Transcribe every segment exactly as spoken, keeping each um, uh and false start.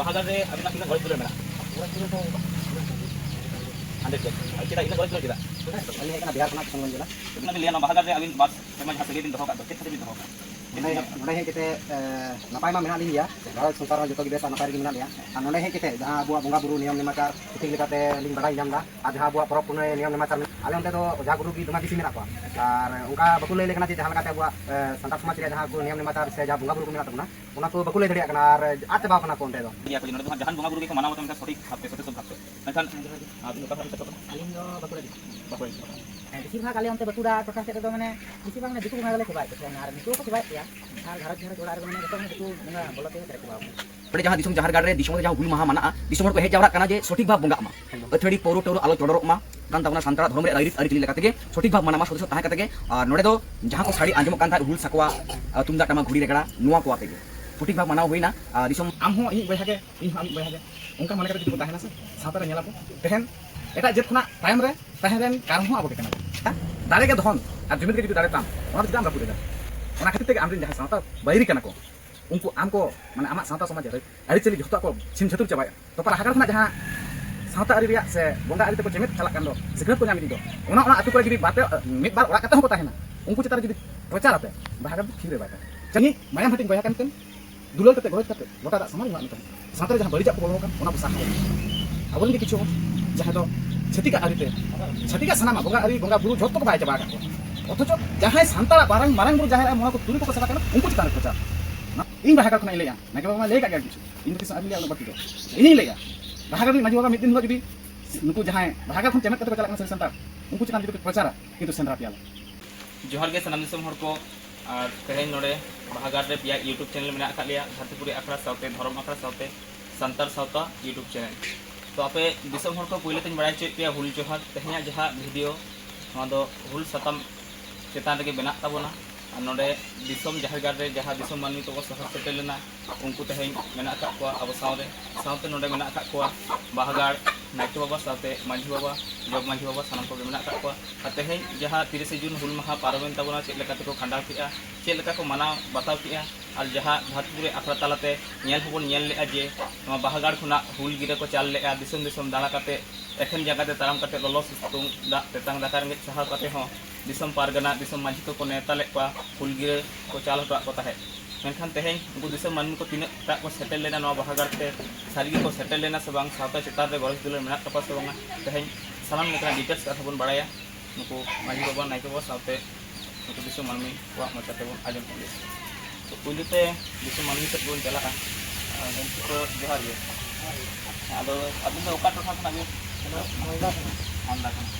ᱵᱟᱦᱟᱜᱟᱲ ᱨᱮ ᱟᱹᱵᱤᱱᱟᱜ ᱛᱤᱱᱟᱹᱜ ᱜᱚᱡ ᱜᱩᱨ ᱢᱮᱱᱟᱜᱼᱟ? ᱦᱟᱱᱰᱨᱮᱰ ᱜᱮ᱾ ᱟᱨ ᱪᱮᱫᱟᱜ ᱤᱱᱟᱹᱜ ᱜᱚᱡ ᱜᱩᱨ ᱪᱮᱫᱟᱜ? ᱟᱹᱞᱤᱧ ᱦᱮᱡ ᱠᱟᱱᱟ ᱵᱤᱦᱟᱨ ᱠᱷᱚᱱᱟᱜ, ᱠᱤᱥᱩᱱᱜᱚᱸᱡᱽ ᱡᱮᱞᱟ᱾ ᱪᱮᱫ ᱵᱤᱱ ᱞᱟᱹᱭᱟ, ᱱᱚᱣᱟ ᱵᱟᱦᱟᱜᱟᱲ ᱨᱮ ᱟᱹᱵᱤᱱ ᱵᱟᱨ ᱥᱮᱨᱢᱟ ᱡᱟᱦᱟᱸ ᱥᱟᱹᱜᱟᱹᱭ ᱵᱤᱱ ᱫᱚᱦᱚ ᱠᱟᱜ ᱫᱚ, ᱪᱮᱫ ᱠᱷᱟᱹᱛᱤᱨ ᱵᱤᱱ ᱫᱚᱦᱚ ᱠᱟᱜᱼᱟ? ᱱᱚᱰᱮ, ᱱᱚᱰᱮ ᱦᱮᱡ ᱠᱟᱛᱮ, ᱮ, ᱱᱟᱯᱟᱭ ᱢᱟ ᱢᱮᱱᱟᱜ ᱞᱤᱧ ᱜᱮᱭᱟ, ᱜᱷᱟᱨᱚᱸᱡᱽ ᱥᱚᱝᱥᱟᱨ ᱦᱚᱸ ᱡᱚᱛᱚ ᱜᱮ ᱵᱮᱥᱟ ᱱᱟᱯᱟᱭ ᱨᱮᱜᱮ ᱢᱮᱱᱟᱜ ᱞᱮᱭᱟ᱾ ᱟᱨ ᱱᱚᱰᱮ ᱦᱮᱡ ᱠᱟᱛᱮ ᱡᱟᱦᱟᱸ ᱟᱵᱚᱣᱟᱜ ᱵᱚᱸᱜᱟ ᱵᱩᱨᱩ ᱱᱤᱭᱚᱢ ᱱᱮᱢᱟᱪᱟᱨ ᱥᱚᱴᱷᱤᱠ ᱞᱮᱠᱟᱛᱮ ᱞᱤᱧ ᱵᱟᱲᱟᱭ ᱧᱟᱢ ᱮᱫᱟ, ᱟᱨ ᱡᱟᱦᱟᱸ ᱟᱵᱚᱣᱟᱜ ᱯᱚᱨᱚᱵᱽ ᱯᱩᱱᱟᱹᱭ ᱱᱤᱭᱚᱢ ᱱᱮᱢᱟᱪᱟᱨ ᱢᱮᱱᱟᱜᱼᱟ, ᱟᱞᱮ ᱚᱸᱰᱮ ᱫᱚ ᱚᱡᱷᱟ ᱜᱩᱨᱩ ᱜᱮ ᱫᱚᱢᱮ ᱵᱮᱥᱤ ᱢᱮᱱᱟᱜ ᱠᱚᱣᱟ᱾ ᱟᱨ ᱚᱱᱠᱟ ᱵᱟᱠᱚ ᱞᱟᱹᱭ ᱞᱮ ᱠᱟᱱᱟ ᱡᱮ ᱡᱟᱦᱟᱸ ᱞᱮᱠᱟᱛᱮ ᱟᱵᱚᱣᱟᱜ, ᱮ, ᱥᱟᱱᱛᱟᱲ ᱥᱚᱢᱟᱡᱽ ᱨᱮᱭᱟᱜ ᱡᱟᱦᱟᱸ ᱠᱚ ᱱᱤᱭᱚᱢ ᱱᱮᱢᱟᱪᱟᱨ ᱥᱮ ᱡᱟᱦᱟᱸ ᱵᱚᱸᱜᱟ ᱵᱩᱨᱩ ᱠᱚ ᱢᱮᱱᱟᱜ ᱛᱟᱵᱚᱱᱟ, ᱚᱱᱟ ᱠᱚ ᱵᱟᱠᱚ ᱞᱟᱹᱭ ᱫᱟᱲᱮᱭᱟᱜ ᱠᱟᱱᱟ ᱟᱨ ᱟᱫ ᱪᱟᱵᱟᱣ ᱠᱟᱱᱟ ᱠᱚ ᱚᱸᱰᱮ ᱫᱚ᱾ ᱤᱭᱟᱹ ᱠᱚ ᱡᱮ ᱱᱚᱰᱮ ᱫᱚ ᱦᱟᱸᱜ ᱡᱟᱦᱟᱱ ᱵᱚᱸᱜᱟ ᱵᱩᱨᱩ ᱜᱮᱠᱚ ᱢᱟᱱᱟᱣ ᱵᱟᱛᱟᱣᱟ ᱢᱮᱱᱠᱷᱟᱱ ᱥᱚᱴᱷᱤᱠ ᱵᱷᱟᱵᱽᱛᱮ, ᱥᱚᱴᱷᱤᱠ ᱥᱚᱴᱷᱤᱠ ᱵᱷᱟᱵᱽᱛᱮ᱾ ᱢᱮᱱᱠᱷᱟᱱ ᱟᱹᱵᱤᱱ ᱚᱠᱟ ᱠᱷᱚᱱ ᱵᱤᱱ ᱥᱮᱴᱮᱨᱚᱜ ᱠᱟᱱᱟ? ᱟᱹᱞᱤᱧ ᱫᱚ ᱵᱟᱸᱠᱩᱲᱟ ᱰᱤᱥᱴᱨᱤᱠᱴ᱾ ᱵᱟᱸᱠᱩᱲᱟ ᱰᱤᱥᱴᱨᱤᱠᱴ᱾ ᱦᱮᱸ, ᱵᱮᱥᱤᱨ ᱵᱷᱟᱜᱽ ᱟᱞᱮ ᱚᱱᱛᱮ ᱵᱟᱸᱠᱩᱲᱟ ᱴᱚᱴᱷᱟ ᱥᱮᱫ ᱨᱮᱫᱚ ᱢᱟᱱᱮ ᱵᱮᱥᱤᱨ ᱵᱷᱟᱜᱽ ᱢᱟᱱᱮ ᱫᱤᱠᱩ ᱵᱚᱸᱜᱟ ᱜᱮᱞᱮ ᱠᱚᱵᱟᱭᱮᱫ ᱠᱚ ᱛᱟᱦᱮᱱᱟ ᱟᱨ ᱱᱤᱛᱚᱜ ᱦᱚᱸᱠᱚ ᱠᱚᱵᱟᱭᱮᱫ ᱜᱮᱭᱟ᱾ ᱟᱨ ᱜᱷᱟᱨᱚᱸᱡᱽ ᱜᱷᱟᱨᱚᱸᱡᱽ ᱚᱲᱟᱜ ᱨᱮᱫᱚ ᱢᱟᱱᱮ ᱡᱚᱛᱚ ᱢᱟᱱᱮ ᱫᱤᱠᱩ ᱵᱚᱸᱜᱟ ᱵᱚᱞᱚ ᱛᱮᱜᱮ ᱯᱮᱨᱮᱡ ᱪᱟᱵᱟᱣ ᱠᱟᱱᱟ᱾ ᱱᱚᱰᱮ ᱡᱟᱦᱟᱸ ᱫᱤᱥᱚᱢ ᱡᱟᱦᱮᱨ ᱜᱟᱲ ᱨᱮ ᱫᱤᱥᱚᱢ ᱨᱮ ᱡᱟᱦᱟᱸ ᱦᱩᱞ ᱢᱟᱦᱟ ᱢᱟᱱᱟᱜᱼᱟ, ᱫᱤᱥᱚᱢ ᱦᱚᱲ ᱠᱚ ᱦᱮᱡ ᱡᱟᱣᱨᱟᱜ ᱠᱟᱱᱟ ᱡᱮ ᱥᱚᱴᱷᱤᱠ ᱵᱷᱟᱵᱽ ᱵᱚᱸᱜᱟᱜ ᱢᱟ, ᱮᱠᱫᱚᱢ᱾ ᱟᱹᱛᱷᱟᱹᱲᱤ ᱯᱟᱹᱣᱨᱟᱹ ᱴᱟᱹᱣᱨᱟᱹ ᱟᱞᱚ ᱪᱚᱰᱚᱨᱚᱜ ᱢᱟ, ᱠᱟᱱ ᱛᱟᱵᱚᱱᱟ ᱥᱟᱱᱛᱟᱲᱟᱜ ᱫᱷᱚᱨᱚᱢ ᱨᱮᱭᱟᱜ ᱟᱹᱨᱤ-, ᱟᱹᱨᱤᱪᱟᱹᱞᱤ ᱞᱮᱠᱟ ᱛᱮᱜᱮ ᱥᱚᱴᱷᱤᱠ ᱵᱷᱟᱵᱽ ᱢᱟᱱᱟᱣ ᱢᱟ, ᱥᱚᱫᱚᱥᱥᱚ ᱛᱟᱦᱮᱸ ᱠᱟᱛᱮ ᱜᱮ᱾ ᱟᱨ ᱱᱚᱰᱮ ᱫᱚ ᱡᱟᱦᱟᱸ ᱠᱚ ᱥᱟᱰᱮ ᱟᱸᱡᱚᱢᱚᱜ ᱠᱟᱱ ᱛᱟᱦᱮᱸᱫ, ᱦᱩᱞ ᱥᱟᱠᱣᱟ, ᱟᱨ ᱛᱩᱢᱫᱟᱜ ᱴᱟᱢᱟᱠ ᱜᱷᱩᱲᱤ ᱨᱮᱜᱽᱲᱟ, ᱱᱚᱣᱟ ᱠᱚ ᱟᱛᱮ ᱜᱮ ᱥᱚᱴᱷᱤᱠ ᱵᱷᱟᱵᱽ ᱢᱟᱱᱟᱣ ᱦᱩᱭᱱᱟ᱾ ᱟᱨ ᱫᱤᱥᱚᱢ ᱟᱢ ᱦᱚᱸ ᱤᱧᱤᱡ ᱵᱚᱭᱦᱟ ᱜᱮ, ᱤᱧ ᱦᱚᱸ ᱟᱢᱤᱡ ᱵᱚᱭᱦᱟ ᱜᱮ, ᱚᱱᱠᱟ ᱢᱚᱱᱮ ᱠᱟᱛᱮ ᱡᱩᱫᱤ ᱵᱚ ᱛᱟᱦᱮᱱᱟ ᱥᱮ, ᱥᱟᱶᱛᱟ ᱨᱮ ᱧᱮᱞᱟᱵᱚ ᱛᱮᱦᱮᱧ ᱮᱴᱟᱜ ᱡᱟᱹᱛ ᱠᱷᱚᱱᱟᱜ ᱛᱟᱭᱚᱢ ᱨᱮ ᱛᱟᱦᱮᱸ ᱨᱮᱱ ᱠᱟᱨᱚᱱ ᱦᱚᱸ ᱟᱵᱚ ᱜᱮ ᱠᱟᱱᱟ ᱵᱚ᱾ ᱫᱟᱲᱮ ᱜᱮ ᱫᱷᱚᱱ, ᱟᱨ ᱡᱩᱢᱤᱫ ᱜᱮ ᱡᱩᱫᱤ ᱫᱟᱲᱮ ᱛᱟᱢ, ᱚᱱᱟ ᱫᱚ ᱪᱮᱫᱟᱜ ᱮᱢ ᱨᱟᱹᱯᱩᱫ ᱮᱫᱟ? ᱚᱱᱟ ᱠᱷᱟᱹᱛᱤᱨ ᱛᱮᱜᱮ ᱟᱢᱨᱮᱱ ᱡᱟᱦᱟᱸᱭ ᱥᱟᱶᱛᱟ ᱵᱟᱹᱭᱨᱤ ᱠᱟᱱᱟ ᱠᱚ, ᱩᱱᱠᱩ ᱟᱢ ᱠᱚ, ᱢᱟᱱᱮ, ᱟᱢᱟᱜ ᱥᱟᱶᱛᱟ ᱥᱚᱢᱟᱡᱽ ᱨᱮ ᱟᱹᱨᱤᱪᱟᱹᱞᱤ ᱡᱷᱚᱛᱚᱣᱟᱜ ᱠᱚ ᱪᱷᱤᱝ ᱪᱷᱟᱹᱛᱩᱨ ᱪᱟᱵᱟᱭᱮᱫᱼᱟ᱾ ᱛᱚᱯᱟ ᱦᱟᱜᱟᱲ ᱠᱷᱚᱱᱟᱜ ᱡᱟᱦᱟᱸ ᱥᱟᱶᱛᱟ ᱟᱹᱨᱤ ᱨᱮᱭᱟᱜ ᱥᱮ ᱵᱚᱸᱜᱟ ᱟᱹᱨᱤ ᱛᱮᱠᱚ ᱪᱮᱢᱮᱫ ᱪᱟᱞᱟᱜ ᱠᱟᱱ ᱫᱚ, ᱥᱤᱠᱷᱱᱟᱹᱛ ᱠᱚ ᱧᱟᱢ ᱤᱫᱤ ᱫᱚ, ᱚᱱᱟ, ᱚᱱᱟ ᱟᱹᱛᱩ ᱠᱚᱨᱮ ᱡᱩᱫᱤ ᱵᱟᱨ ᱯᱮ, ᱢᱤᱫ ᱵᱟᱨ ᱚᱲᱟᱜ ᱠᱟᱛᱮ ᱦᱚᱸᱠᱚ ᱛᱟᱦᱮᱱᱟ, ᱩᱱᱠᱩ ᱪᱮᱛᱟᱱ ᱨᱮ ᱡᱩᱫᱤ ᱯᱨᱚᱪᱟᱨ ᱟᱯᱮ, ᱵᱟᱦᱟ ᱜᱟᱲ ᱫᱚ ᱛᱷᱤᱨ ᱨᱮ ᱵᱟᱭ ᱛᱟᱦᱮᱱᱟ᱾ ᱡᱟᱹᱱᱤᱡ ᱢᱟᱭᱟᱢ ᱦᱟᱹᱴᱤᱧ ᱵᱚᱭᱦᱟ ᱠᱟᱱ ᱛᱮᱢ ᱫᱩᱞᱟᱹᱲ ᱠᱟᱛᱮ, ᱜᱚᱨᱚᱡᱽ ᱠᱟᱛᱮ, ᱜᱚᱴᱟ ᱫᱟᱜ ᱥᱚᱢᱟᱱ ᱦᱩᱭᱩᱜᱼᱟ ᱢᱮᱱᱛᱮ᱾ ᱥᱟᱶᱛᱟ ᱨᱮ ᱡᱟᱦᱟᱸ ᱵᱟᱹᱲᱤᱡᱟᱜ ᱠᱚ ᱵᱚᱞᱚ ᱟᱠᱟᱱ, ᱚᱱᱟ ᱠᱚ ᱥᱟᱦᱟ ᱦᱩᱭᱩᱜᱼᱟ᱾ ᱟᱵᱚᱨᱮᱱ ᱜᱮ ᱠᱤᱪᱷᱩ ᱦᱚᱲ, ᱡᱟᱦᱟᱸᱭ ᱫᱚ ᱪᱷᱟᱹᱛᱤᱠᱟᱜ ᱟᱹᱨᱤᱛᱮ, ᱪᱷᱟᱹᱛᱤᱠᱟᱜ ᱥᱟᱱᱟᱢᱟᱜ ᱵᱚᱸᱜᱟ ᱟᱹᱨᱤ, ᱵᱚᱸᱜᱟ ᱵᱩᱨᱩ ᱡᱷᱚᱛᱚ ᱠᱚ ᱵᱟᱭ ᱪᱟᱵᱟ ᱟᱠᱟᱫ ᱠᱚᱣᱟ᱾ ᱚᱛᱷᱚᱪᱚ ᱡᱟᱦᱟᱸᱭ ᱥᱟᱱᱛᱟᱲᱟᱜ ᱢᱟᱨᱟᱝ, ᱢᱟᱨᱟᱝ ᱵᱩᱨᱩ ᱡᱟᱦᱮᱨ ᱟᱭᱳ ᱢᱚᱬᱮ ᱠᱚ ᱛᱩᱨᱩᱭ ᱠᱚᱠᱚ ᱥᱮᱵᱟ ᱠᱟᱱᱟ, ᱩᱱᱠᱩ ᱪᱮᱛᱟᱱ ᱨᱮ ᱯᱨᱚᱪᱟᱨ᱾ ᱤᱧ ᱵᱟᱦᱟ ᱜᱟᱲ ᱠᱷᱚᱱᱟᱜ ᱤᱧ ᱞᱟᱹᱭᱟ, ᱱᱟᱭᱠᱮ ᱵᱟᱵᱟ ᱢᱟ ᱞᱟᱹᱭ ᱠᱟᱜ ᱜᱮᱭᱟ ᱠᱤᱪᱷᱩ, ᱤᱧ ᱫᱚ ᱛᱤᱥ ᱦᱚᱸ ᱟᱹᱣᱨᱤᱧ ᱞᱟᱹᱭᱟ ᱩᱱᱟᱹᱜ ᱵᱟᱹᱲᱛᱤ ᱫᱚ᱾ ᱤᱧᱤᱧ ᱞᱟᱹᱭᱟ, ᱵᱟᱦᱟ ᱜᱟᱲ ᱨᱤᱱᱤᱡ ᱢᱟᱹᱡᱷᱤ ᱵᱟᱵᱟ ᱢᱤᱫ ᱫᱤᱱ ᱦᱤᱞᱳᱜ ᱡᱩᱫᱤ ᱱᱩᱠᱩ ᱡᱟᱦᱟᱸᱭ ᱵᱟᱦᱟ ᱜᱟᱲ ᱠᱷᱚᱱ ᱪᱮᱢᱮᱫ ᱠᱟᱛᱮ ᱠᱚ ᱪᱟᱞᱟᱜ ᱠᱟᱱᱟ ᱥᱟᱹᱨᱤ ᱥᱟᱱᱛᱟᱲ, ᱩᱱᱠᱩ ᱪᱮᱛᱟᱱ ᱡᱩᱫᱤ ᱯᱮ ᱯᱨᱚᱪᱟᱨᱟ, ᱠᱤᱱᱛᱩ ᱥᱮᱸᱫᱽᱨᱟ ᱯᱮᱭᱟ ᱞᱮ᱾ ᱡᱚᱦᱟᱨ ᱜᱮ ᱥᱟᱱᱟᱢ ᱫᱤᱥᱚᱢ ᱦᱚᱲ ᱠᱚ᱾ ᱟᱨ ᱛᱮᱦᱮᱧ ᱱᱚᱰᱮ ᱵᱟᱦᱟ ᱜᱟᱲ ᱨᱮ ᱯᱮᱭᱟ YouTube ᱪᱮᱱᱮᱞ ᱢᱮᱱᱟᱜ ᱟᱠᱟᱫ ᱞᱮᱭᱟ, ᱫᱷᱟᱹᱨᱛᱤᱯᱩᱨᱤ ᱟᱠᱷᱲᱟ ᱥᱟᱶᱛᱮ ᱫᱷᱚᱨᱚᱢ ᱟᱠᱷᱲᱟ ᱥᱟᱶᱛᱮ ᱥᱟᱱᱛᱟᱲ ᱥᱟᱶᱛᱟ YouTube ᱪᱮᱱᱮᱞ᱾ ᱛᱚ ᱟᱯᱮ ᱫᱤᱥᱚᱢ ᱦᱚᱲ ᱠᱚ ᱯᱳᱭᱞᱳ ᱛᱮᱧ ᱵᱟᱲᱟᱭ ᱦᱚᱪᱚᱭᱮᱫ ᱯᱮᱭᱟ ᱦᱩᱞ ᱡᱚᱦᱟᱨ᱾ ᱛᱮᱦᱮᱧᱟᱜ ᱡᱟᱦᱟᱸ ᱵᱷᱤᱰᱤᱭᱳ, ᱱᱚᱣᱟ ᱫᱚ ᱦᱩᱞ ᱥᱟᱛᱟᱢ ᱪᱮᱛᱟᱱ ᱨᱮᱜᱮ ᱵᱮᱱᱟᱜ ᱛᱟᱵᱚᱱᱟ᱾ ᱟᱨ ᱱᱚᱰᱮ ᱫᱤᱥᱚᱢ ᱡᱟᱦᱮᱨ ᱜᱟᱲ ᱨᱮ ᱡᱟᱦᱟᱸ ᱫᱤᱥᱚᱢ ᱢᱟᱹᱱᱢᱤ ᱠᱚᱠᱚ ᱥᱚᱦᱚᱨ ᱥᱮᱴᱮᱨ ᱞᱮᱱᱟ, ᱩᱱᱠᱩ ᱛᱮᱦᱮᱧ ᱢᱮᱱᱟᱜ ᱟᱠᱟᱫ ᱠᱚᱣᱟ ᱟᱵᱚ ᱥᱟᱶᱨᱮ᱾ ᱥᱟᱶᱛᱮ ᱱᱚᱰᱮ ᱢᱮᱱᱟᱜ ᱟᱠᱟᱫ ᱠᱚᱣᱟ ᱵᱟᱦᱟ ᱜᱟᱲ ᱱᱟᱭᱠᱮ ᱵᱟᱵᱟ ᱥᱟᱶᱛᱮ ᱢᱟᱹᱡᱷᱤ ᱵᱟᱵᱟ, ᱡᱚᱜᱽ ᱢᱟᱹᱡᱷᱤ ᱵᱟᱵᱟ, ᱥᱟᱱᱟᱢ ᱠᱚᱜᱮ ᱢᱮᱱᱟᱜ ᱟᱠᱟᱫ ᱠᱚᱣᱟ᱾ ᱟᱨ ᱛᱮᱦᱮᱧ ᱡᱟᱦᱟᱸ ᱛᱤᱨᱤᱥᱮ ᱡᱩᱱ ᱦᱩᱞ ᱢᱟᱦᱟ ᱯᱟᱨᱚᱢᱮᱱ ᱛᱟᱵᱚᱱᱟ, ᱪᱮᱫ ᱞᱮᱠᱟ ᱛᱮᱠᱚ ᱠᱷᱟᱸᱰᱟᱣ ᱠᱮᱫᱼᱟ, ᱪᱮᱫ ᱞᱮᱠᱟ ᱠᱚ ᱢᱟᱱᱟᱣ ᱵᱟᱛᱟᱣ ᱠᱮᱫᱼᱟ, ᱟᱨ ᱡᱟᱦᱟᱸ ᱫᱷᱟᱹᱨᱛᱤᱯᱩᱨᱤ ᱟᱠᱷᱲᱟ ᱛᱟᱞᱟᱛᱮ ᱧᱮᱞ ᱦᱚᱸᱵᱚᱱ ᱧᱮᱞ ᱞᱮᱫᱼᱟ ᱡᱮ ᱱᱚᱣᱟ ᱵᱟᱦᱟᱜᱟᱲ ᱠᱷᱚᱱᱟᱜ ᱦᱩᱞ ᱜᱤᱨᱟᱹ ᱠᱚ ᱪᱟᱞ ᱞᱮᱫᱼᱟ, ᱫᱤᱥᱚᱢ ᱫᱤᱥᱚᱢ ᱫᱟᱬᱟ ᱠᱟᱛᱮ, ᱮᱠᱷᱮᱱ ᱡᱟᱸᱜᱟ ᱛᱮ ᱛᱟᱲᱟᱢ ᱠᱟᱛᱮ, ᱞᱚᱞᱚ ᱥᱤᱛᱩᱝ ᱫᱟᱜ ᱛᱮᱛᱟᱝ ᱫᱟᱠᱟ ᱨᱮᱸᱜᱮᱡ ᱥᱟᱦᱟᱣ ᱠᱟᱛᱮ ᱦᱚᱸ ᱫᱤᱥᱚᱢ ᱯᱟᱨᱜᱟᱱᱟ, ᱫᱤᱥᱚᱢ ᱢᱟᱹᱡᱷᱤ ᱠᱚᱠᱚ ᱱᱮᱣᱛᱟ ᱞᱮᱫ ᱠᱚᱣᱟ, ᱦᱩᱞ ᱜᱤᱨᱟᱹ ᱠᱚ ᱪᱟᱞ ᱦᱚᱴᱚᱣᱟᱫ ᱠᱚ ᱛᱟᱦᱮᱸᱫ᱾ ᱢᱮᱱᱠᱷᱟᱱ ᱛᱮᱦᱮᱧ ᱩᱱᱠᱩ ᱫᱤᱥᱚᱢ ᱢᱟᱹᱱᱢᱤ ᱠᱚ ᱛᱤᱱᱟᱹᱜ ᱴᱟᱜ ᱠᱚ ᱥᱮᱴᱮᱨ ᱞᱮᱱᱟ ᱱᱚᱣᱟ ᱵᱟᱦᱟᱜᱟᱲ ᱛᱮ, ᱥᱟᱹᱨᱤ ᱜᱮᱠᱚ ᱥᱮᱴᱮᱨ ᱞᱮᱱᱟ ᱥᱮ ᱵᱟᱝ, ᱥᱟᱶᱛᱟ ᱪᱮᱛᱟᱱ ᱨᱮ ᱜᱚᱨᱚᱡᱽ ᱫᱩᱞᱟᱹᱲ ᱢᱮᱱᱟᱜ ᱛᱟᱠᱚᱣᱟ ᱥᱮ ᱵᱟᱝᱟ, ᱛᱮᱦᱮᱧ ᱥᱟᱱᱟᱢ ᱞᱮᱠᱟᱱᱟᱜ ᱰᱤᱴᱮᱞᱥ ᱠᱟᱛᱷᱟ ᱵᱚᱱ ᱵᱟᱲᱟᱭᱟ ᱱᱩᱠᱩ ᱢᱟᱹᱡᱷᱤ ᱵᱟᱵᱟ, ᱱᱟᱭᱠᱮ ᱵᱟᱵᱟ ᱥᱟᱶᱛᱮ ᱱᱩᱠᱩ ᱫᱤᱥᱚᱢ ᱢᱟᱹᱱᱢᱤ ᱠᱚᱣᱟᱜ ᱢᱚᱪᱟ ᱛᱮᱵᱚᱱ ᱟᱸᱡᱚᱢ ᱠᱚᱣᱟ᱾ ᱛᱚ, ᱯᱩᱭᱞᱩ ᱛᱮ ᱫᱤᱥᱚᱢ ᱢᱟᱹᱱᱢᱤ ᱥᱮᱫ ᱵᱚᱱ ᱪᱟᱞᱟᱜᱼᱟ᱾ ᱟᱨ ᱜᱚᱢᱠᱮ ᱠᱚ, ᱡᱚᱦᱟᱨ ᱜᱮ᱾ ᱟᱫᱚ ᱟᱹᱵᱤᱱ ᱫᱚ ᱚᱠᱟ ᱴᱚᱴᱷᱟ ᱠᱷᱚᱱᱟᱜ ᱵᱤᱱ? ᱢᱟᱞᱫᱟ ᱠᱷᱚᱱᱟᱜ᱾ ᱢᱟᱞᱫᱟ ᱠᱷᱚᱱᱟᱜ᱾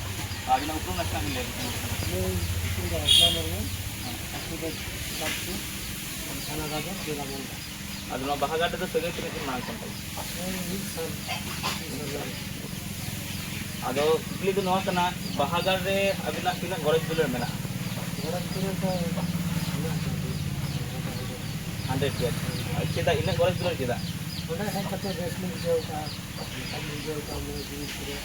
ᱛᱚ, ᱟᱹᱵᱤᱱᱟᱜ ᱩᱯᱨᱩᱢ ᱱᱟᱥᱮᱱᱟᱜ ᱵᱤᱱ ᱞᱟᱹᱭ ᱞᱮᱠᱷᱟᱱ? ᱤᱧ ᱧᱩᱛᱩᱢ ᱫᱚ ᱨᱟᱥᱱᱟ ᱢᱩᱨᱢᱩ, ᱟᱹᱛᱩ ᱫᱚ ᱪᱟᱸᱫᱽᱯᱩᱨ, ᱛᱷᱟᱱᱟ ᱜᱟᱡᱚᱞ, ᱡᱮᱞᱟ ᱢᱟᱞᱫᱟ᱾ ᱟᱫᱚ ᱱᱚᱣᱟ ᱵᱟᱦᱟᱜᱟᱲ ᱨᱮᱫᱚ ᱥᱟᱹᱜᱟᱹᱭ ᱛᱤᱱᱟᱹᱜ ᱫᱤᱱ ᱢᱟᱲᱟᱝ ᱠᱷᱚᱱ ᱛᱟᱵᱤᱱ? ᱦᱮᱸ, ᱢᱤᱫ ᱥᱟᱞ, ᱢᱤᱫ ᱥᱟᱞ ᱞᱮᱠᱟ᱾ ᱟᱫᱚ ᱠᱩᱠᱞᱤ ᱫᱚ ᱱᱚᱣᱟ ᱠᱟᱱᱟ, ᱵᱟᱦᱟᱜᱟᱲ ᱨᱮ ᱟᱹᱵᱤᱱᱟᱜ ᱛᱤᱱᱟᱹᱜ ᱜᱚᱨᱚᱡᱽ ᱫᱩᱞᱟᱹᱲ ᱢᱮᱱᱟᱜᱼᱟ? ᱜᱚᱨᱚᱡᱽ ᱫᱩᱞᱟᱹᱲ ᱫᱚ ᱢᱮᱱᱟᱜ ᱜᱮᱭᱟ᱾ ᱦᱟᱱᱰᱨᱮᱰ ᱜᱮ᱾ ᱟᱨ ᱪᱮᱫᱟᱜ ᱤᱱᱟᱹᱜ ᱜᱚᱨᱚᱡᱽ ᱫᱩᱞᱟᱹᱲ ᱪᱮᱫᱟᱜ? ᱚᱸᱰᱮ ᱦᱮᱡ ᱠᱟᱛᱮ ᱵᱮᱥ ᱞᱤᱧ ᱵᱩᱡᱷᱟᱹᱣ ᱠᱟᱜᱼᱟ, ᱱᱟᱯᱟᱭ ᱞᱤᱧ ᱵᱩᱡᱷᱟᱹᱣ ᱠᱟᱜᱼᱟ, ᱢᱚᱱᱮ ᱡᱤᱣᱤ ᱯᱩᱨᱟᱹ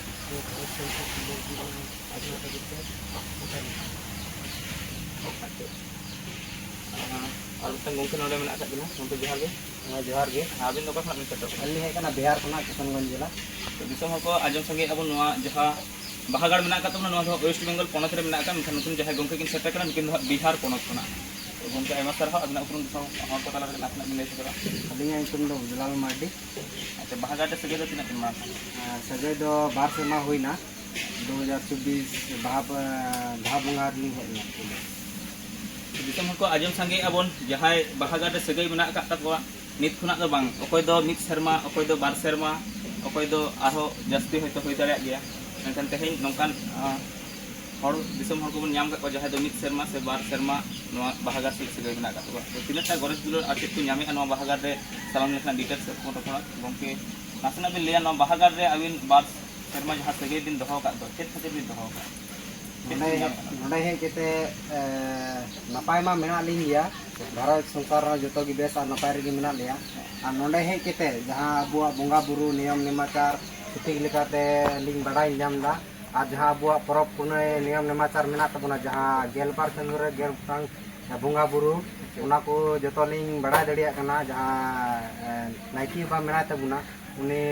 ᱜᱷᱟᱨᱚᱸᱡᱽ ᱥᱟᱶᱛᱮ ᱥᱩᱱᱫᱚᱨ ᱡᱤᱵᱚᱱ ᱟᱹᱰᱤ ᱱᱟᱯᱟᱭ ᱠᱟᱛᱮ ᱱᱟᱯᱟᱭ ᱞᱤᱧ ᱟᱪᱪᱷᱟ᱾ ᱟᱨ ᱢᱤᱫᱴᱟᱝ ᱜᱚᱢᱠᱮ ᱱᱚᱰᱮ ᱢᱮᱱᱟᱜ ᱟᱠᱟᱫ ᱵᱤᱱᱟ, ᱜᱚᱢᱠᱮ ᱡᱚᱦᱟᱨ ᱜᱮ᱾ ᱦᱮᱸ, ᱡᱚᱦᱟᱨ ᱜᱮ᱾ ᱟᱹᱵᱤᱱ ᱫᱚ ᱚᱠᱟ ᱠᱷᱚᱱᱟᱜ ᱵᱤᱱ ᱥᱮᱴᱮᱨᱚᱜ ᱠᱟᱱᱟ? ᱟᱹᱞᱤᱧ ᱦᱮᱡ ᱠᱟᱱᱟ ᱵᱤᱦᱟᱨ ᱠᱷᱚᱱᱟᱜ, ᱠᱤᱥᱟᱱᱜᱚᱸᱡᱽ ᱡᱮᱞᱟ᱾ ᱛᱚ, ᱫᱤᱥᱚᱢ ᱦᱚᱲ ᱠᱚ ᱟᱸᱡᱚᱢ ᱥᱟᱸᱜᱮ ᱟᱵᱚ ᱱᱚᱣᱟ ᱡᱟᱦᱟᱸ ᱵᱟᱦᱟᱜᱟᱲ ᱢᱮᱱᱟᱜ ᱟᱠᱟᱫ ᱛᱟᱵᱚᱱᱟ, ᱱᱚᱣᱟ ᱫᱚ ᱳᱭᱮᱥᱴ ᱵᱮᱝᱜᱚᱞ ᱯᱚᱱᱚᱛ ᱨᱮ ᱢᱮᱱᱟᱜ ᱟᱠᱟᱫ, ᱢᱮᱱᱠᱷᱟᱱ ᱱᱩᱠᱤᱱ ᱡᱟᱦᱟᱸᱭ ᱜᱚᱢᱠᱮ ᱠᱤᱱ ᱥᱮᱴᱮᱨ ᱠᱟᱱᱟ, ᱱᱩᱠᱤᱱ ᱫᱚ ᱦᱟᱸᱜ ᱵᱤᱦᱟᱨ ᱯᱚᱱᱚᱛ ᱠᱷᱚᱱᱟᱜ᱾ ᱛᱚ, ᱜᱚᱢᱠᱮ, ᱟᱭᱢᱟ ᱥᱟᱨᱦᱟᱣ ᱟᱹᱵᱤᱱᱟᱜ ᱩᱯᱨᱩᱢ ᱫᱤᱥᱚᱢ ᱦᱚᱲ ᱠᱚ ᱛᱟᱞᱟ ᱨᱮ ᱱᱟᱥᱮᱱᱟᱜ ᱵᱤᱱ ᱞᱟᱹᱭ ᱥᱚᱫᱚᱨᱟ᱾ ᱟᱹᱞᱤᱧᱟᱜ ᱧᱩᱛᱩᱢ ᱫᱚ ᱫᱩᱞᱟᱞ ᱢᱟᱨᱰᱤ᱾ ᱟᱪᱪᱷᱟ, ᱵᱟᱦᱟᱜᱟᱲ ᱨᱮ ᱥᱟᱹᱜᱟᱹᱭ ᱫᱚ ᱛᱤᱱᱟᱹᱜ ᱫᱤᱱ ᱢᱟᱲᱟᱝ ᱠᱷᱚᱱ? ᱟᱨ ᱥᱟᱹᱜᱟᱹᱭ ᱫᱚ ᱵᱟᱨ ᱥᱮᱨᱢᱟ ᱦᱩᱭᱱᱟ, ᱫᱩ ᱦᱟᱡᱟᱨ ᱪᱚᱵᱵᱤᱥ ᱵᱟᱦᱟ, ᱵᱟᱦᱟ ᱵᱚᱸᱜᱟ ᱨᱮᱞᱤᱧ ᱦᱮᱡ ᱞᱮᱱᱟ ᱯᱩᱭᱞᱩ᱾ ᱫᱤᱥᱚᱢ ᱦᱚᱲ ᱠᱚ ᱟᱸᱡᱚᱢ ᱥᱟᱸᱜᱮᱭᱮᱫᱼᱟ ᱵᱚᱱ, ᱡᱟᱦᱟᱸᱭ ᱵᱟᱦᱟᱜᱟᱲ ᱨᱮ ᱥᱟᱹᱜᱟᱹᱭ ᱢᱮᱱᱟᱜ ᱟᱠᱟᱫ ᱛᱟᱠᱚᱣᱟ, ᱱᱤᱛ ᱠᱷᱚᱱᱟᱜ ᱫᱚ ᱵᱟᱝ, ᱚᱠᱚᱭ ᱫᱚ ᱢᱤᱫ ᱥᱮᱨᱢᱟ, ᱚᱠᱚᱭ ᱫᱚ ᱵᱟᱨ ᱥᱮᱨᱢᱟ, ᱚᱠᱚᱭ ᱫᱚ ᱟᱨᱦᱚᱸ ᱡᱟᱹᱥᱛᱤ ᱦᱚᱭᱛᱳ ᱦᱩᱭ ᱫᱟᱲᱮᱭᱟᱜ ᱜᱮᱭᱟ᱾ ᱢᱮᱱᱠᱷᱟᱱ ᱛᱮᱦᱮᱧ ᱱᱚᱝᱠᱟᱱ, ᱟᱸ, ᱦᱚᱲ, ᱫᱤᱥᱚᱢ ᱦᱚᱲ ᱠᱚᱵᱚᱱ ᱧᱟᱢ ᱟᱠᱟᱫ ᱠᱚᱣᱟ, ᱡᱟᱦᱟᱸᱭ ᱫᱚ ᱢᱤᱫ ᱥᱮᱨᱢᱟ ᱥᱮ ᱵᱟᱨ ᱥᱮᱨᱢᱟ ᱱᱚᱣᱟ ᱵᱟᱦᱟᱜᱟᱲ ᱥᱟᱞᱟᱜ ᱥᱟᱹᱜᱟᱹᱭ ᱢᱮᱱᱟᱜ ᱟᱠᱟᱫ ᱛᱟᱠᱚᱣᱟ᱾ ᱛᱚ, ᱛᱤᱱᱟᱹᱜ ᱴᱟ ᱜᱚᱨᱚᱡᱽ ᱫᱩᱞᱟᱹᱲ ᱟᱨ ᱪᱮᱫ ᱠᱚ ᱧᱟᱢᱮᱫᱼᱟ ᱱᱚᱣᱟ ᱵᱟᱦᱟᱜᱟᱲ ᱨᱮ ᱥᱟᱱᱟᱢ ᱞᱮᱠᱟᱱᱟᱜ ᱰᱤᱴᱮᱞᱥ ᱥᱮᱫ ᱠᱷᱚᱱ ᱛᱷᱚᱲᱟ ᱜᱚᱢᱠᱮ ᱱᱟᱥᱮᱱᱟᱜ ᱵᱤᱱ ᱞᱟᱹᱭᱟ, ᱱᱚᱣᱟ ᱵᱟᱦᱟᱜᱟᱲ ᱨᱮ ᱟᱹᱵᱤᱱ ᱵᱟᱨ ᱥᱮᱨᱢᱟ ᱡᱟᱦᱟᱸ ᱥᱟᱹᱜᱟᱹᱭ ᱵᱤᱱ ᱫᱚᱦᱚ ᱟᱠᱟᱫ ᱫᱚ, ᱪᱮᱫ ᱠᱷᱟᱹᱛᱤᱨ ᱵᱤᱱ ᱫᱚᱦᱚ ᱟᱠᱟᱫᱼᱟ? ᱪᱮᱫ ᱱᱚᱰᱮ, ᱵᱤᱱ ᱧᱟᱢ ᱟᱠᱟᱫᱼᱟ? ᱱᱚᱰᱮ ᱦᱮᱡ ᱠᱟᱛᱮ, ᱮ, ᱱᱟᱯᱟᱭ ᱢᱟ ᱢᱮᱱᱟᱜ ᱞᱤᱧ ᱜᱮᱭᱟ, ᱜᱷᱟᱨᱚᱸᱡᱽ ᱥᱚᱝᱥᱟᱨ ᱨᱮᱦᱚᱸ ᱡᱚᱛᱚ ᱜᱮ ᱵᱮᱥ ᱟᱨ ᱱᱟᱯᱟᱭ ᱨᱮᱜᱮ ᱢᱮᱱᱟᱜ ᱞᱮᱭᱟ᱾ ᱟᱨ ᱱᱚᱰᱮ ᱦᱮᱡ ᱠᱟᱛᱮ ᱡᱟᱦᱟᱸ ᱟᱵᱚᱣᱟᱜ ᱵᱚᱸᱜᱟ ᱵᱩᱨᱩ ᱱᱤᱭᱚᱢ ᱱᱮᱢᱟᱪᱟᱨ ᱥᱚᱴᱷᱤᱠ ᱞᱮᱠᱟᱛᱮ ᱞᱤᱧ ᱵᱟᱰᱟᱭ ᱧᱟᱢ ᱮᱫᱟ, ᱟᱨ ᱡᱟᱦᱟᱸ ᱟᱵᱚᱣᱟᱜ ᱯᱚᱨᱚᱵᱽ ᱯᱩᱱᱟᱹᱭ ᱱᱤᱭᱚᱢ ᱱᱮᱢᱟᱪᱟᱨ ᱢᱮᱱᱟᱜ ᱛᱟᱵᱚᱱᱟ, ᱡᱟᱦᱟᱸ ᱜᱮᱞᱵᱟᱨ ᱪᱟᱸᱫᱳ ᱨᱮ ᱜᱮᱞ ᱜᱚᱴᱟᱝ ᱵᱚᱸᱜᱟ ᱵᱩᱨᱩ, ᱚᱱᱟ ᱠᱚ ᱡᱚᱛᱚ ᱞᱤᱧ ᱵᱟᱲᱟᱭ ᱫᱟᱲᱮᱭᱟᱜ ᱠᱟᱱᱟ᱾ ᱡᱟᱦᱟᱸ ᱱᱟᱭᱠᱮ ᱵᱟᱵᱟ ᱢᱮᱱᱟᱭ ᱛᱟᱵᱚᱱᱟ, ᱩᱱᱤ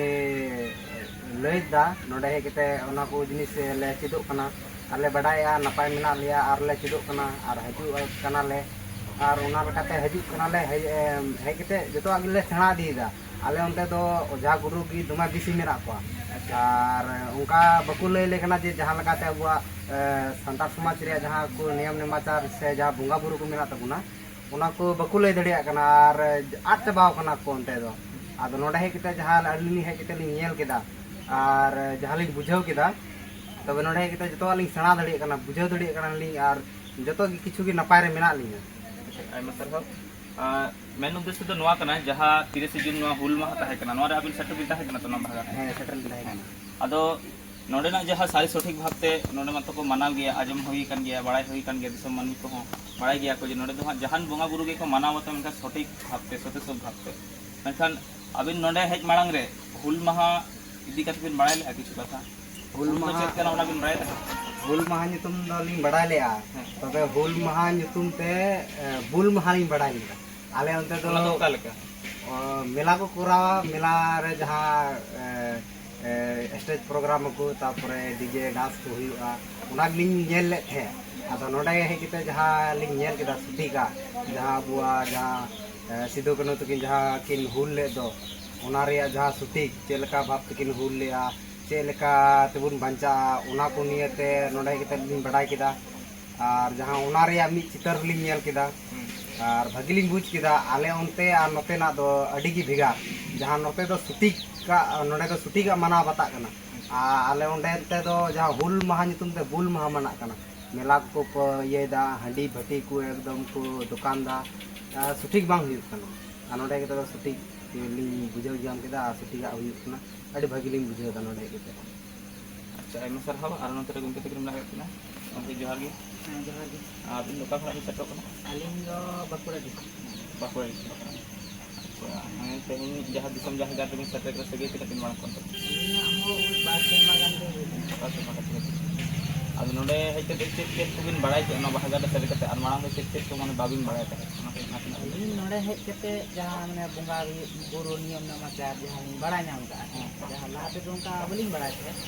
ᱞᱟᱹᱭ ᱫᱟ ᱱᱚᱰᱮ ᱦᱮᱡ ᱠᱟᱛᱮ ᱚᱱᱟ ᱠᱚ ᱡᱤᱱᱤᱥ ᱞᱮ ᱪᱮᱫᱚᱜ ᱠᱟᱱᱟ, ᱟᱨ ᱞᱮ ᱵᱟᱰᱟᱭᱮᱜᱼᱟ, ᱱᱟᱯᱟᱭ ᱢᱮᱱᱟᱜ ᱞᱮᱭᱟ, ᱟᱨ ᱞᱮ ᱪᱮᱫᱚᱜ ᱠᱟᱱᱟ, ᱟᱨ ᱦᱤᱡᱩᱜ ᱠᱟᱱᱟᱞᱮ, ᱟᱨ ᱚᱱᱟ ᱞᱮᱠᱟᱛᱮ ᱦᱤᱡᱩᱜ ᱠᱟᱱᱟᱞᱮ᱾ ᱦᱮᱡ ᱦᱮᱡ ᱠᱟᱛᱮ ᱡᱚᱛᱚᱣᱟᱜ ᱜᱮᱞᱮ ᱥᱮᱬᱟ ᱤᱫᱤᱭᱮᱫᱟ᱾ ᱟᱞᱮ ᱚᱱᱛᱮ ᱫᱚ ᱚᱡᱷᱟ ᱜᱩᱨᱩ ᱜᱮ ᱫᱚᱢᱮ ᱵᱮᱥᱤ ᱢᱮᱱᱟᱜ ᱠᱚᱣᱟ᱾ ᱟᱪᱪᱷᱟ᱾ ᱟᱨ ᱚᱱᱠᱟ ᱵᱟᱠᱚ ᱞᱟᱹᱭ ᱞᱮ ᱠᱟᱱᱟ ᱡᱮ ᱡᱟᱦᱟᱸ ᱞᱮᱠᱟᱛᱮ ᱟᱵᱚᱣᱟᱜ ᱥᱟᱱᱛᱟᱲ ᱥᱚᱢᱟᱡᱽ ᱨᱮᱭᱟᱜ ᱡᱟᱦᱟᱸ ᱠᱚ ᱱᱤᱭᱚᱢ ᱱᱮᱢᱟᱪᱟᱨ ᱥᱮ ᱡᱟᱦᱟᱸ ᱵᱚᱸᱜᱟ ᱵᱩᱨᱩ ᱠᱚ ᱢᱮᱱᱟᱜ ᱛᱟᱵᱚᱱᱟ, ᱚᱱᱟ ᱠᱚ ᱵᱟᱠᱚ ᱞᱟᱹᱭ ᱫᱟᱲᱮᱭᱟᱜ ᱠᱟᱱᱟ ᱟᱨ ᱟᱫ ᱪᱟᱵᱟᱣ ᱠᱟᱱᱟ ᱠᱚ ᱚᱱᱛᱮ ᱫᱚ᱾ ᱟᱫᱚ ᱱᱚᱰᱮ ᱦᱮᱡ ᱠᱟᱛᱮ ᱡᱟᱦᱟᱸ ᱟᱹᱞᱤᱧ ᱞᱤᱧ ᱦᱮᱡ ᱠᱟᱛᱮ ᱞᱤᱧ ᱧᱮᱞ ᱠᱮᱫᱟ ᱟᱨ ᱡᱟᱦᱟᱸ ᱞᱤᱧ ᱵᱩᱡᱷᱟᱹᱣ ᱠᱮᱫᱟ, ᱛᱚᱵᱮ ᱱᱚᱰᱮ ᱦᱮᱡ ᱠᱟᱛᱮ ᱡᱚᱛᱚᱣᱟᱜ ᱞᱤᱧ ᱥᱮᱬᱟ ᱫᱟᱲᱮᱭᱟᱜ ᱠᱟᱱᱟ, ᱵᱩᱡᱷᱟᱹᱣ ᱫᱟᱲᱮᱭᱟᱜ ᱠᱟᱱᱟᱞᱤᱧ ᱟᱨ ᱡᱚᱛᱚ ᱜᱮ ᱠᱤᱪᱷᱩ ᱜᱮ ᱱᱟᱯᱟᱭ ᱨᱮ ᱢᱮᱱᱟᱜ ᱞᱤᱧᱟ᱾ ᱟᱪᱪᱷᱟ, ᱟᱭᱢᱟ ᱥᱟᱨᱦᱟᱣ᱾ ᱟᱨ ᱢᱮᱱ ᱩᱫᱽᱫᱮᱥᱥᱚ ᱫᱚ ᱱᱚᱣᱟ ᱠᱟᱱᱟ, ᱡᱟᱦᱟᱸ ᱛᱤᱨᱤᱥᱮ ᱡᱩᱱ ᱱᱚᱣᱟ ᱦᱩᱞ ᱢᱟᱦᱟ ᱛᱟᱦᱮᱸ ᱠᱟᱱᱟ, ᱱᱚᱣᱟ ᱨᱮ ᱟᱹᱵᱤᱱ ᱥᱮᱴᱮᱨ ᱵᱤᱱ ᱛᱟᱦᱮᱸ ᱠᱟᱱᱟ ᱛᱚ, ᱱᱚᱣᱟ ᱵᱷᱟᱜᱟᱣ? ᱦᱮᱸ, ᱥᱮᱴᱮᱨ ᱞᱤᱧ ᱛᱟᱦᱮᱸ ᱠᱟᱱᱟ᱾ ᱟᱫᱚ ᱱᱚᱰᱮᱱᱟᱜ ᱡᱟᱦᱟᱸ ᱥᱟᱹᱨᱤ ᱥᱚᱴᱷᱤᱠ ᱵᱷᱟᱵᱽᱛᱮ ᱱᱚᱰᱮ ᱢᱟᱛᱚ ᱠᱚ ᱢᱟᱱᱟᱣ ᱜᱮᱭᱟ, ᱟᱸᱡᱚᱢ ᱦᱩᱭ ᱟᱠᱟᱱ ᱜᱮᱭᱟ, ᱵᱟᱲᱟᱭ ᱦᱩᱭ ᱟᱠᱟᱱ ᱜᱮᱭᱟ, ᱫᱤᱥᱚᱢ ᱢᱟᱹᱱᱢᱤ ᱠᱚᱦᱚᱸ ᱵᱟᱲᱟᱭ ᱜᱮᱭᱟ ᱠᱚ ᱡᱮ ᱱᱚᱰᱮ ᱫᱚ ᱦᱟᱸᱜ ᱡᱟᱦᱟᱱ ᱵᱚᱸᱜᱟ ᱵᱩᱨᱩ ᱜᱮᱠᱚ ᱢᱟᱱᱟᱣ ᱵᱟᱛᱟᱣᱟ, ᱢᱮᱱᱠᱷᱟᱱ ᱥᱚᱴᱷᱤᱠ ᱵᱷᱟᱵᱽᱛᱮ, ᱥᱚᱛᱮᱡ ᱵᱷᱟᱵᱽᱛᱮ᱾ ᱢᱮᱱᱠᱷᱟᱱ ᱟᱹᱵᱤᱱ ᱱᱚᱰᱮ ᱦᱮᱡ ᱢᱟᱲᱟᱝ ᱨᱮ ᱦᱩᱞ ᱢᱟᱦᱟ ᱤᱫᱤ ᱠᱟᱛᱮ ᱵᱤᱱ ᱵᱟᱲᱟᱭ ᱞᱮᱫᱼᱟ ᱠᱤᱪᱷᱩ ᱠᱟᱛᱷᱟ? ᱦᱩᱞ ᱦᱩᱞ ᱫᱚ ᱢᱟᱦᱟ ᱪᱮᱫ ᱠᱟᱱᱟ, ᱚᱱᱟ ᱵᱤᱱ ᱵᱟᱲᱟᱭ ᱞᱮᱫᱼᱟ? ᱦᱩᱞ ᱢᱟᱦᱟ ᱧᱩᱛᱩᱢ ᱫᱚᱞᱤᱧ ᱵᱟᱲᱟᱭ ᱞᱮᱫᱼᱟ, ᱦᱮᱸ᱾ ᱛᱚᱵᱮ ᱦᱩᱞ ᱢᱟᱦᱟ ᱧᱩᱛᱩᱢ ᱛᱮ, ᱮ, ᱵᱩᱞ ᱢᱟᱦᱟ ᱞᱤᱧ ᱵᱟᱲᱟᱭ ᱞᱮᱫᱟ᱾ ᱟᱞᱮ ᱚᱱᱛᱮ ᱫᱚ, ᱚᱱᱟ ᱫᱚ ᱚᱠᱟ ᱞᱮᱠᱟ? ᱚ, ᱢᱮᱞᱟ ᱠᱚ ᱠᱚᱨᱟᱣᱟ, ᱢᱮᱞᱟ ᱨᱮ ᱡᱟᱦᱟᱸ, ᱮ, ᱮ, ᱥᱴᱮᱡᱽ ᱯᱨᱳᱜᱨᱟᱢ ᱟᱠᱚ, ᱛᱟᱨᱯᱚᱨᱮ ᱰᱤᱡᱮ ᱰᱟᱱᱥ ᱠᱚ ᱦᱩᱭᱩᱜᱼᱟ, ᱚᱱᱟ ᱜᱮᱞᱤᱧ ᱧᱮᱞ ᱞᱮᱫ ᱛᱟᱦᱮᱸᱫ᱾ ᱟᱫᱚ ᱱᱚᱰᱮ ᱦᱮᱡ ᱠᱟᱛᱮ ᱡᱟᱦᱟᱸ ᱞᱤᱧ ᱧᱮᱞ ᱠᱮᱫᱟ ᱥᱩᱴᱤᱝᱟᱜ, ᱡᱟᱦᱟᱸ ᱟᱵᱚᱣᱟᱜ ᱡᱟᱦᱟᱸ, ᱮ, ᱥᱤᱫᱩ ᱠᱟᱹᱱᱦᱩ ᱛᱟᱹᱠᱤᱱ ᱡᱟᱦᱟᱸ ᱠᱤᱱ ᱦᱩᱞ ᱞᱮᱫ ᱫᱚ, ᱚᱱᱟ ᱨᱮᱭᱟᱜ ᱡᱟᱦᱟᱸ ᱥᱩᱴᱤᱝ, ᱪᱮᱫ ᱞᱮᱠᱟ ᱵᱷᱟᱵᱽ ᱛᱮᱠᱤᱱ ᱦᱩᱞ ᱞᱮᱫᱼᱟ, ᱪᱮᱫ ᱞᱮᱠᱟ ᱛᱮᱵᱚᱱ ᱵᱟᱧᱪᱟᱜᱼᱟ, ᱚᱱᱟ ᱠᱚ ᱱᱤᱭᱮᱛᱮ ᱱᱚᱰᱮ ᱦᱮᱡ ᱠᱟᱛᱮ ᱞᱤᱧ ᱵᱟᱰᱟᱭ ᱠᱮᱫᱟ᱾ ᱟᱨ ᱡᱟᱦᱟᱸ ᱚᱱᱟ ᱨᱮᱭᱟᱜ ᱢᱤᱫ ᱪᱤᱛᱟᱹᱨ ᱞᱤᱧ ᱧᱮᱞ ᱠᱮᱫᱟ, ᱦᱩᱸ᱾ ᱟᱨ ᱵᱷᱟᱹᱜᱤ ᱞᱤᱧ ᱵᱩᱡᱽ ᱠᱮᱫᱟ᱾ ᱟᱞᱮ ᱚᱱᱛᱮ ᱟᱨ ᱱᱚᱛᱮᱱᱟᱜ ᱫᱚ ᱟᱹᱰᱤ ᱜᱮ ᱵᱷᱮᱜᱟᱨ᱾ ᱡᱟᱦᱟᱸ ᱱᱚᱛᱮ ᱫᱚ ᱥᱩᱴᱤᱠ ᱠᱟᱜ, ᱱᱚᱰᱮ ᱫᱚ ᱥᱩᱴᱤᱠᱟᱜ ᱢᱟᱱᱟᱣ ᱵᱟᱛᱟᱜ ᱠᱟᱱᱟ᱾ ᱟᱨ ᱟᱞᱮ ᱚᱸᱰᱮ ᱛᱮ ᱫᱚ ᱡᱟᱦᱟᱸ ᱦᱩᱞ ᱢᱟᱦᱟ ᱧᱩᱛᱩᱢ ᱛᱮ ᱵᱩᱞ ᱢᱟᱦᱟ ᱢᱟᱱᱟᱜ ᱠᱟᱱᱟ᱾ ᱢᱮᱞᱟ ᱠᱚᱠᱚ ᱠᱚ ᱤᱭᱟᱹᱭᱮᱫᱟ, ᱦᱟᱺᱰᱤ ᱵᱷᱟᱹᱴᱤ ᱠᱚ ᱮᱠᱫᱚᱢ ᱠᱚ ᱫᱚᱠᱟᱱ ᱫᱟ᱾ ᱟᱨ ᱥᱩᱴᱤᱠ ᱵᱟᱝ ᱦᱩᱭᱩᱜ ᱠᱟᱱᱟ᱾ ᱟᱨ ᱱᱚᱰᱮ ᱠᱟᱛᱮ ᱫᱚ ᱥᱩᱴᱤᱠ ᱞᱤᱧ ᱵᱩᱡᱷᱟᱹᱣ ᱧᱟᱢ ᱠᱮᱫᱟ ᱟᱨ ᱥᱩᱴᱤᱠᱟᱜ ᱦᱩᱭᱩᱜ ᱠᱟᱱᱟ᱾ ᱟᱹᱰᱤ ᱵᱷᱟᱹᱜᱤ ᱞᱤᱧ ᱵᱩᱡᱷᱟᱹᱣ ᱮᱫᱟ ᱱᱚᱰᱮ ᱦᱮᱡ ᱠᱟᱛᱮ᱾ ᱟᱪᱪᱷᱟ, ᱟᱭᱢᱟ ᱥᱟᱨᱦᱟᱣ᱾ ᱟᱨ ᱱᱚᱛᱮ ᱨᱮ ᱜᱚᱢᱠᱮ ᱛᱟᱹᱠᱤᱱ ᱢᱮᱱᱟᱜ ᱟᱠᱟᱫ ᱠᱤᱱᱟ᱾ ᱜᱚᱢᱠᱮ, ᱡᱚᱦᱟᱨ ᱜᱮ᱾ ᱦᱮᱸ, ᱡᱚᱦᱟᱨ ᱜᱮ᱾ ᱟᱹᱵᱤᱱ ᱫᱚ ᱚᱠᱟ ᱠᱷᱚᱱᱟᱜ ᱵᱤᱱ ᱥᱮᱴᱮᱨᱚᱜ ᱠᱟᱱᱟ? ᱟᱹᱞᱤᱧ ᱫᱚ ᱵᱟᱸᱠᱩᱲᱟ ᱰᱤᱥᱴᱨᱤᱠᱴ᱾ ᱵᱟᱸᱠᱩᱲᱟ ᱰᱤᱥᱴᱨᱤᱠᱴ ᱠᱷᱚᱱᱟᱜ᱾ ᱟᱪᱪᱷᱟ, ᱦᱮᱸ, ᱛᱮᱦᱮᱧ ᱡᱟᱦᱟᱸ ᱫᱤᱥᱚᱢ ᱡᱟᱦᱮᱨ ᱜᱟᱲ ᱨᱮᱵᱤᱱ ᱥᱮᱴᱮᱨ ᱠᱟᱱᱟ, ᱥᱟᱹᱜᱟᱹᱭ ᱛᱤᱱᱟᱹᱜ ᱵᱤᱱ ᱢᱟᱲᱟᱝ ᱠᱷᱚᱱ ᱫᱚ? ᱟᱹᱞᱤᱧᱟᱜ ᱦᱚᱸ ᱳᱭ ᱵᱟᱨ ᱥᱮᱨᱢᱟ ᱜᱟᱱ ᱜᱮ ᱦᱩᱭ ᱠᱟᱱᱟ᱾ ᱵᱟᱨ ᱥᱮᱨᱢᱟ ᱠᱟᱛᱮ᱾ ᱟᱫᱚ ᱱᱚᱰᱮ ᱦᱮᱡ ᱠᱟᱛᱮ ᱪᱮᱫ ᱪᱮᱫ ᱠᱚᱵᱤᱱ ᱵᱟᱲᱟᱭ ᱠᱮᱫᱟ ᱱᱚᱣᱟ ᱵᱟᱦᱟ ᱜᱟᱲ ᱨᱮ ᱥᱮᱴᱮᱨ ᱠᱟᱛᱮ, ᱟᱨ ᱢᱟᱲᱟᱝ ᱫᱚ ᱪᱮᱫ ᱪᱮᱫ ᱠᱚ ᱢᱟᱱᱮ ᱵᱟᱵᱤᱱ ᱵᱟᱲᱟᱭ ᱛᱟᱦᱮᱸᱫ ᱚᱱᱟ ᱟᱹᱞᱤᱧ ᱱᱚᱰᱮ ᱦᱮᱡ ᱠᱟᱛᱮ ᱡᱟᱦᱟᱸ ᱢᱟᱱᱮ ᱵᱚᱸᱜᱟ ᱵᱩᱨᱩ ᱱᱤᱭᱚᱢ ᱱᱮᱢᱟᱪᱟᱨ ᱡᱟᱦᱟᱸ ᱞᱤᱧ ᱵᱟᱲᱟᱭ ᱧᱟᱢ ᱠᱟᱜᱼᱟ, ᱡᱟᱦᱟᱸ ᱞᱟᱦᱟ ᱛᱮᱫᱚ ᱚᱱᱠᱟ ᱵᱟᱹᱞᱤᱧ ᱵᱟᱲᱟᱭ ᱛᱟᱦᱮᱸᱫ᱾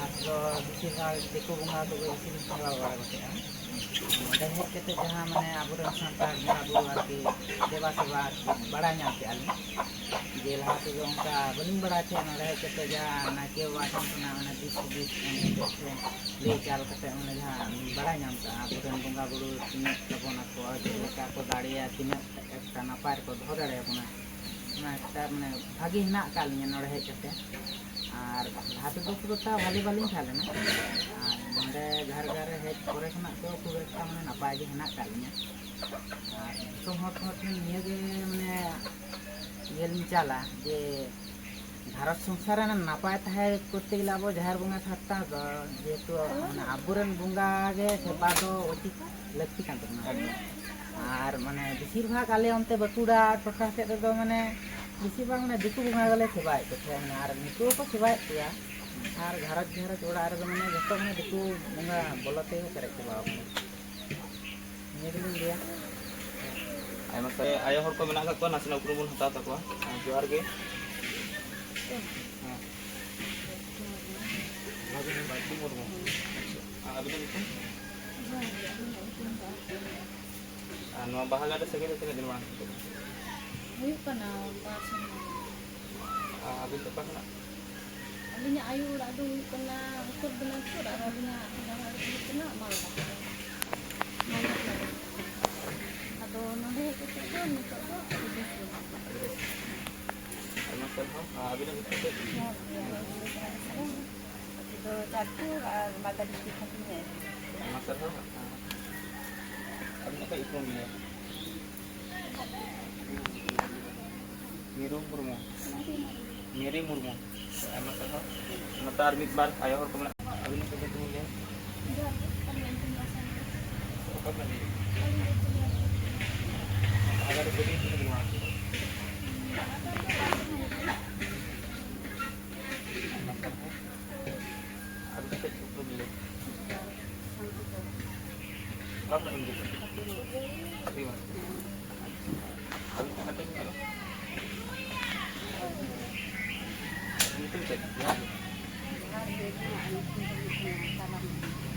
ᱟᱨ ᱫᱚ ᱵᱮᱥᱤᱨ ᱵᱷᱟᱜᱽ ᱫᱤᱠᱩ ᱵᱚᱸᱜᱟ ᱠᱚᱜᱮ ᱵᱮᱥᱤ ᱞᱤᱧ ᱥᱮᱵᱟ ᱵᱟᱲᱟ ᱠᱚ ᱛᱟᱦᱮᱸᱫᱼᱟ᱾ ᱱᱚᱰᱮ ᱦᱮᱡ ᱠᱟᱛᱮ ᱡᱟᱦᱟᱸ ᱢᱟᱱᱮ ᱟᱵᱚᱨᱮᱱ ᱥᱟᱱᱛᱟᱲ ᱵᱚᱸᱜᱟ ᱵᱩᱨᱩ ᱟᱨᱠᱤ ᱫᱮᱵᱟ ᱥᱮᱵᱟ ᱟᱨᱠᱤ ᱵᱟᱲᱟᱭ ᱧᱟᱢ ᱠᱮᱜᱼᱟ ᱞᱤᱧ, ᱡᱮ ᱞᱟᱦᱟ ᱛᱮᱫᱚ ᱚᱱᱠᱟ ᱵᱟᱹᱞᱤᱧ ᱵᱟᱲᱟᱭ ᱛᱟᱦᱮᱸᱫ᱾ ᱱᱚᱰᱮ ᱦᱮᱡ ᱠᱟᱛᱮ ᱡᱟᱦᱟᱸ ᱱᱟᱭᱠᱮ ᱵᱟᱵᱟ ᱴᱷᱮᱱ ᱠᱷᱚᱱᱟᱜ ᱚᱱᱟ ᱫᱤᱥ ᱦᱩᱫᱤᱥ ᱮᱢ ᱠᱟᱛᱮ ᱥᱮ ᱞᱟᱹᱭ ᱪᱟᱞ ᱠᱟᱛᱮ ᱚᱱᱟ ᱡᱟᱦᱟᱸ ᱵᱟᱲᱟᱭ ᱧᱟᱢ ᱠᱟᱜᱼᱟ, ᱟᱵᱚᱨᱮᱱ ᱵᱚᱸᱜᱟ ᱵᱩᱨᱩ ᱛᱤᱱᱟᱹᱜ ᱛᱟᱵᱚᱱ ᱟᱠᱚ, ᱪᱮᱫ ᱞᱮᱠᱟ ᱠᱚ ᱫᱟᱲᱮᱭᱟ, ᱛᱤᱱᱟᱹᱜ ᱮᱠᱴᱟ ᱱᱟᱯᱟᱭ ᱨᱮᱠᱚ ᱫᱚᱦᱚ ᱫᱟᱲᱮᱭᱟᱵᱚᱱᱟ, ᱚᱱᱟ ᱮᱠᱴᱟ ᱢᱟᱱᱮ ᱵᱷᱟᱜᱮ ᱦᱮᱱᱟᱜ ᱟᱠᱟᱫ ᱞᱤᱧᱟ ᱱᱚᱰᱮ ᱦᱮᱡ ᱠᱟᱛᱮ᱾ ᱟᱨ ᱞᱟᱦᱟ ᱛᱮᱫᱚ ᱠᱷᱩᱵ ᱮᱠᱴᱟ ᱵᱷᱟᱞᱮ ᱵᱟᱹᱞᱤᱧ ᱛᱟᱦᱮᱸ ᱞᱮᱱᱟ, ᱟᱨ ᱱᱚᱰᱮ ᱡᱷᱟᱲᱜᱨᱟᱢ ᱨᱮ ᱦᱮᱡ ᱯᱚᱨᱮ ᱠᱷᱚᱱᱟᱜ ᱫᱚ ᱠᱷᱩᱵ ᱮᱠᱴᱟ ᱢᱟᱱᱮ ᱱᱟᱯᱟᱭ ᱜᱮ ᱦᱮᱱᱟᱜ ᱟᱠᱟᱫ ᱞᱤᱧᱟ᱾ ᱟᱨ ᱫᱤᱥᱚᱢ ᱦᱚᱲ ᱠᱚᱦᱚᱸ ᱴᱷᱮᱱ ᱱᱤᱭᱟᱹᱜᱮ ᱢᱟᱱᱮ ᱤᱭᱟᱹ ᱞᱤᱧ ᱪᱟᱞᱟ ᱡᱮ ᱜᱷᱟᱨᱚᱸᱡᱽ ᱥᱚᱝᱥᱟᱨ ᱨᱮ ᱱᱟᱯᱟᱭ ᱛᱟᱦᱮᱸ ᱠᱚᱨᱛᱮ ᱜᱮᱞᱮ ᱟᱵᱚ ᱡᱟᱦᱮᱨ ᱵᱚᱸᱜᱟ ᱥᱟᱶᱛᱟ ᱫᱚ ᱡᱮᱦᱮᱛᱩ ᱢᱟᱱᱮ ᱟᱵᱚᱨᱮᱱ ᱵᱚᱸᱜᱟ ᱜᱮ ᱥᱮᱵᱟ ᱫᱚ ᱩᱪᱤᱛ ᱞᱟᱹᱠᱛᱤ ᱠᱟᱱ ᱛᱟᱵᱚᱱᱟ᱾ ᱮᱠᱫᱚᱢ᱾ ᱟᱨ ᱢᱟᱱᱮ ᱵᱮᱥᱤᱨ ᱵᱷᱟᱜᱽ ᱟᱞᱮ ᱚᱱᱛᱮ ᱵᱟᱸᱠᱩᱲᱟ ᱴᱚᱴᱷᱟ ᱥᱮᱫ ᱨᱮᱫᱚ ᱢᱟᱱᱮ ᱵᱮᱥᱤᱨ ᱵᱷᱟᱜᱽ ᱢᱟᱱᱮ ᱫᱤᱠᱩ ᱵᱚᱸᱜᱟ ᱜᱮᱞᱮ ᱥᱮᱵᱟᱭᱮᱫ ᱠᱚ ᱛᱟᱦᱮᱸᱫ, ᱢᱟᱱᱮ ᱟᱨ ᱱᱤᱛᱚᱜ ᱦᱚᱸᱠᱚ ᱥᱮᱵᱟᱭᱮᱫ ᱠᱚᱣᱟ᱾ ᱟᱨ ᱜᱷᱟᱨᱚᱸᱡᱽ ᱜᱷᱟᱨᱚᱸᱡᱽ ᱚᱲᱟᱜ ᱨᱮᱫᱚ ᱢᱟᱱᱮ ᱡᱚᱛᱚ ᱢᱟᱱᱮ ᱫᱤᱠᱩ ᱵᱚᱸᱜᱟ ᱵᱚᱞᱚ ᱛᱮᱜᱮ ᱯᱮᱨᱮᱡ ᱪᱟᱵᱟ ᱟᱠᱟᱱᱟ᱾ ᱱᱤᱭᱟᱹ ᱜᱮᱞᱤᱧ ᱞᱟᱹᱭᱟ᱾ ᱟᱭᱢᱟ ᱥᱟᱨ ᱟᱭᱳ ᱦᱚᱲ ᱠᱚ ᱢᱮᱱᱟᱜ ᱟᱠᱟᱫ ᱠᱚᱣᱟ, ᱱᱟᱥᱮᱱᱟᱜ ᱩᱯᱨᱩᱢ ᱵᱚᱱ ᱦᱟᱛᱟᱣ ᱛᱟᱠᱚᱣᱟ᱾ ᱦᱮᱸ, ᱡᱚᱦᱟᱨ ᱜᱮ᱾ ᱦᱮᱸ᱾ ᱵᱷᱟᱜᱮ ᱧᱚᱜ ᱵᱟᱭ ᱩᱯᱨᱩᱢ ᱵᱚᱱ᱾ ᱟᱪᱪᱷᱟ᱾ ᱟᱨ ᱟᱹᱵᱤᱱᱟᱜ ᱧᱩᱛᱩᱢ? ᱟᱨ ᱱᱚᱣᱟ ᱵᱟᱦᱟ ᱜᱟᱰᱟ ᱥᱟᱹᱜᱟᱹᱭ ᱫᱚ ᱛᱤᱱᱟᱹᱜ ᱫᱤᱱ ᱢᱟᱲᱟᱝ ᱠᱷᱚᱱ? ᱦᱩᱭᱩᱜ ᱠᱟᱱᱟ ᱵᱟᱨ ᱥᱮᱨᱢᱟ᱾ ᱟᱨ ᱟᱹᱵᱤᱱ ᱫᱚ ᱚᱠᱟ ᱠᱷᱚᱱᱟᱜ? ᱟᱹᱞᱤᱧᱟᱜ ᱟᱭᱳ ᱚᱲᱟᱜ ᱫᱚ ᱦᱩᱭᱩᱜ ᱠᱟᱱᱟ ᱩᱛᱛᱚᱨ ᱫᱤᱱᱟᱡᱽᱯᱩᱨ ᱟᱨ ᱟᱹᱞᱤᱧᱟᱜ ᱡᱟᱶᱟᱭ ᱚᱲᱟᱜ ᱫᱚ ᱦᱩᱭᱩᱜ ᱠᱟᱱᱟ ᱢᱟᱞᱫᱟ᱾ ᱢᱟᱞᱫᱟ ᱠᱷᱚᱱᱟᱜ᱾ ᱟᱫᱚ ᱱᱚᱰᱮ ᱦᱮᱡ ᱠᱟᱛᱮ ᱫᱚ ᱱᱤᱛᱚᱜ ᱫᱚ ᱟᱹᱰᱤ ᱵᱮᱥ ᱜᱮ ᱢᱮᱱᱟᱜ ᱞᱤᱧᱟ᱾ ᱟᱭᱢᱟ ᱥᱟᱨᱦᱟᱣ᱾ ᱟᱹᱵᱤᱱᱟᱜ ᱧᱩᱛᱩᱢ ᱪᱮᱫ? ᱡᱚᱦᱟᱨ ᱜᱮ, ᱟᱹᱞᱤᱧ ᱫᱚ ᱡᱟᱦᱟᱸ ᱞᱮᱠᱟ ᱟᱹᱛᱩ ᱫᱚ ᱪᱟᱸᱫᱽᱯᱩᱨ ᱟᱨ ᱢᱟᱞᱫᱟ ᱰᱤᱥᱴᱨᱤᱠᱴ ᱠᱷᱚᱱ ᱞᱤᱧ ᱦᱮᱡ ᱟᱠᱟᱱᱟ᱾ ᱟᱭᱢᱟ ᱥᱟᱨᱦᱟᱣ᱾ ᱟᱹᱵᱤᱱᱟᱜ ᱠᱟᱹᱡ ᱩᱯᱨᱩᱢ ᱞᱤᱧ ᱞᱟᱹᱭᱟ᱾ ᱢᱤᱨᱩ ᱢᱩᱨᱢᱩ᱾ ᱢᱤᱨᱤ ᱢᱩᱨᱢᱩ᱾ ᱟᱭᱢᱟ ᱥᱟᱨᱦᱟᱣ᱾ ᱱᱚᱛᱮ ᱟᱨ ᱢᱤᱫ ᱵᱟᱨ ᱟᱭᱳ ᱦᱚᱲ ᱠᱚ ᱢᱮᱱᱟᱜ ᱠᱚᱣᱟ᱾ ᱟᱹᱵᱤᱱᱟᱜ ᱠᱟᱹᱡ ᱧᱩᱛᱩᱢ ᱞᱤᱧ ᱞᱟᱹᱭᱟ᱾ ᱚᱠᱟ ᱠᱷᱚᱱ ᱞᱤᱧ ᱦᱤᱡᱩᱜ ᱠᱟᱱᱟ? ᱟᱞᱮ ᱫᱚ ᱜᱟᱹᱰᱤ ᱛᱮᱞᱮ ᱪᱟᱞᱟᱜᱼᱟ᱾ ᱟᱹᱵᱤᱱ ᱠᱟᱹᱡ ᱩᱯᱨᱩᱢ ᱞᱟᱹᱭ᱾ ᱚᱠᱟ ᱠᱷᱚᱱ ᱵᱤᱱ ᱦᱤᱡᱩᱜ ᱠᱟᱱᱟ? ᱟᱹᱰᱤ ᱢᱚᱡᱽ᱾ ᱪᱮᱫ? ᱡᱚᱦᱟᱨ ᱜᱮ᱾ ᱡᱚᱦᱟᱨ ᱜᱮ, ᱤᱧᱟᱹᱜ ᱧᱩᱛᱩᱢ ᱫᱚ ᱛᱟᱨᱟ ᱢᱩᱨᱢᱩ᱾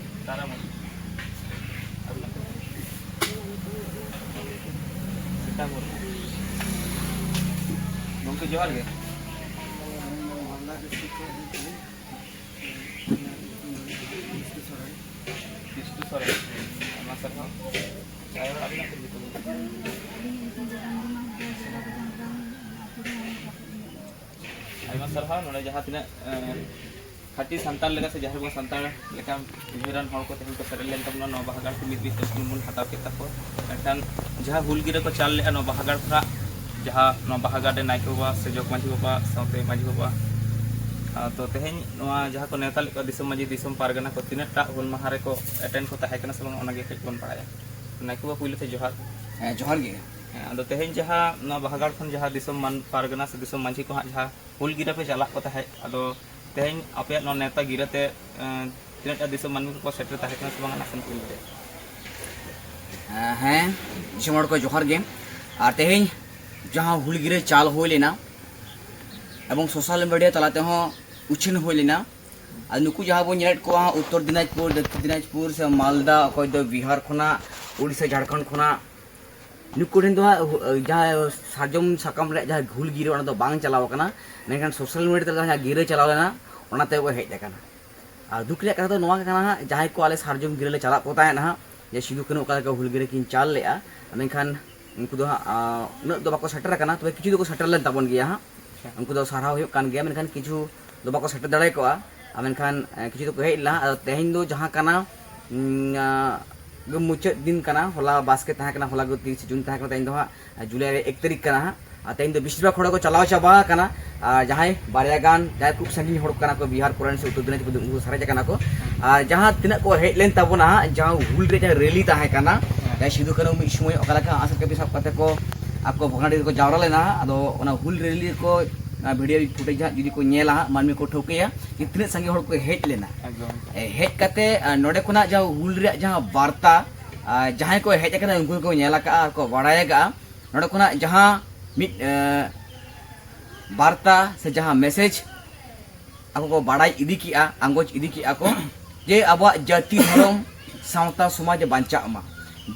ᱛᱟᱨᱟ ᱢᱩᱨᱢᱩ᱾ ᱤᱧᱟᱹᱜ ᱧᱩᱛᱩᱢ ᱫᱚ ᱥᱮᱛᱟ ᱢᱩᱨᱢᱩ᱾ ᱜᱚᱢᱠᱮ, ᱡᱚᱦᱟᱨ ᱜᱮ᱾ ᱢᱟᱞᱫᱟ ᱰᱤᱥᱴᱨᱤᱠᱴ ᱠᱷᱚᱱ ᱦᱮᱡ ᱠᱟᱹᱱᱟᱹᱧ᱾ ᱤᱧᱟᱹᱜ ᱧᱩᱛᱩᱢ ᱫᱚ ᱵᱤᱥᱱᱩ ᱥᱚᱨᱮᱱ᱾ ᱵᱤᱥᱱᱩ ᱥᱚᱨᱮᱱ, ᱟᱭᱢᱟ ᱥᱟᱨᱦᱟᱣ᱾ ᱟᱨ ᱟᱹᱵᱤᱱᱟᱜ ᱪᱮᱫ ᱧᱩᱛᱩᱢ? ᱟᱹᱞᱤᱧᱟᱜ ᱧᱩᱛᱩᱢ ᱫᱚ ᱨᱟᱱᱤᱢᱟ ᱦᱟᱸᱥᱫᱟ, ᱡᱮᱞᱟ ᱫᱚ ᱡᱷᱟᱲᱜᱨᱟᱢ, ᱟᱹᱛᱩ ᱫᱚ ᱱᱚᱰᱮ ᱠᱟᱴᱤᱡ ᱧᱚᱜ᱾ ᱟᱭᱢᱟ ᱥᱟᱨᱦᱟᱣ᱾ ᱱᱚᱰᱮ ᱡᱟᱦᱟᱸ ᱛᱤᱱᱟᱹᱜ, ᱮᱸ, ᱠᱷᱟᱹᱴᱤ ᱥᱟᱱᱛᱟᱲ ᱞᱮᱠᱟ ᱥᱮ ᱡᱟᱦᱮᱨ ᱵᱚᱸᱜᱟ ᱥᱟᱱᱛᱟᱲ ᱞᱮᱠᱟ ᱩᱭᱦᱟᱹᱨᱟᱱ ᱦᱚᱲ ᱠᱚ ᱛᱮᱦᱮᱧ ᱠᱚ ᱥᱮᱴᱮᱨ ᱞᱮᱱ ᱛᱟᱵᱚᱱᱟ, ᱱᱚᱣᱟ ᱵᱟᱦᱟ ᱜᱟᱲ ᱛᱮ ᱢᱤᱫ ᱢᱤᱫ ᱛᱮ ᱩᱯᱨᱩᱢ ᱵᱚᱱ ᱦᱟᱛᱟᱣ ᱠᱮᱫ ᱛᱟᱠᱚᱣᱟ᱾ ᱢᱮᱱᱠᱷᱟᱱ ᱡᱟᱦᱟᱸ ᱦᱩᱞ ᱜᱤᱨᱟᱹ ᱠᱚ ᱪᱟᱞ ᱞᱮᱫᱼᱟ, ᱱᱚᱣᱟ ᱵᱟᱦᱟ ᱜᱟᱲ ᱠᱷᱚᱱᱟᱜ ᱡᱟᱦᱟᱸ ᱱᱚᱣᱟ ᱵᱟᱦᱟ ᱜᱟᱲ ᱨᱮ ᱱᱟᱭᱠᱮ ᱵᱟᱵᱟ ᱥᱮ ᱡᱚᱜᱽ ᱢᱟᱹᱡᱷᱤ ᱵᱟᱵᱟ ᱥᱟᱶᱛᱮ ᱢᱟᱹᱡᱷᱤ ᱵᱟᱵᱟ, ᱟᱨ ᱛᱚ ᱛᱮᱦᱮᱧ ᱱᱚᱣᱟ ᱡᱟᱦᱟᱸ ᱠᱚ ᱱᱮᱣᱛᱟ ᱞᱮᱫ ᱠᱚᱣᱟ ᱫᱤᱥᱚᱢ ᱢᱟᱹᱡᱷᱤ, ᱫᱤᱥᱚᱢ ᱯᱟᱨᱜᱟᱱᱟ ᱠᱚ, ᱛᱤᱱᱟᱹᱜ ᱴᱟᱜ ᱦᱩᱞ ᱢᱟᱦᱟ ᱨᱮᱠᱚ ᱮᱴᱮᱱᱰ ᱠᱚ ᱛᱟᱦᱮᱸ ᱠᱟᱱᱟ ᱥᱮ ᱵᱟᱝ, ᱚᱱᱟ ᱜᱮ ᱠᱟᱹᱡ ᱵᱚᱱ ᱵᱟᱲᱟᱭᱟ᱾ ᱱᱟᱭᱠᱮ ᱵᱟᱵᱟ, ᱯᱩᱭᱞᱩ ᱛᱮ ᱡᱚᱦᱟᱨ᱾ ᱦᱮᱸ, ᱡᱚᱦᱟᱨ ᱜᱮ᱾ ᱦᱮᱸ, ᱟᱫᱚ ᱛᱮᱦᱮᱧ ᱡᱟᱦᱟᱸ ᱱᱚᱣᱟ ᱵᱟᱦᱟ ᱜᱟᱲ ᱠᱷᱚᱱ ᱡᱟᱦᱟᱸ ᱫᱤᱥᱚᱢ ᱢᱟᱱ-, ᱯᱟᱨᱜᱟᱱᱟ ᱥᱮ ᱫᱤᱥᱚᱢ ᱢᱟᱹᱡᱷᱤ ᱠᱚ ᱦᱟᱸᱜ ᱡᱟᱦᱟᱸ ᱦᱩᱞ ᱜᱤᱨᱟᱹ ᱯᱮ ᱪᱟᱞᱟᱜ ᱠᱚ ᱛᱟᱦᱮᱸᱫ, ᱟᱫᱚ ᱛᱮᱦᱮᱧ ᱟᱯᱮᱭᱟᱜ ᱱᱚᱣᱟ ᱱᱮᱣᱛᱟ ᱜᱤᱨᱟᱹ ᱛᱮ, ᱮᱸ, ᱛᱤᱱᱟᱹᱜ ᱴᱟ ᱫᱤᱥᱚᱢ ᱢᱟᱹᱱᱢᱤ ᱠᱚᱠᱚ ᱥᱮᱴᱮᱨ ᱛᱟᱦᱮᱸ ᱠᱟᱱᱟ ᱥᱮ ᱵᱟᱝ, ᱚᱱᱟ ᱠᱷᱚᱱ ᱯᱩᱭᱞᱩ ᱨᱮ? ᱦᱮᱸ, ᱫᱤᱥᱚᱢ ᱦᱚᱲ ᱠᱚ ᱡᱚᱦᱟᱨ ᱜᱮ᱾ ᱟᱨ ᱛᱮᱦᱮᱧ ᱡᱟᱦᱟᱸ ᱦᱩᱞ ᱜᱤᱨᱟᱹ ᱪᱟᱞ ᱦᱩᱭ ᱞᱮᱱᱟ ᱮᱵᱚᱝ ᱥᱳᱥᱟᱞ ᱢᱤᱰᱤᱭᱟ ᱛᱟᱞᱟ ᱛᱮᱦᱚᱸ ᱩᱪᱷᱟᱹᱱ ᱦᱩᱭ ᱞᱮᱱᱟ, ᱟᱨ ᱱᱩᱠᱩ ᱡᱟᱦᱟᱸ ᱵᱚᱱ ᱧᱮᱞᱮᱫ ᱠᱚᱣᱟ ᱩᱛᱛᱚᱨ ᱫᱤᱱᱟᱡᱽᱯᱩᱨ, ᱫᱚᱠᱠᱷᱤᱱ ᱫᱤᱱᱟᱡᱽᱯᱩᱨ ᱥᱮ ᱢᱟᱞᱫᱟ, ᱚᱠᱚᱭ ᱫᱚ ᱵᱤᱦᱟᱨ ᱠᱷᱚᱱᱟᱜ, ᱩᱲᱤᱥᱥᱟ, ᱡᱷᱟᱲᱠᱷᱚᱸᱰ ᱠᱷᱚᱱᱟᱜ, ᱱᱩᱠᱩ ᱴᱷᱮᱱ ᱫᱚ ᱦᱟᱸᱜ ᱦᱩ-, ᱡᱟᱦᱟᱸ ᱥᱟᱨᱡᱚᱢ ᱥᱟᱠᱟᱢ ᱨᱮᱭᱟᱜ ᱡᱟᱦᱟᱸ ᱦᱩᱞ ᱜᱤᱨᱟᱹ, ᱚᱱᱟ ᱫᱚ ᱵᱟᱝ ᱪᱟᱞᱟᱣ ᱟᱠᱟᱱᱟ, ᱢᱮᱱᱠᱷᱟᱱ ᱥᱳᱥᱟᱞ ᱢᱤᱰᱤᱭᱟ ᱛᱟᱞᱟ ᱡᱟᱦᱟᱸ ᱜᱤᱨᱟᱹ ᱪᱟᱞᱟᱣ ᱞᱮᱱᱟ, ᱚᱱᱟ ᱛᱮ ᱠᱚ ᱦᱮᱡ ᱟᱠᱟᱱᱟ᱾ ᱟᱨ ᱫᱩᱠ ᱨᱮᱭᱟᱜ ᱠᱟᱛᱷᱟ ᱫᱚ ᱱᱚᱣᱟ ᱜᱮ ᱠᱟᱱᱟ ᱦᱟᱸᱜ, ᱡᱟᱦᱟᱸᱭ ᱠᱚ ᱟᱞᱮ ᱥᱟᱨᱡᱚᱢ ᱜᱤᱨᱟᱹ ᱞᱮ ᱪᱟᱞᱟᱜ ᱠᱚ ᱛᱟᱦᱮᱸᱫ ᱦᱟᱸᱜ, ᱡᱮ ᱥᱤᱫᱩ ᱠᱟᱹᱱᱦᱩ ᱚᱠᱟ ᱞᱮᱠᱟ ᱦᱩᱞ ᱜᱤᱨᱟᱹ ᱠᱤᱱ ᱪᱟᱞ ᱞᱮᱫᱼᱟ, ᱢᱮᱱᱠᱷᱟᱱ ᱩᱱᱠᱩ ᱫᱚ ᱦᱟᱸᱜ, ᱟᱸ, ᱩᱱᱟᱹᱜ ᱫᱚ ᱵᱟᱠᱚ ᱥᱮᱴᱮᱨ ᱟᱠᱟᱱᱟ, ᱛᱚᱵᱮ ᱠᱤᱪᱷᱩ ᱫᱚᱠᱚ ᱥᱮᱴᱮᱨ ᱞᱮᱱ ᱛᱟᱵᱚᱱ ᱜᱮᱭᱟ ᱦᱟᱸᱜ᱾ ᱟᱪᱪᱷᱟ᱾ ᱩᱱᱠᱩ ᱫᱚ ᱥᱟᱨᱦᱟᱣ ᱦᱩᱭᱩᱜ ᱠᱟᱱ ᱜᱮᱭᱟ, ᱢᱮᱱᱠᱷᱟᱱ ᱠᱤᱪᱷᱩ ᱫᱚ ᱵᱟᱠᱚ ᱥᱮᱴᱮᱨ ᱫᱟᱲᱮ ᱠᱚᱜᱼᱟ᱾ ᱟᱨ ᱢᱮᱱᱠᱷᱟᱱ, ᱮᱸ, ᱠᱤᱪᱷᱩ ᱫᱚᱠᱚ ᱦᱮᱡ ᱞᱮᱱᱟ᱾ ᱟᱫᱚ ᱛᱮᱦᱮᱧ ᱫᱚ ᱡᱟᱦᱟᱸ ᱠᱟᱱᱟ, ᱩᱸ, ᱟᱸ, ᱢᱩᱪᱟᱹᱫ ᱫᱤᱱ ᱠᱟᱱᱟ, ᱦᱚᱞᱟ ᱵᱟᱥᱠᱮ ᱛᱟᱦᱮᱸ ᱠᱟᱱᱟ, ᱦᱚᱞᱟ ᱜᱮ ᱛᱤᱨᱤᱥᱮ ᱡᱩᱱ ᱛᱟᱦᱮᱸ ᱠᱟᱱᱟ, ᱛᱮᱦᱮᱧ ᱫᱚ ᱦᱟᱸᱜ ᱡᱩᱞᱟᱭ ᱨᱮ ᱮᱠ ᱛᱟᱹᱨᱤᱠᱷ ᱠᱟᱱᱟ ᱦᱟᱸᱜ᱾ ᱟᱨ ᱛᱮᱦᱮᱧ ᱫᱚ ᱵᱮᱥᱤᱨ ᱵᱷᱟᱜᱽ ᱦᱚᱲ ᱠᱚ ᱪᱟᱞᱟᱣ ᱪᱟᱵᱟ ᱟᱠᱟᱱᱟ᱾ ᱟᱨ ᱡᱟᱦᱟᱸᱭ ᱵᱟᱨᱭᱟ ᱜᱟᱱ ᱡᱟᱦᱟᱸᱭ ᱠᱷᱩᱵ ᱥᱟᱺᱜᱤᱧ ᱦᱚᱲ ᱠᱟᱱᱟ ᱠᱚ, ᱵᱤᱦᱟᱨ ᱠᱚᱨᱮᱱ ᱥᱮ ᱩᱛᱛᱚᱨ ᱫᱤᱱᱟᱡᱽᱯᱩᱨ, ᱩᱱᱠᱩ ᱥᱟᱨᱮᱡ ᱟᱠᱟᱱᱟ ᱠᱚ᱾ ᱟᱨ ᱡᱟᱦᱟᱸ ᱛᱤᱱᱟᱹᱜ ᱠᱚ ᱦᱮᱡ ᱞᱮᱱ ᱛᱟᱵᱚᱱᱟ ᱦᱟᱸᱜ, ᱡᱟᱦᱟᱸ ᱦᱩᱞ ᱨᱮ ᱡᱟᱦᱟᱸ ᱨᱮᱞᱤ ᱛᱟᱦᱮᱸ ᱠᱟᱱᱟ, ᱡᱟᱦᱟᱸᱭ ᱥᱤᱫᱩ ᱠᱟᱹᱱᱦᱩ ᱢᱤᱫ ᱥᱚᱢᱚᱭ ᱚᱠᱟ ᱞᱮᱠᱟ ᱟᱸᱜᱼᱥᱟᱨ ᱠᱟᱹᱯᱤ ᱥᱟᱵ ᱠᱟᱛᱮ ᱠᱚ ᱟᱠᱚ ᱵᱷᱚᱜᱽᱱᱟᱰᱤ ᱨᱮᱠᱚ ᱡᱟᱣᱨᱟ ᱞᱮᱱᱟ ᱦᱟᱸᱜ᱾ ᱟᱫᱚ ᱚᱱᱟ ᱦᱩᱞ ᱨᱮᱞᱤ ᱠᱚ, ᱟᱸ, ᱵᱷᱤᱰᱤᱭᱳ ᱯᱷᱩᱴᱮᱡᱽ ᱦᱟᱸᱜ ᱡᱩᱫᱤ ᱠᱚ ᱧᱮᱞᱟ ᱦᱟᱸᱜ, ᱢᱟᱹᱱᱢᱤ ᱠᱚ ᱴᱷᱟᱹᱣᱠᱟᱹᱭᱟ ᱡᱮ ᱛᱤᱱᱟᱹᱜ ᱥᱟᱸᱜᱮ ᱦᱚᱲ ᱠᱚ ᱦᱮᱡ ᱞᱮᱱᱟ᱾ ᱮᱠᱫᱚᱢ᱾ ᱮ, ᱦᱮᱡ ᱠᱟᱛᱮ, ᱟᱸ, ᱱᱚᱰᱮ ᱠᱷᱚᱱᱟᱜ ᱡᱟᱦᱟᱸ ᱦᱩᱞ ᱨᱮᱭᱟᱜ ᱡᱟᱦᱟᱸ ᱵᱟᱨᱛᱟ, ᱟᱸ, ᱡᱟᱦᱟᱸᱭ ᱠᱚ ᱦᱮᱡ ᱟᱠᱟᱱᱟ ᱩᱱᱠᱩ ᱜᱮᱠᱚ ᱧᱮᱞ ᱟᱠᱟᱫᱼᱟ ᱟᱨ ᱠᱚ ᱵᱟᱲᱟᱭ ᱟᱠᱟᱫᱼᱟ᱾ ᱱᱚᱰᱮ ᱠᱷᱚᱱᱟᱜ ᱡᱟᱦᱟᱸ ᱢᱤᱫ, ᱮᱸ, ᱵᱟᱨᱛᱟ ᱥᱮ ᱡᱟᱦᱟᱸ ᱢᱮᱥᱮᱡᱽ ᱟᱠᱚ ᱠᱚ ᱵᱟᱲᱟᱭ ᱤᱫᱤ ᱠᱮᱜᱼᱟ, ᱟᱸᱜᱚᱪ ᱤᱫᱤ ᱠᱮᱜᱼᱟ ᱠᱚ ᱡᱮ ᱟᱵᱚᱣᱟᱜ ᱡᱟᱹᱛᱤ, ᱫᱷᱚᱨᱚᱢ, ᱥᱟᱶᱛᱟ ᱥᱚᱢᱟᱡᱽ ᱵᱟᱧᱪᱟᱜ ᱢᱟ᱾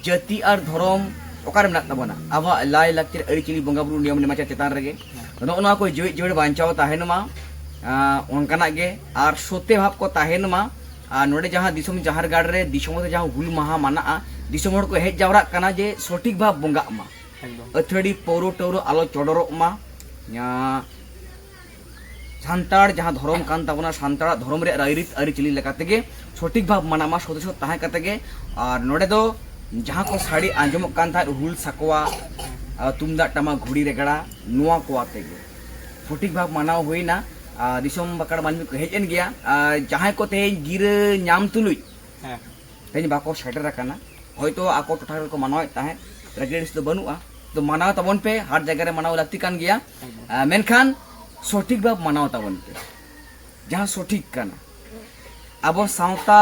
ᱡᱟᱹᱛᱤ ᱟᱨ ᱫᱷᱚᱨᱚᱢ ᱚᱠᱟᱨᱮ ᱢᱮᱱᱟᱜ ᱛᱟᱵᱚᱱᱟ? ᱟᱵᱚᱣᱟᱜ ᱞᱟᱭ ᱞᱟᱠᱪᱟᱨ, ᱟᱹᱨᱤᱪᱟᱹᱞᱤ, ᱵᱚᱸᱜᱟ ᱵᱩᱨᱩ, ᱱᱤᱭᱚᱢ ᱱᱮᱢᱟᱪᱟᱨ ᱪᱮᱛᱟᱱ ᱨᱮᱜᱮ ᱱᱚᱜᱼᱚ ᱱᱚᱣᱟ ᱠᱚ ᱡᱤᱣᱮᱫ ᱡᱤᱭᱟᱹᱲ ᱵᱟᱧᱪᱟᱣ ᱛᱟᱦᱮᱱ ᱢᱟ᱾ ᱟᱸ, ᱚᱱᱠᱟᱱᱟᱜ ᱜᱮ ᱟᱨ ᱥᱚᱛᱮ ᱵᱷᱟᱵᱽ ᱠᱚ ᱛᱟᱦᱮᱱ ᱢᱟ᱾ ᱟᱨ ᱱᱚᱰᱮ ᱡᱟᱦᱟᱸ ᱫᱤᱥᱚᱢ ᱡᱟᱦᱮᱨ ᱜᱟᱲ ᱨᱮ ᱫᱤᱥᱚᱢ ᱨᱮ ᱡᱟᱦᱟᱸ ᱦᱩᱞ ᱢᱟᱦᱟ ᱢᱟᱱᱟᱜᱼᱟ, ᱫᱤᱥᱚᱢ ᱦᱚᱲ ᱠᱚ ᱦᱮᱡ ᱡᱟᱣᱨᱟᱜ ᱠᱟᱱᱟ ᱡᱮ ᱥᱚᱴᱷᱤᱠ ᱵᱷᱟᱵᱽ ᱵᱚᱸᱜᱟᱜ ᱢᱟ, ᱮᱠᱫᱚᱢ᱾ ᱟᱹᱛᱷᱟᱹᱲᱤ ᱯᱟᱹᱣᱨᱟᱹ ᱴᱟᱹᱣᱨᱟᱹ ᱟᱞᱚ ᱪᱚᱰᱚᱨᱚᱜ ᱢᱟ᱾ ᱟᱸ, ᱥᱟᱱᱛᱟᱲ ᱡᱟᱦᱟᱸ ᱫᱷᱚᱨᱚᱢ ᱠᱟᱱ ᱛᱟᱵᱚᱱᱟ, ᱥᱟᱱᱛᱟᱲᱟᱜ ᱫᱷᱚᱨᱚᱢ ᱨᱮᱭᱟᱜ ᱨᱟᱭᱨᱤᱛ ᱟᱹᱨᱤᱪᱟᱹᱞᱤ ᱞᱮᱠᱟ ᱛᱮᱜᱮ ᱥᱚᱴᱷᱤᱠ ᱵᱷᱟᱵᱽ ᱢᱟᱱᱟᱣ ᱢᱟ, ᱥᱚᱫᱮ ᱥᱚᱫ ᱛᱟᱦᱮᱸ ᱠᱟᱛᱮ ᱜᱮ᱾ ᱟᱨ ᱱᱚᱰᱮ ᱫᱚ ᱡᱟᱦᱟᱸ ᱠᱚ ᱥᱟᱰᱮ ᱟᱸᱡᱚᱢᱚᱜ ᱠᱟᱱ ᱛᱟᱦᱮᱸᱫ, ᱦᱩᱞ ᱥᱟᱠᱣᱟ, ᱟᱨ ᱛᱩᱢᱫᱟᱜ ᱴᱟᱢᱟᱠ ᱜᱷᱩᱲᱤ ᱨᱮᱜᱽᱲᱟ, ᱱᱚᱣᱟ ᱠᱚ ᱟᱛᱮ ᱜᱮ ᱥᱚᱴᱷᱤᱠ ᱵᱷᱟᱵᱽ ᱢᱟᱱᱟᱣ ᱦᱩᱭᱱᱟ᱾ ᱟᱨ ᱫᱤᱥᱚᱢ ᱵᱟᱠᱟᱲ ᱢᱟᱹᱱᱢᱤ ᱠᱚ ᱦᱮᱡ ᱮᱱ ᱜᱮᱭᱟ᱾ ᱟᱨ ᱡᱟᱦᱟᱸᱭ ᱠᱚ ᱛᱮᱦᱮᱧ ᱜᱤᱨᱟᱹ ᱧᱟᱢ ᱛᱩᱞᱩᱡ ᱦᱮᱸ᱾ ᱛᱮᱦᱮᱧ ᱵᱟᱠᱚ ᱥᱮᱴᱮᱨ ᱟᱠᱟᱱᱟ, ᱦᱚᱭᱛᱳ ᱟᱠᱚ ᱴᱚᱴᱷᱟ ᱨᱮᱠᱚ ᱢᱟᱱᱟᱣᱮᱫ ᱛᱟᱦᱮᱸᱫ, ᱯᱨᱮᱡᱩᱰᱤᱥ ᱫᱚ ᱵᱟᱹᱱᱩᱜᱼᱟ᱾ ᱛᱚ ᱢᱟᱱᱟᱣ ᱛᱟᱵᱚᱱ ᱯᱮ, ᱦᱟᱴ ᱡᱟᱭᱜᱟ ᱨᱮ ᱢᱟᱱᱟᱣ ᱞᱟᱹᱠᱛᱤ ᱠᱟᱱ ᱜᱮᱭᱟ᱾ ᱮᱠᱫᱚᱢ᱾ ᱟᱨ ᱢᱮᱱᱠᱷᱟᱱ ᱥᱚᱴᱷᱤᱠ ᱵᱷᱟᱵᱽ ᱢᱟᱱᱟᱣ ᱛᱟᱵᱚᱱ ᱯᱮ᱾ ᱡᱟᱦᱟᱸ ᱥᱚᱴᱷᱤᱠ ᱠᱟᱱᱟ, ᱟᱵᱚ ᱥᱟᱶᱛᱟ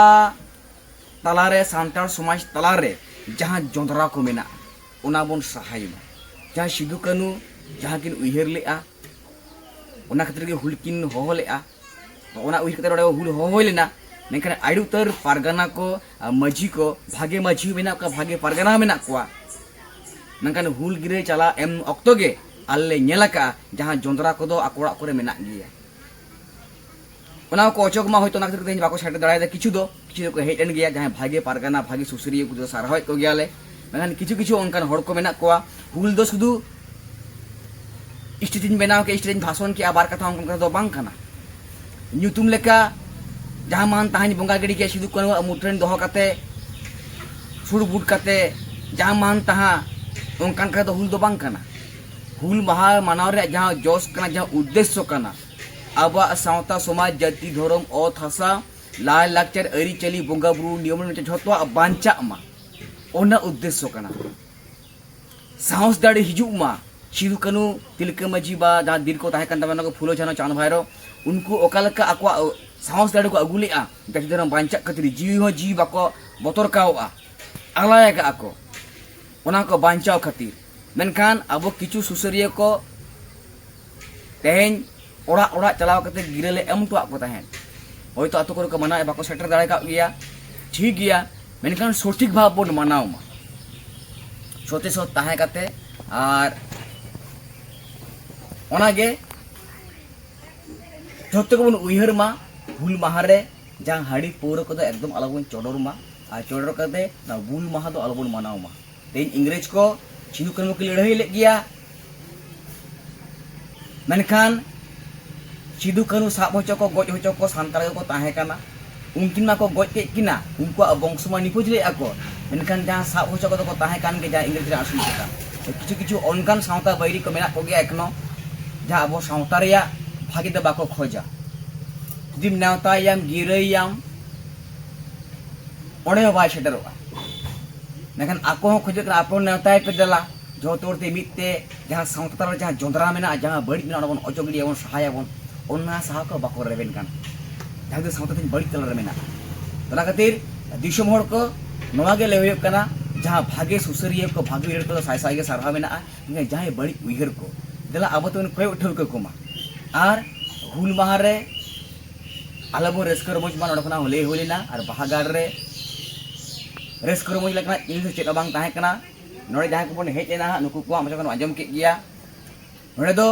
ᱛᱟᱞᱟᱨᱮ, ᱥᱟᱱᱛᱟᱲ ᱥᱚᱢᱟᱡᱽ ᱛᱟᱞᱟᱨᱮ ᱡᱟᱦᱟᱸ ᱡᱚᱸᱫᱽᱨᱟ ᱠᱚ ᱢᱮᱱᱟᱜᱼᱟ, ᱚᱱᱟ ᱵᱚᱱ ᱥᱟᱦᱟᱭ ᱢᱟ᱾ ᱡᱟᱦᱟᱸ ᱥᱤᱫᱩ ᱠᱟᱹᱱᱩ ᱡᱟᱦᱟᱸ ᱠᱤᱱ ᱩᱭᱦᱟᱹᱨ ᱞᱮᱫᱼᱟ, ᱚᱱᱟ ᱠᱷᱟᱹᱛᱤᱨ ᱜᱮ ᱦᱩᱞ ᱠᱤᱱ ᱦᱚᱦᱚ ᱞᱮᱫᱼᱟ᱾ ᱚᱱᱟ ᱩᱭᱦᱟᱹᱨ ᱠᱟᱛᱮ ᱱᱚᱰᱮ ᱦᱩᱞ ᱦᱚᱦᱚ ᱦᱩᱭ ᱞᱮᱱᱟ᱾ ᱢᱮᱱᱠᱷᱟᱱ ᱟᱹᱰᱤ ᱩᱛᱟᱹᱨ ᱯᱟᱨᱜᱟᱱᱟ ᱠᱚ, ᱟᱨ ᱢᱟᱹᱡᱷᱤ ᱠᱚ, ᱵᱷᱟᱜᱮ ᱢᱟᱹᱡᱷᱤ ᱦᱚᱸ ᱢᱮᱱᱟᱜ ᱠᱚᱣᱟ, ᱵᱷᱟᱜᱮ ᱯᱟᱨᱜᱟᱱᱟ ᱦᱚᱸ ᱢᱮᱱᱟᱜ ᱠᱚᱣᱟ᱾ ᱢᱮᱱᱠᱷᱟᱱ ᱦᱩᱞ ᱜᱤᱨᱟᱹ ᱪᱟᱞᱟᱣ ᱮᱢ ᱚᱠᱛᱚ ᱜᱮ ᱟᱞᱮ ᱞᱮ ᱧᱮᱞ ᱟᱠᱟᱫᱼᱟ, ᱡᱟᱦᱟᱸ ᱡᱚᱸᱫᱽᱨᱟ ᱠᱚᱫᱚ ᱟᱠᱚ ᱚᱲᱟᱜ ᱠᱚᱨᱮ ᱢᱮᱱᱟᱜ ᱜᱮᱭᱟ᱾ ᱚᱱᱟ ᱠᱚ ᱚᱪᱚᱜ ᱢᱟ᱾ ᱦᱚᱭᱛᱳ ᱚᱱᱟ ᱠᱷᱟᱹᱛᱤᱨ ᱛᱮ ᱛᱮᱦᱮᱧ ᱵᱟᱠᱚ ᱥᱮᱴᱮᱨ ᱫᱟᱲᱮᱭᱟᱫᱟ᱾ ᱠᱤᱪᱷᱩ ᱫᱚ, ᱠᱤᱪᱷᱩ ᱫᱚᱠᱚ ᱦᱮᱡ ᱞᱮᱱ ᱜᱮᱭᱟ, ᱡᱟᱦᱟᱸᱭ ᱵᱷᱟᱜᱮ ᱯᱟᱨᱜᱟᱱᱟ, ᱵᱷᱟᱜᱮ ᱥᱩᱥᱟᱹᱨᱤᱭᱟᱹ, ᱩᱱᱠᱩ ᱫᱚ ᱥᱟᱨᱦᱟᱣᱮᱫ ᱠᱚ ᱜᱮᱭᱟᱞᱮ᱾ ᱢᱮᱱᱠᱷᱟᱱ ᱠᱤᱪᱷᱩ ᱠᱤᱪᱷᱩ ᱚᱱᱠᱟᱱ ᱦᱚᱲ ᱠᱚ ᱢᱮᱱᱟᱜ ᱠᱚᱣᱟ, ᱦᱩᱞ ᱫᱚ ᱥᱩᱫᱷᱩ ᱥᱴᱮᱡᱤᱧ ᱵᱮᱱᱟᱣ ᱠᱮᱫ, ᱥᱴᱮᱡᱤᱧ ᱵᱷᱟᱥᱚᱱ ᱠᱮᱫᱼᱟ, ᱵᱟᱨ ᱠᱟᱛᱷᱟ, ᱚᱱᱠᱟᱱ ᱠᱟᱛᱷᱟ ᱫᱚ ᱵᱟᱝ ᱠᱟᱱᱟ᱾ ᱧᱩᱛᱩᱢ ᱞᱮᱠᱟ ᱡᱟᱦᱟᱸ ᱢᱟᱱ ᱛᱟᱦᱟᱧ ᱵᱚᱸᱜᱟ ᱜᱤᱰᱤ ᱠᱮᱫ, ᱥᱤᱫᱩ ᱠᱟᱹᱱᱩᱣᱟᱜ ᱢᱩᱴᱷᱟᱹᱱ ᱫᱚᱦᱚ ᱠᱟᱛᱮ, ᱥᱩᱲ ᱵᱩᱴ ᱠᱟᱛᱮ, ᱡᱟᱦᱟᱸ ᱢᱟᱱ ᱛᱟᱦᱟᱸ, ᱚᱱᱠᱟᱱ ᱠᱟᱛᱷᱟ ᱫᱚ ᱦᱩᱞ ᱫᱚ ᱵᱟᱝ ᱠᱟᱱᱟ᱾ ᱦᱩᱞ ᱢᱟᱦᱟ ᱢᱟᱱᱟᱣ ᱨᱮᱭᱟᱜ ᱡᱟᱦᱟᱸ ᱡᱚᱥ ᱠᱟᱱᱟ, ᱡᱟᱦᱟᱸ ᱩᱫᱽᱫᱮᱥᱥᱚ ᱠᱟᱱᱟ, ᱟᱵᱚᱣᱟᱜ ᱥᱟᱶᱛᱟ, ᱥᱚᱢᱟᱡᱽ, ᱡᱟᱹᱛᱤ, ᱫᱷᱚᱨᱚᱢ, ᱚᱛ ᱦᱟᱥᱟ, ᱞᱟᱭ ᱞᱟᱠᱪᱟᱨ, ᱟᱹᱨᱤᱪᱟᱹᱞᱤ, ᱵᱚᱸᱜᱟ ᱵᱩᱨᱩ, ᱱᱤᱭᱚᱢ ᱱᱮᱢᱟᱪᱟᱨ ᱡᱷᱚᱛᱚᱣᱟᱜ ᱵᱟᱧᱪᱟᱜ ᱢᱟ, ᱚᱱᱟ ᱩᱫᱽᱫᱮᱥᱥᱚ ᱠᱟᱱᱟ᱾ ᱥᱟᱦᱚᱥ ᱫᱟᱲᱮ ᱦᱤᱡᱩᱜ ᱢᱟ᱾ ᱥᱤᱫᱩ ᱠᱟᱹᱱᱩ, ᱛᱤᱞᱠᱟᱹ ᱢᱟᱹᱡᱷᱤ ᱵᱟ ᱡᱟᱦᱟᱸ ᱵᱤᱨ ᱠᱚ ᱛᱟᱦᱮᱸ ᱠᱟᱱ ᱛᱟᱵᱚᱱᱟ, ᱱᱩᱠᱩ ᱯᱷᱩᱞᱳ ᱡᱷᱟᱱᱳ ᱪᱟᱸᱫᱽ ᱵᱷᱟᱭᱨᱳ, ᱩᱱᱠᱩ ᱚᱠᱟ ᱞᱮᱠᱟ ᱟᱠᱚᱣᱟᱜ ᱥᱟᱦᱚᱥ ᱫᱟᱲᱮ ᱠᱚ ᱟᱹᱜᱩ ᱞᱮᱫᱼᱟ ᱡᱟᱹᱛᱤ ᱫᱷᱚᱨᱚᱢ ᱵᱟᱧᱪᱟᱜ ᱠᱷᱟᱹᱛᱤᱨ, ᱡᱤᱣᱤ ᱦᱚᱸ ᱡᱤᱣᱤ ᱵᱟᱠᱚ ᱵᱚᱛᱚᱨ ᱠᱟᱣᱚᱜᱼᱟ, ᱟᱞᱟᱭ ᱟᱠᱟᱫᱼᱟ ᱠᱚ ᱚᱱᱟ ᱠᱚ ᱵᱟᱧᱪᱟᱣ ᱠᱷᱟᱹᱛᱤᱨ᱾ ᱢᱮᱱᱠᱷᱟᱱ ᱟᱵᱚ ᱠᱤᱪᱷᱩ ᱥᱩᱥᱟᱹᱨᱤᱭᱟᱹ ᱠᱚ ᱛᱮᱦᱮᱧ ᱚᱲᱟᱜ ᱚᱲᱟᱜ ᱪᱟᱞᱟᱣ ᱠᱟᱛᱮ ᱜᱤᱨᱟᱹ ᱞᱮ ᱮᱢ ᱦᱚᱴᱚᱣᱟᱜ ᱠᱚ ᱛᱟᱦᱮᱸᱫ᱾ ᱦᱳᱭᱛᱳ ᱟᱛᱳ ᱠᱚᱨᱮ ᱠᱚ ᱢᱟᱱᱟᱣᱮᱫ, ᱵᱟᱠᱚ ᱥᱮᱴᱮᱨ ᱫᱟᱲᱮ ᱠᱟᱜ ᱜᱮᱭᱟ, ᱴᱷᱤᱠ ᱜᱮᱭᱟ, ᱢᱮᱱᱠᱷᱟᱱ ᱥᱚᱴᱷᱤᱠ ᱵᱷᱟᱵᱽ ᱵᱚᱱ ᱢᱟᱱᱟᱣ ᱢᱟ, ᱥᱚᱛᱮ ᱥᱚᱛ ᱛᱟᱦᱮᱸ ᱠᱟᱛᱮ᱾ ᱟᱨ ᱚᱱᱟᱜᱮ ᱡᱷᱚᱛᱚ ᱜᱮᱵᱚᱱ ᱩᱭᱦᱟᱹᱨ ᱢᱟ, ᱦᱩᱞ ᱢᱟᱦᱟ ᱨᱮ ᱡᱟᱦᱟᱸ ᱦᱟᱺᱰᱤ ᱯᱟᱹᱣᱨᱟᱹ ᱠᱚᱫᱚ ᱮᱠᱫᱚᱢ ᱟᱞᱚᱵᱚᱱ ᱪᱚᱰᱚᱨ ᱢᱟ, ᱟᱨ ᱪᱚᱰᱚᱨ ᱠᱟᱛᱮ ᱱᱚᱣᱟ ᱦᱩᱞ ᱢᱟᱦᱟ ᱫᱚ ᱟᱞᱚᱵᱚᱱ ᱢᱟᱱᱟᱣ ᱢᱟ᱾ ᱛᱮᱦᱮᱧ ᱤᱝᱨᱮᱡᱽ ᱠᱚ ᱥᱤᱫᱩ ᱠᱟᱹᱱᱦᱩ ᱠᱤᱱ ᱞᱟᱹᱲᱦᱟᱹᱭ ᱞᱮᱫ ᱜᱮᱭᱟ, ᱢᱮᱱᱠᱷᱟᱱ ᱥᱤᱫᱩ ᱠᱟᱹᱱᱦᱩ ᱥᱟᱵ ᱦᱚᱪᱚ ᱠᱚ, ᱜᱚᱡ ᱦᱚᱪᱚ ᱠᱚ ᱥᱟᱱᱛᱟᱲ ᱜᱮᱠᱚ ᱛᱟᱦᱮᱸ ᱠᱟᱱᱟ᱾ ᱩᱱᱠᱤᱱ ᱢᱟᱠᱚ ᱜᱚᱡ ᱠᱮᱫ ᱠᱤᱱᱟ, ᱩᱱᱠᱩᱣᱟᱜ ᱵᱚᱝᱥᱚ ᱢᱟ ᱱᱤᱯᱩᱡ ᱞᱮᱫᱼᱟ ᱠᱚ, ᱢᱮᱱᱠᱷᱟᱱ ᱡᱟᱦᱟᱸ ᱥᱟᱵ ᱦᱚᱪᱚ ᱠᱚᱫᱚ ᱠᱚ ᱛᱟᱦᱮᱸ ᱠᱟᱱ ᱜᱮ, ᱡᱟᱦᱟᱸ ᱤᱝᱨᱮᱡᱽ ᱨᱮ ᱟᱹᱥᱩᱞ ᱠᱚ ᱠᱟᱱ᱾ ᱛᱚ ᱠᱤᱪᱷᱩ ᱠᱤᱪᱷᱩ ᱚᱱᱠᱟᱱ ᱥᱟᱶᱛᱟ ᱵᱟᱹᱭᱨᱤ ᱠᱚ ᱢᱮᱱᱟᱜ ᱠᱚᱜᱮᱭᱟ ᱮᱠᱷᱚᱱᱚ, ᱡᱟᱦᱟᱸ ᱟᱵᱚ ᱥᱟᱶᱛᱟ ᱨᱮᱭᱟᱜ ᱵᱷᱟᱜᱮ ᱫᱚ ᱵᱟᱠᱚ ᱠᱷᱚᱡᱟ᱾ ᱡᱩᱫᱤᱢ ᱱᱮᱣᱛᱟᱭᱮᱭᱟᱢ, ᱜᱤᱨᱟᱹᱭᱮᱭᱟᱢ, ᱚᱸᱰᱮ ᱦᱚᱸ ᱵᱟᱭ ᱥᱮᱴᱮᱨᱚᱜᱼᱟ᱾ ᱢᱮᱱᱠᱷᱟᱱ ᱟᱠᱚ ᱦᱚᱸ ᱠᱷᱚᱡᱚᱜ ᱠᱟᱱᱟ, ᱟᱯᱮ ᱦᱚᱸ ᱱᱮᱣᱛᱟᱭ ᱯᱮ ᱫᱮᱞᱟ, ᱡᱚᱛᱚ ᱦᱚᱲ ᱛᱮ ᱢᱤᱫ ᱛᱮ ᱡᱟᱦᱟᱸ ᱥᱟᱶᱛᱟ ᱛᱟᱞᱟ ᱨᱮ ᱡᱟᱦᱟᱸ ᱡᱚᱸᱫᱽᱨᱟ ᱢᱮᱱᱟᱜᱼᱟ, ᱡᱟᱦᱟᱸ ᱵᱟᱹᱲᱤᱡ ᱢᱮᱱᱟᱜᱼᱟ, ᱚᱱᱟ ᱵᱚᱱ ᱚᱪᱚᱜ ᱜᱤᱰᱤᱭᱟᱵᱚᱱ, ᱥᱟᱦᱟᱭᱟᱵᱚᱱ᱾ ᱚᱱᱟ ᱥᱟᱦᱟ ᱠᱚ ᱵᱟᱠᱚ ᱨᱮᱵᱮᱱ ᱠᱟᱱᱟ, ᱡᱟᱦᱟᱸ ᱫᱚ ᱥᱟᱶᱛᱟ ᱛᱮᱦᱮᱧ ᱵᱟᱹᱲᱤᱡ ᱛᱟᱞᱟ ᱨᱮ ᱢᱮᱱᱟᱜᱼᱟ᱾ ᱚᱱᱟ ᱠᱷᱟᱹᱛᱤᱨ ᱫᱤᱥᱚᱢ ᱦᱚᱲ ᱠᱚ ᱱᱚᱣᱟ ᱜᱮ ᱞᱟᱹᱭ ᱦᱩᱭᱩᱜ ᱠᱟᱱᱟ, ᱡᱟᱦᱟᱸ ᱵᱷᱟᱜᱮ ᱥᱩᱥᱟᱹᱨᱤᱭᱟᱹ ᱠᱚ, ᱵᱷᱟᱜᱮ ᱩᱭᱦᱟᱹᱨ ᱠᱚᱫᱚ ᱥᱟᱭ ᱥᱟᱭ ᱜᱮ ᱥᱟᱨᱦᱟᱣ ᱢᱮᱱᱟᱜᱼᱟ, ᱢᱮᱱᱠᱷᱟᱱ ᱡᱟᱦᱟᱸᱭ ᱵᱟᱹᱲᱤᱡ ᱩᱭᱦᱟᱹᱨ ᱠᱚ, ᱫᱮᱞᱟ ᱟᱵᱚ ᱛᱮᱵᱚᱱ ᱠᱚᱭᱚᱜ ᱴᱷᱟᱹᱣᱠᱟᱹ ᱠᱚᱢᱟ᱾ ᱟᱨ ᱦᱩᱞ ᱢᱟᱦᱟ ᱨᱮ ᱟᱞᱚ ᱵᱚᱱ ᱨᱟᱹᱥᱠᱟᱹ ᱨᱚᱢᱚᱡᱽ ᱢᱟ, ᱱᱚᱰᱮ ᱠᱷᱚᱱᱟᱜ ᱦᱚᱸ ᱞᱟᱹᱭ ᱦᱩᱭ ᱞᱮᱱᱟ᱾ ᱟᱨ ᱵᱟᱦᱟ ᱜᱟᱲ ᱨᱮ ᱨᱟᱹᱥᱠᱟᱹ ᱨᱚᱢᱚᱡᱽ ᱞᱮᱠᱟᱱᱟᱜ ᱡᱤᱱᱤᱥ ᱫᱚ ᱪᱮᱫ ᱦᱚᱸ ᱵᱟᱝ ᱛᱟᱦᱮᱸ ᱠᱟᱱᱟ᱾ ᱱᱚᱰᱮ ᱡᱟᱦᱟᱸᱭ ᱠᱚᱵᱚᱱ ᱦᱮᱡ ᱮᱱᱟ ᱦᱟᱸᱜ, ᱱᱩᱠᱩ ᱠᱚᱣᱟᱜ ᱢᱚᱪᱟ ᱠᱷᱚᱱ ᱟᱸᱡᱚᱢ ᱠᱮᱫ ᱜᱮᱭᱟ᱾ ᱱᱚᱰᱮ ᱫᱚ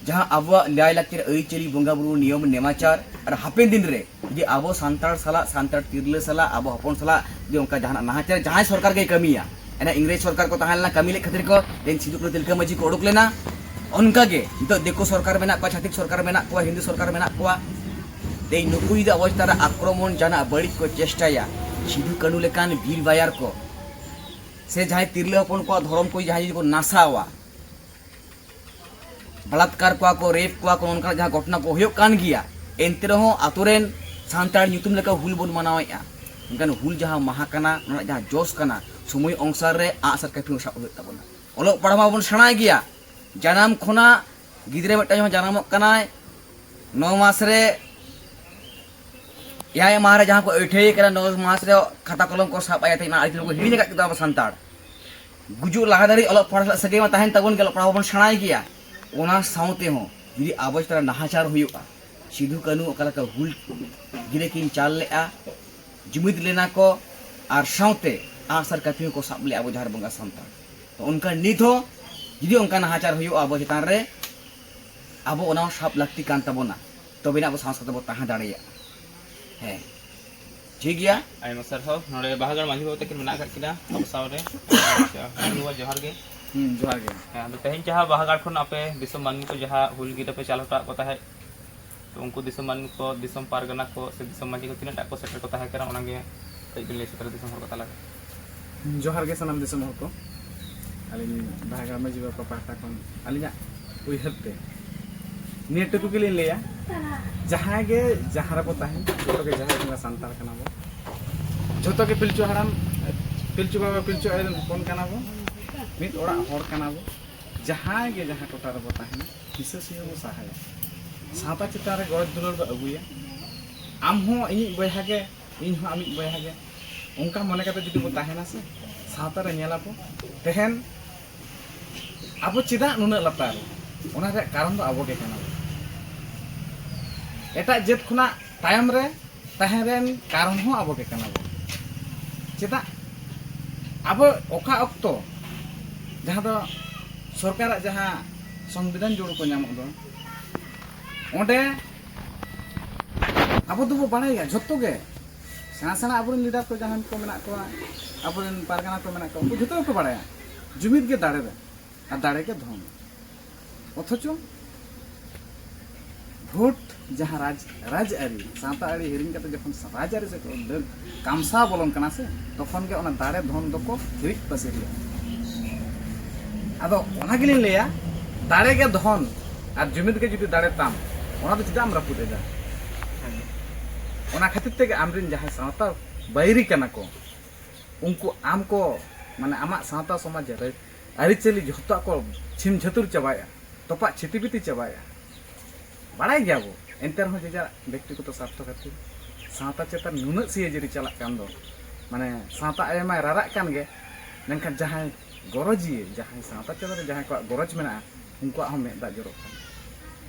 ᱡᱟᱦᱟᱸ ᱟᱵᱚᱣᱟᱜ ᱞᱟᱭᱼᱞᱟᱠᱪᱟᱨ, ᱟᱹᱨᱤᱪᱟᱹᱞᱤ, ᱵᱚᱸᱜᱟ ᱵᱩᱨᱩ, ᱱᱤᱭᱚᱢ ᱱᱮᱢᱟᱪᱟᱨ, ᱟᱨ ᱦᱟᱯᱮᱱ ᱫᱤᱱ ᱨᱮ ᱡᱩᱫᱤ ᱟᱵᱚ ᱥᱟᱱᱛᱟᱲ ᱥᱟᱞᱟᱜ, ᱥᱟᱱᱛᱟᱲ ᱛᱤᱨᱞᱟᱹ ᱥᱟᱞᱟᱜ, ᱟᱵᱚ ᱦᱚᱯᱚᱱ ᱥᱟᱞᱟᱜ ᱡᱩᱫᱤ ᱚᱱᱠᱟ ᱡᱟᱦᱟᱱᱟᱜ ᱱᱟᱦᱟᱪᱟᱨ ᱡᱟᱦᱟᱸᱭ ᱥᱚᱨᱠᱟᱨ ᱜᱮᱭ ᱠᱟᱹᱢᱤᱭᱟ, ᱮᱱᱟ ᱤᱝᱨᱮᱡᱽ ᱥᱚᱨᱠᱟᱨ ᱠᱚ ᱛᱟᱦᱮᱸ ᱞᱮᱱᱟ, ᱠᱟᱹᱢᱤ ᱞᱮᱫ ᱠᱷᱟᱹᱛᱤᱨ ᱠᱚ ᱛᱮᱦᱮᱧ ᱥᱤᱫᱩ ᱠᱟᱹᱱᱦᱩ ᱛᱤᱞᱠᱟᱹ ᱢᱟᱹᱡᱷᱤ ᱠᱚ ᱩᱰᱩᱠ ᱞᱮᱱᱟ᱾ ᱚᱱᱠᱟᱜᱮ ᱱᱤᱛᱚᱜ ᱫᱤᱠᱩ ᱥᱚᱨᱠᱟᱨ ᱢᱮᱱᱟᱜ ᱠᱚᱣᱟ, ᱪᱷᱟᱹᱛᱤᱠ ᱥᱚᱨᱠᱟᱨ ᱢᱮᱱᱟᱜ ᱠᱚᱣᱟ, ᱛᱮᱦᱮᱧ ᱱᱩᱠᱩ ᱡᱩᱫᱤ ᱟᱵᱚ ᱪᱮᱛᱟᱱ ᱨᱮ ᱟᱠᱨᱚᱢᱚᱱ, ᱡᱟᱦᱟᱱᱟᱜ ᱵᱟᱹᱲᱤᱡ ᱠᱚ ᱪᱮᱥᱴᱟᱭᱟ, ᱥᱤᱫᱩ ᱠᱟᱹᱱᱦᱩ ᱞᱮᱠᱟᱱ ᱵᱤᱨ ᱵᱟᱭᱟᱨ ᱠᱚ, ᱥᱮ ᱡᱟᱦᱟᱸᱭ ᱛᱤᱨᱞᱟᱹ ᱦᱚᱯᱚᱱ ᱠᱚᱣᱟᱜ ᱫᱷᱚᱨᱚᱢ ᱠᱚ ᱡᱟᱦᱟᱸᱭ ᱡᱩᱫᱤ ᱠᱚ ᱱᱟᱥᱟᱣᱟ, ᱵᱟᱞᱟᱛᱠᱟᱨ ᱠᱚᱣᱟ ᱠᱚ, ᱨᱮᱯ ᱠᱚᱣᱟ ᱠᱚ, ᱱᱚᱝᱠᱟᱱᱟᱜ ᱡᱟᱦᱟᱸ ᱜᱷᱚᱴᱚᱱᱟ ᱠᱚ ᱦᱩᱭᱩᱜ ᱠᱟᱱ ᱜᱮᱭᱟ, ᱮᱱᱛᱮ ᱨᱮᱦᱚᱸ ᱟᱛᱳ ᱨᱮᱱ ᱥᱟᱱᱛᱟᱲ ᱧᱩᱛᱩᱢ ᱞᱮᱠᱟ ᱦᱩᱞ ᱵᱚᱱ ᱢᱟᱱᱟᱣᱮᱫᱼᱟ᱾ ᱢᱮᱱᱠᱷᱟᱱ ᱦᱩᱞ ᱡᱟᱦᱟᱸ ᱢᱟᱦᱟ ᱠᱟᱱᱟ, ᱚᱱᱟ ᱨᱮᱱᱟᱜ ᱡᱟᱦᱟᱸ ᱡᱚᱥ ᱠᱟᱱᱟ, ᱥᱚᱢᱚᱭ ᱚᱱᱩᱥᱟᱨ ᱨᱮ ᱟᱸᱜᱼᱥᱟᱨ ᱠᱟᱹᱯᱤ ᱥᱟᱵ ᱦᱩᱭᱩᱜ ᱛᱟᱵᱚᱱᱟ᱾ ᱚᱞᱚᱜ ᱯᱟᱲᱦᱟᱣ ᱢᱟᱵᱚᱱ ᱥᱮᱬᱟᱭ ᱜᱮᱭᱟ, ᱡᱟᱱᱟᱢ ᱠᱷᱚᱱᱟᱜ ᱜᱤᱫᱽᱨᱟᱹ ᱢᱤᱫᱴᱟᱝ ᱡᱚᱠᱷᱚᱱ ᱡᱟᱱᱟᱢᱚᱜ ᱠᱟᱱᱟᱭ, ᱱᱚ ᱢᱟᱥ ᱨᱮ, ᱮᱭᱟᱭ ᱢᱟᱦᱟ ᱨᱮ ᱡᱟᱦᱟᱸ ᱠᱚ ᱟᱹᱭᱴᱷᱟᱹᱭᱮ ᱠᱟᱱᱟ, ᱱᱚ ᱢᱟᱥ ᱨᱮ ᱠᱷᱟᱛᱟ ᱠᱚᱞᱚᱢ ᱠᱚ ᱥᱟᱵ ᱟᱭᱟ, ᱛᱮᱦᱮᱧ ᱢᱟ ᱟᱹᱰᱤ ᱦᱚᱲ ᱠᱚ ᱦᱤᱲᱤᱧ ᱟᱠᱟᱫ ᱠᱮᱫᱟ ᱟᱵᱚ ᱥᱟᱱᱛᱟᱲ᱾ ᱜᱩᱡᱩᱜ ᱞᱟᱦᱟ ᱫᱷᱟᱹᱨᱤᱡ ᱚᱞᱚᱜ ᱯᱟᱲᱦᱟᱣ ᱥᱟᱞᱟᱜ ᱥᱟᱹᱜᱟᱹᱭ ᱢᱟ ᱛᱟᱦᱮᱱ ᱛᱟᱵᱚᱱ ᱜᱮ, ᱚᱞᱚᱜ ᱯᱟᱲᱦᱟᱣ ᱵᱚᱱ ᱥᱮᱬᱟᱭ ᱜᱮᱭᱟ᱾ ᱚᱱᱟ ᱥᱟᱶᱛᱮ ᱦᱚᱸ ᱡᱩᱫᱤ ᱟᱵᱚ ᱪᱮᱛᱟᱱ ᱨᱮ ᱱᱟᱦᱟᱪᱟᱨ ᱦᱩᱭᱩᱜᱼᱟ, ᱥᱤᱫᱷᱩ ᱠᱟᱹᱱᱦᱩ ᱚᱠᱟ ᱞᱮᱠᱟ ᱦᱩᱞ ᱜᱤᱨᱟᱹ ᱠᱤᱱ ᱪᱟᱞ ᱞᱮᱫᱼᱟ, ᱡᱩᱢᱤᱫ ᱞᱮᱱᱟ ᱠᱚ, ᱟᱨ ᱥᱟᱶᱛᱮ ᱟᱜᱼᱥᱟᱨ ᱠᱟᱹᱯᱤ ᱦᱚᱸᱠᱚ ᱥᱟᱵ ᱞᱮᱫᱼᱟ ᱟᱵᱚ ᱡᱷᱟᱲ ᱵᱚᱸᱜᱟ ᱥᱟᱱᱛᱟᱲ᱾ ᱛᱚ ᱚᱱᱠᱟ ᱱᱤᱛ ᱦᱚᱸ ᱡᱩᱫᱤ ᱚᱱᱠᱟ ᱱᱟᱦᱟᱪᱟᱨ ᱦᱩᱭᱩᱜᱼᱟ ᱟᱵᱚ ᱪᱮᱛᱟᱱ ᱨᱮ, ᱟᱵᱚ ᱚᱱᱟ ᱦᱚᱸ ᱥᱟᱵ ᱞᱟᱹᱠᱛᱤ ᱠᱟᱱ ᱛᱟᱵᱚᱱᱟ, ᱛᱚᱵᱮᱱᱟᱜ ᱟᱵᱚ ᱥᱟᱶ ᱥᱟᱶᱛᱮ ᱵᱚ ᱛᱟᱦᱮᱸ ᱫᱟᱲᱮᱭᱟᱜᱼᱟ᱾ ᱦᱮᱸ, ᱴᱷᱤᱠ ᱜᱮᱭᱟ᱾ ᱟᱭᱢᱟ ᱥᱟᱨᱦᱟᱣ᱾ ᱱᱚᱰᱮ ᱵᱟᱦᱟᱜᱟᱲ ᱢᱟᱹᱡᱷᱤ ᱵᱟᱵᱟ ᱛᱟᱹᱠᱤᱱ ᱢᱮᱱᱟᱜ ᱟᱠᱟᱫ ᱠᱤᱱᱟ ᱟᱵᱚ ᱥᱟᱶᱨᱮ᱾ ᱟᱪᱪᱷᱟ, ᱢᱟᱹᱡᱷᱤ ᱵᱟᱵᱟ, ᱡᱚᱦᱟᱨ ᱜᱮ᱾ ᱦᱩᱸ, ᱡᱚᱦᱟᱨ ᱜᱮ᱾ ᱦᱮᱸ, ᱟᱫᱚ ᱛᱮᱦᱮᱧ ᱡᱟᱦᱟᱸ ᱵᱟᱦᱟᱜᱟᱲ ᱠᱷᱚᱱ ᱟᱯᱮ ᱫᱤᱥᱚᱢ ᱢᱟᱹᱱᱢᱤ ᱠᱚ ᱡᱟᱦᱟᱸ ᱦᱩᱞ ᱜᱤᱨᱟᱹ ᱯᱮ ᱪᱟᱞ ᱦᱚᱴᱚ ᱟᱫ ᱠᱚ ᱛᱟᱦᱮᱸᱫ, ᱛᱚ ᱩᱱᱠᱩ ᱫᱤᱥᱚᱢ ᱢᱟᱹᱱᱢᱤ ᱠᱚ, ᱫᱤᱥᱚᱢ ᱯᱟᱨᱜᱟᱱᱟ ᱠᱚ ᱥᱮ ᱫᱤᱥᱚᱢ ᱢᱟᱹᱡᱷᱤ ᱠᱚ ᱛᱤᱱᱟᱹᱜ ᱴᱟᱜ ᱠᱚ ᱥᱮᱴᱮᱨ ᱠᱚ ᱛᱟᱦᱮᱸ ᱠᱟᱱᱟ, ᱚᱱᱟᱜᱮ ᱠᱟᱹᱡ ᱵᱤᱱ ᱞᱟᱹᱭ ᱥᱚᱫᱚᱨᱟ ᱫᱤᱥᱚᱢ ᱦᱚᱲ ᱠᱚ ᱛᱟᱞᱟᱨᱮ᱾ ᱡᱚᱦᱟᱨ ᱜᱮ ᱥᱟᱱᱟᱢ ᱫᱤᱥᱚᱢ ᱦᱚᱲ ᱠᱚ, ᱟᱹᱞᱤᱧ ᱵᱟᱦᱟᱜᱟᱲ ᱢᱟᱹᱡᱷᱤ ᱵᱟᱵᱟ ᱯᱟᱦᱴᱟ ᱠᱷᱚᱱ ᱟᱹᱞᱤᱧᱟᱜ ᱩᱭᱦᱟᱹᱨ ᱛᱮ ᱱᱤᱭᱟᱹ ᱴᱩᱠᱩ ᱜᱮᱞᱤᱧ ᱞᱟᱹᱭᱟ, ᱡᱟᱦᱟᱸᱭ ᱜᱮ ᱡᱟᱦᱟᱸ ᱨᱮᱵᱚ ᱛᱟᱦᱮᱱ, ᱡᱚᱛᱚ ᱜᱮ ᱡᱟᱦᱮᱨ ᱵᱚᱸᱜᱟ ᱥᱟᱱᱛᱟᱲ ᱠᱟᱱᱟ ᱵᱚ, ᱡᱚᱛᱚ ᱜᱮ ᱯᱤᱞᱪᱩ ᱦᱟᱲᱟᱢ, ᱯᱤᱞᱪᱩ ᱵᱟᱵᱟ, ᱯᱤᱞᱪᱩ ᱟᱭᱳ ᱨᱮᱱ ᱦᱚᱯᱚᱱ ᱠᱟᱱᱟ ᱵᱚ, ᱢᱤᱫ ᱚᱲᱟᱜ ᱦᱚᱲ ᱠᱟᱱᱟ ᱵᱚ᱾ ᱡᱟᱦᱟᱸᱭ ᱜᱮ ᱡᱟᱦᱟᱸ ᱴᱚᱴᱷᱟ ᱨᱮᱵᱚ ᱛᱟᱦᱮᱱᱟ, ᱦᱤᱥᱟᱹ ᱥᱩᱭᱟᱹ ᱵᱚ ᱥᱟᱦᱟᱭᱟ, ᱥᱟᱶᱛᱟ ᱪᱮᱛᱟᱱ ᱨᱮ ᱜᱚᱨᱚᱡᱽ ᱫᱩᱞᱟᱹᱲ ᱵᱚ ᱟᱹᱜᱩᱭᱟ᱾ ᱟᱢ ᱦᱚᱸ ᱤᱧᱤᱡ ᱵᱚᱭᱦᱟ ᱜᱮ, ᱤᱧ ᱦᱚᱸ ᱟᱢᱤᱡ ᱵᱚᱭᱦᱟ ᱜᱮ, ᱚᱱᱠᱟ ᱢᱚᱱᱮ ᱠᱟᱛᱮ ᱡᱩᱫᱤ ᱵᱚ ᱛᱟᱦᱮᱱᱟ ᱥᱮ, ᱥᱟᱶᱛᱟ ᱨᱮ ᱧᱮᱞᱟᱵᱚ ᱛᱮᱦᱮᱧ ᱟᱵᱚ ᱪᱮᱫᱟᱜ ᱱᱩᱱᱟᱹᱜ ᱞᱟᱛᱟᱨ, ᱚᱱᱟ ᱨᱮᱭᱟᱜ ᱠᱟᱨᱚᱱ ᱫᱚ ᱟᱵᱚ ᱜᱮ ᱠᱟᱱᱟ ᱵᱚ᱾ ᱮᱴᱟᱜ ᱡᱟᱹᱛ ᱠᱷᱚᱱᱟᱜ ᱛᱟᱭᱚᱢ ᱨᱮ ᱛᱟᱦᱮᱸ ᱨᱮᱱ ᱠᱟᱨᱚᱱ ᱦᱚᱸ ᱟᱵᱚ ᱜᱮ ᱠᱟᱱᱟ ᱵᱚ᱾ ᱪᱮᱫᱟᱜ? ᱟᱵᱚ ᱚᱠᱟ ᱚᱠᱛᱚ ᱡᱟᱦᱟᱸ ᱫᱚ ᱥᱚᱨᱠᱟᱨᱟᱜ ᱡᱟᱦᱟᱸ ᱥᱚᱝᱵᱤᱫᱷᱟᱱ ᱡᱳᱲ ᱠᱚ ᱧᱟᱢᱚᱜ ᱫᱚ, ᱚᱸᱰᱮ ᱟᱵᱚ ᱫᱚᱵᱚ ᱵᱟᱲᱟᱭᱟ ᱡᱷᱚᱛᱚ ᱜᱮ, ᱥᱮᱬᱟ ᱥᱮᱬᱟ ᱟᱵᱚᱨᱮᱱ ᱞᱤᱰᱟᱨ ᱠᱚ ᱡᱟᱦᱟᱸᱭ ᱠᱚ ᱢᱮᱱᱟᱜ ᱠᱚᱣᱟ, ᱟᱵᱚᱨᱮᱱ ᱯᱟᱨᱜᱟᱱᱟ ᱠᱚ ᱢᱮᱱᱟᱜ ᱠᱚᱣᱟ, ᱩᱱᱠᱩ ᱡᱷᱚᱛᱚ ᱜᱮᱠᱚ ᱵᱟᱲᱟᱭᱟ ᱡᱩᱢᱤᱫ ᱜᱮ ᱫᱟᱲᱮ ᱫᱚ, ᱟᱨ ᱫᱟᱲᱮ ᱜᱮ ᱫᱷᱚᱱ᱾ ᱚᱛᱷᱚᱪᱚ ᱵᱷᱳᱴ ᱡᱟᱦᱟᱸ ᱨᱟᱡᱽ, ᱨᱟᱡᱽ ᱟᱹᱨᱤ, ᱥᱟᱶᱛᱟ ᱟᱹᱨᱤ ᱦᱤᱲᱤᱧ ᱠᱟᱛᱮ ᱡᱚᱠᱷᱚᱱ ᱨᱟᱡᱽ ᱟᱹᱨᱤ ᱥᱮᱫ ᱠᱚ ᱫᱟᱹᱲ ᱠᱟᱢᱥᱟᱣ ᱵᱚᱞᱚᱱ ᱠᱟᱱᱟ ᱥᱮ, ᱛᱚᱠᱷᱚᱱ ᱜᱮ ᱚᱱᱟ ᱫᱟᱲᱮ ᱫᱷᱚᱱ ᱫᱚᱠᱚ ᱦᱤᱨᱤᱡ ᱯᱟᱹᱥᱤᱨ ᱞᱮᱫᱟ᱾ ᱟᱫᱚ ᱚᱱᱟ ᱜᱮᱞᱤᱧ ᱞᱟᱹᱭᱟ, ᱫᱟᱲᱮ ᱜᱮ ᱫᱷᱚᱱ ᱟᱨ ᱡᱩᱢᱤᱫ ᱜᱮ ᱡᱩᱫᱤ ᱫᱟᱲᱮ ᱛᱟᱢ, ᱚᱱᱟ ᱫᱚ ᱪᱮᱫᱟᱜ ᱮᱢ ᱨᱟᱹᱯᱩᱫ ᱮᱫᱟ? ᱚᱱᱟ ᱠᱷᱟᱹᱛᱤᱨ ᱛᱮᱜᱮ ᱟᱢᱨᱮᱱ ᱡᱟᱦᱟᱸᱭ ᱥᱟᱶᱛᱟ ᱵᱟᱹᱭᱨᱤ ᱠᱟᱱᱟ ᱠᱚ, ᱩᱱᱠᱩ ᱟᱢ ᱠᱚ, ᱢᱟᱱᱮ, ᱟᱢᱟᱜ ᱥᱟᱶᱛᱟ ᱥᱚᱢᱟᱡᱽ ᱨᱮ ᱟᱹᱨᱤᱪᱟᱹᱞᱤ ᱡᱷᱚᱛᱚᱣᱟᱜ ᱠᱚ ᱪᱷᱤᱢ ᱪᱷᱟᱹᱛᱩᱨ ᱪᱟᱵᱟᱭᱮᱜᱼᱟ, ᱛᱚᱯᱟᱜ ᱪᱷᱤᱛᱤ ᱵᱤᱛᱤ ᱪᱟᱵᱟᱭᱮᱜᱼᱟ᱾ ᱵᱟᱲᱟᱭ ᱜᱮᱭᱟᱵᱚ, ᱮᱱᱛᱮ ᱨᱮᱦᱚᱸ ᱡᱮ ᱡᱟᱨ ᱵᱮᱠᱛᱤᱜᱚᱛᱚ ᱥᱟᱨᱛᱷᱚ ᱠᱷᱟᱹᱛᱤᱨ ᱥᱟᱶᱛᱟ ᱪᱮᱛᱟᱱ ᱱᱩᱱᱟᱹᱜ ᱥᱤᱭᱟᱹᱡᱟᱹᱨᱤ ᱪᱟᱞᱟᱜ ᱠᱟᱱ ᱫᱚ, ᱢᱟᱱᱮ, ᱥᱟᱶᱛᱟ ᱟᱭᱢᱟᱭ ᱨᱟᱨᱟᱜ ᱠᱟᱱ ᱜᱮ, ᱢᱮᱱᱠᱷᱟᱱ ᱡᱟᱦᱟᱸᱭ ᱜᱚᱨᱚᱡᱤᱭᱟᱹ, ᱡᱟᱦᱟᱸᱭ ᱥᱟᱶᱛᱟ ᱪᱮᱛᱟᱱ ᱨᱮ ᱡᱟᱦᱟᱸᱭ ᱠᱚᱣᱟᱜ ᱜᱚᱨᱚᱡᱽ ᱢᱮᱱᱟᱜᱼᱟ, ᱩᱱᱠᱩᱣᱟᱜ ᱦᱚᱸ ᱢᱮᱫ ᱫᱟᱜ ᱡᱚᱨᱚᱜ ᱠᱟᱱᱟ᱾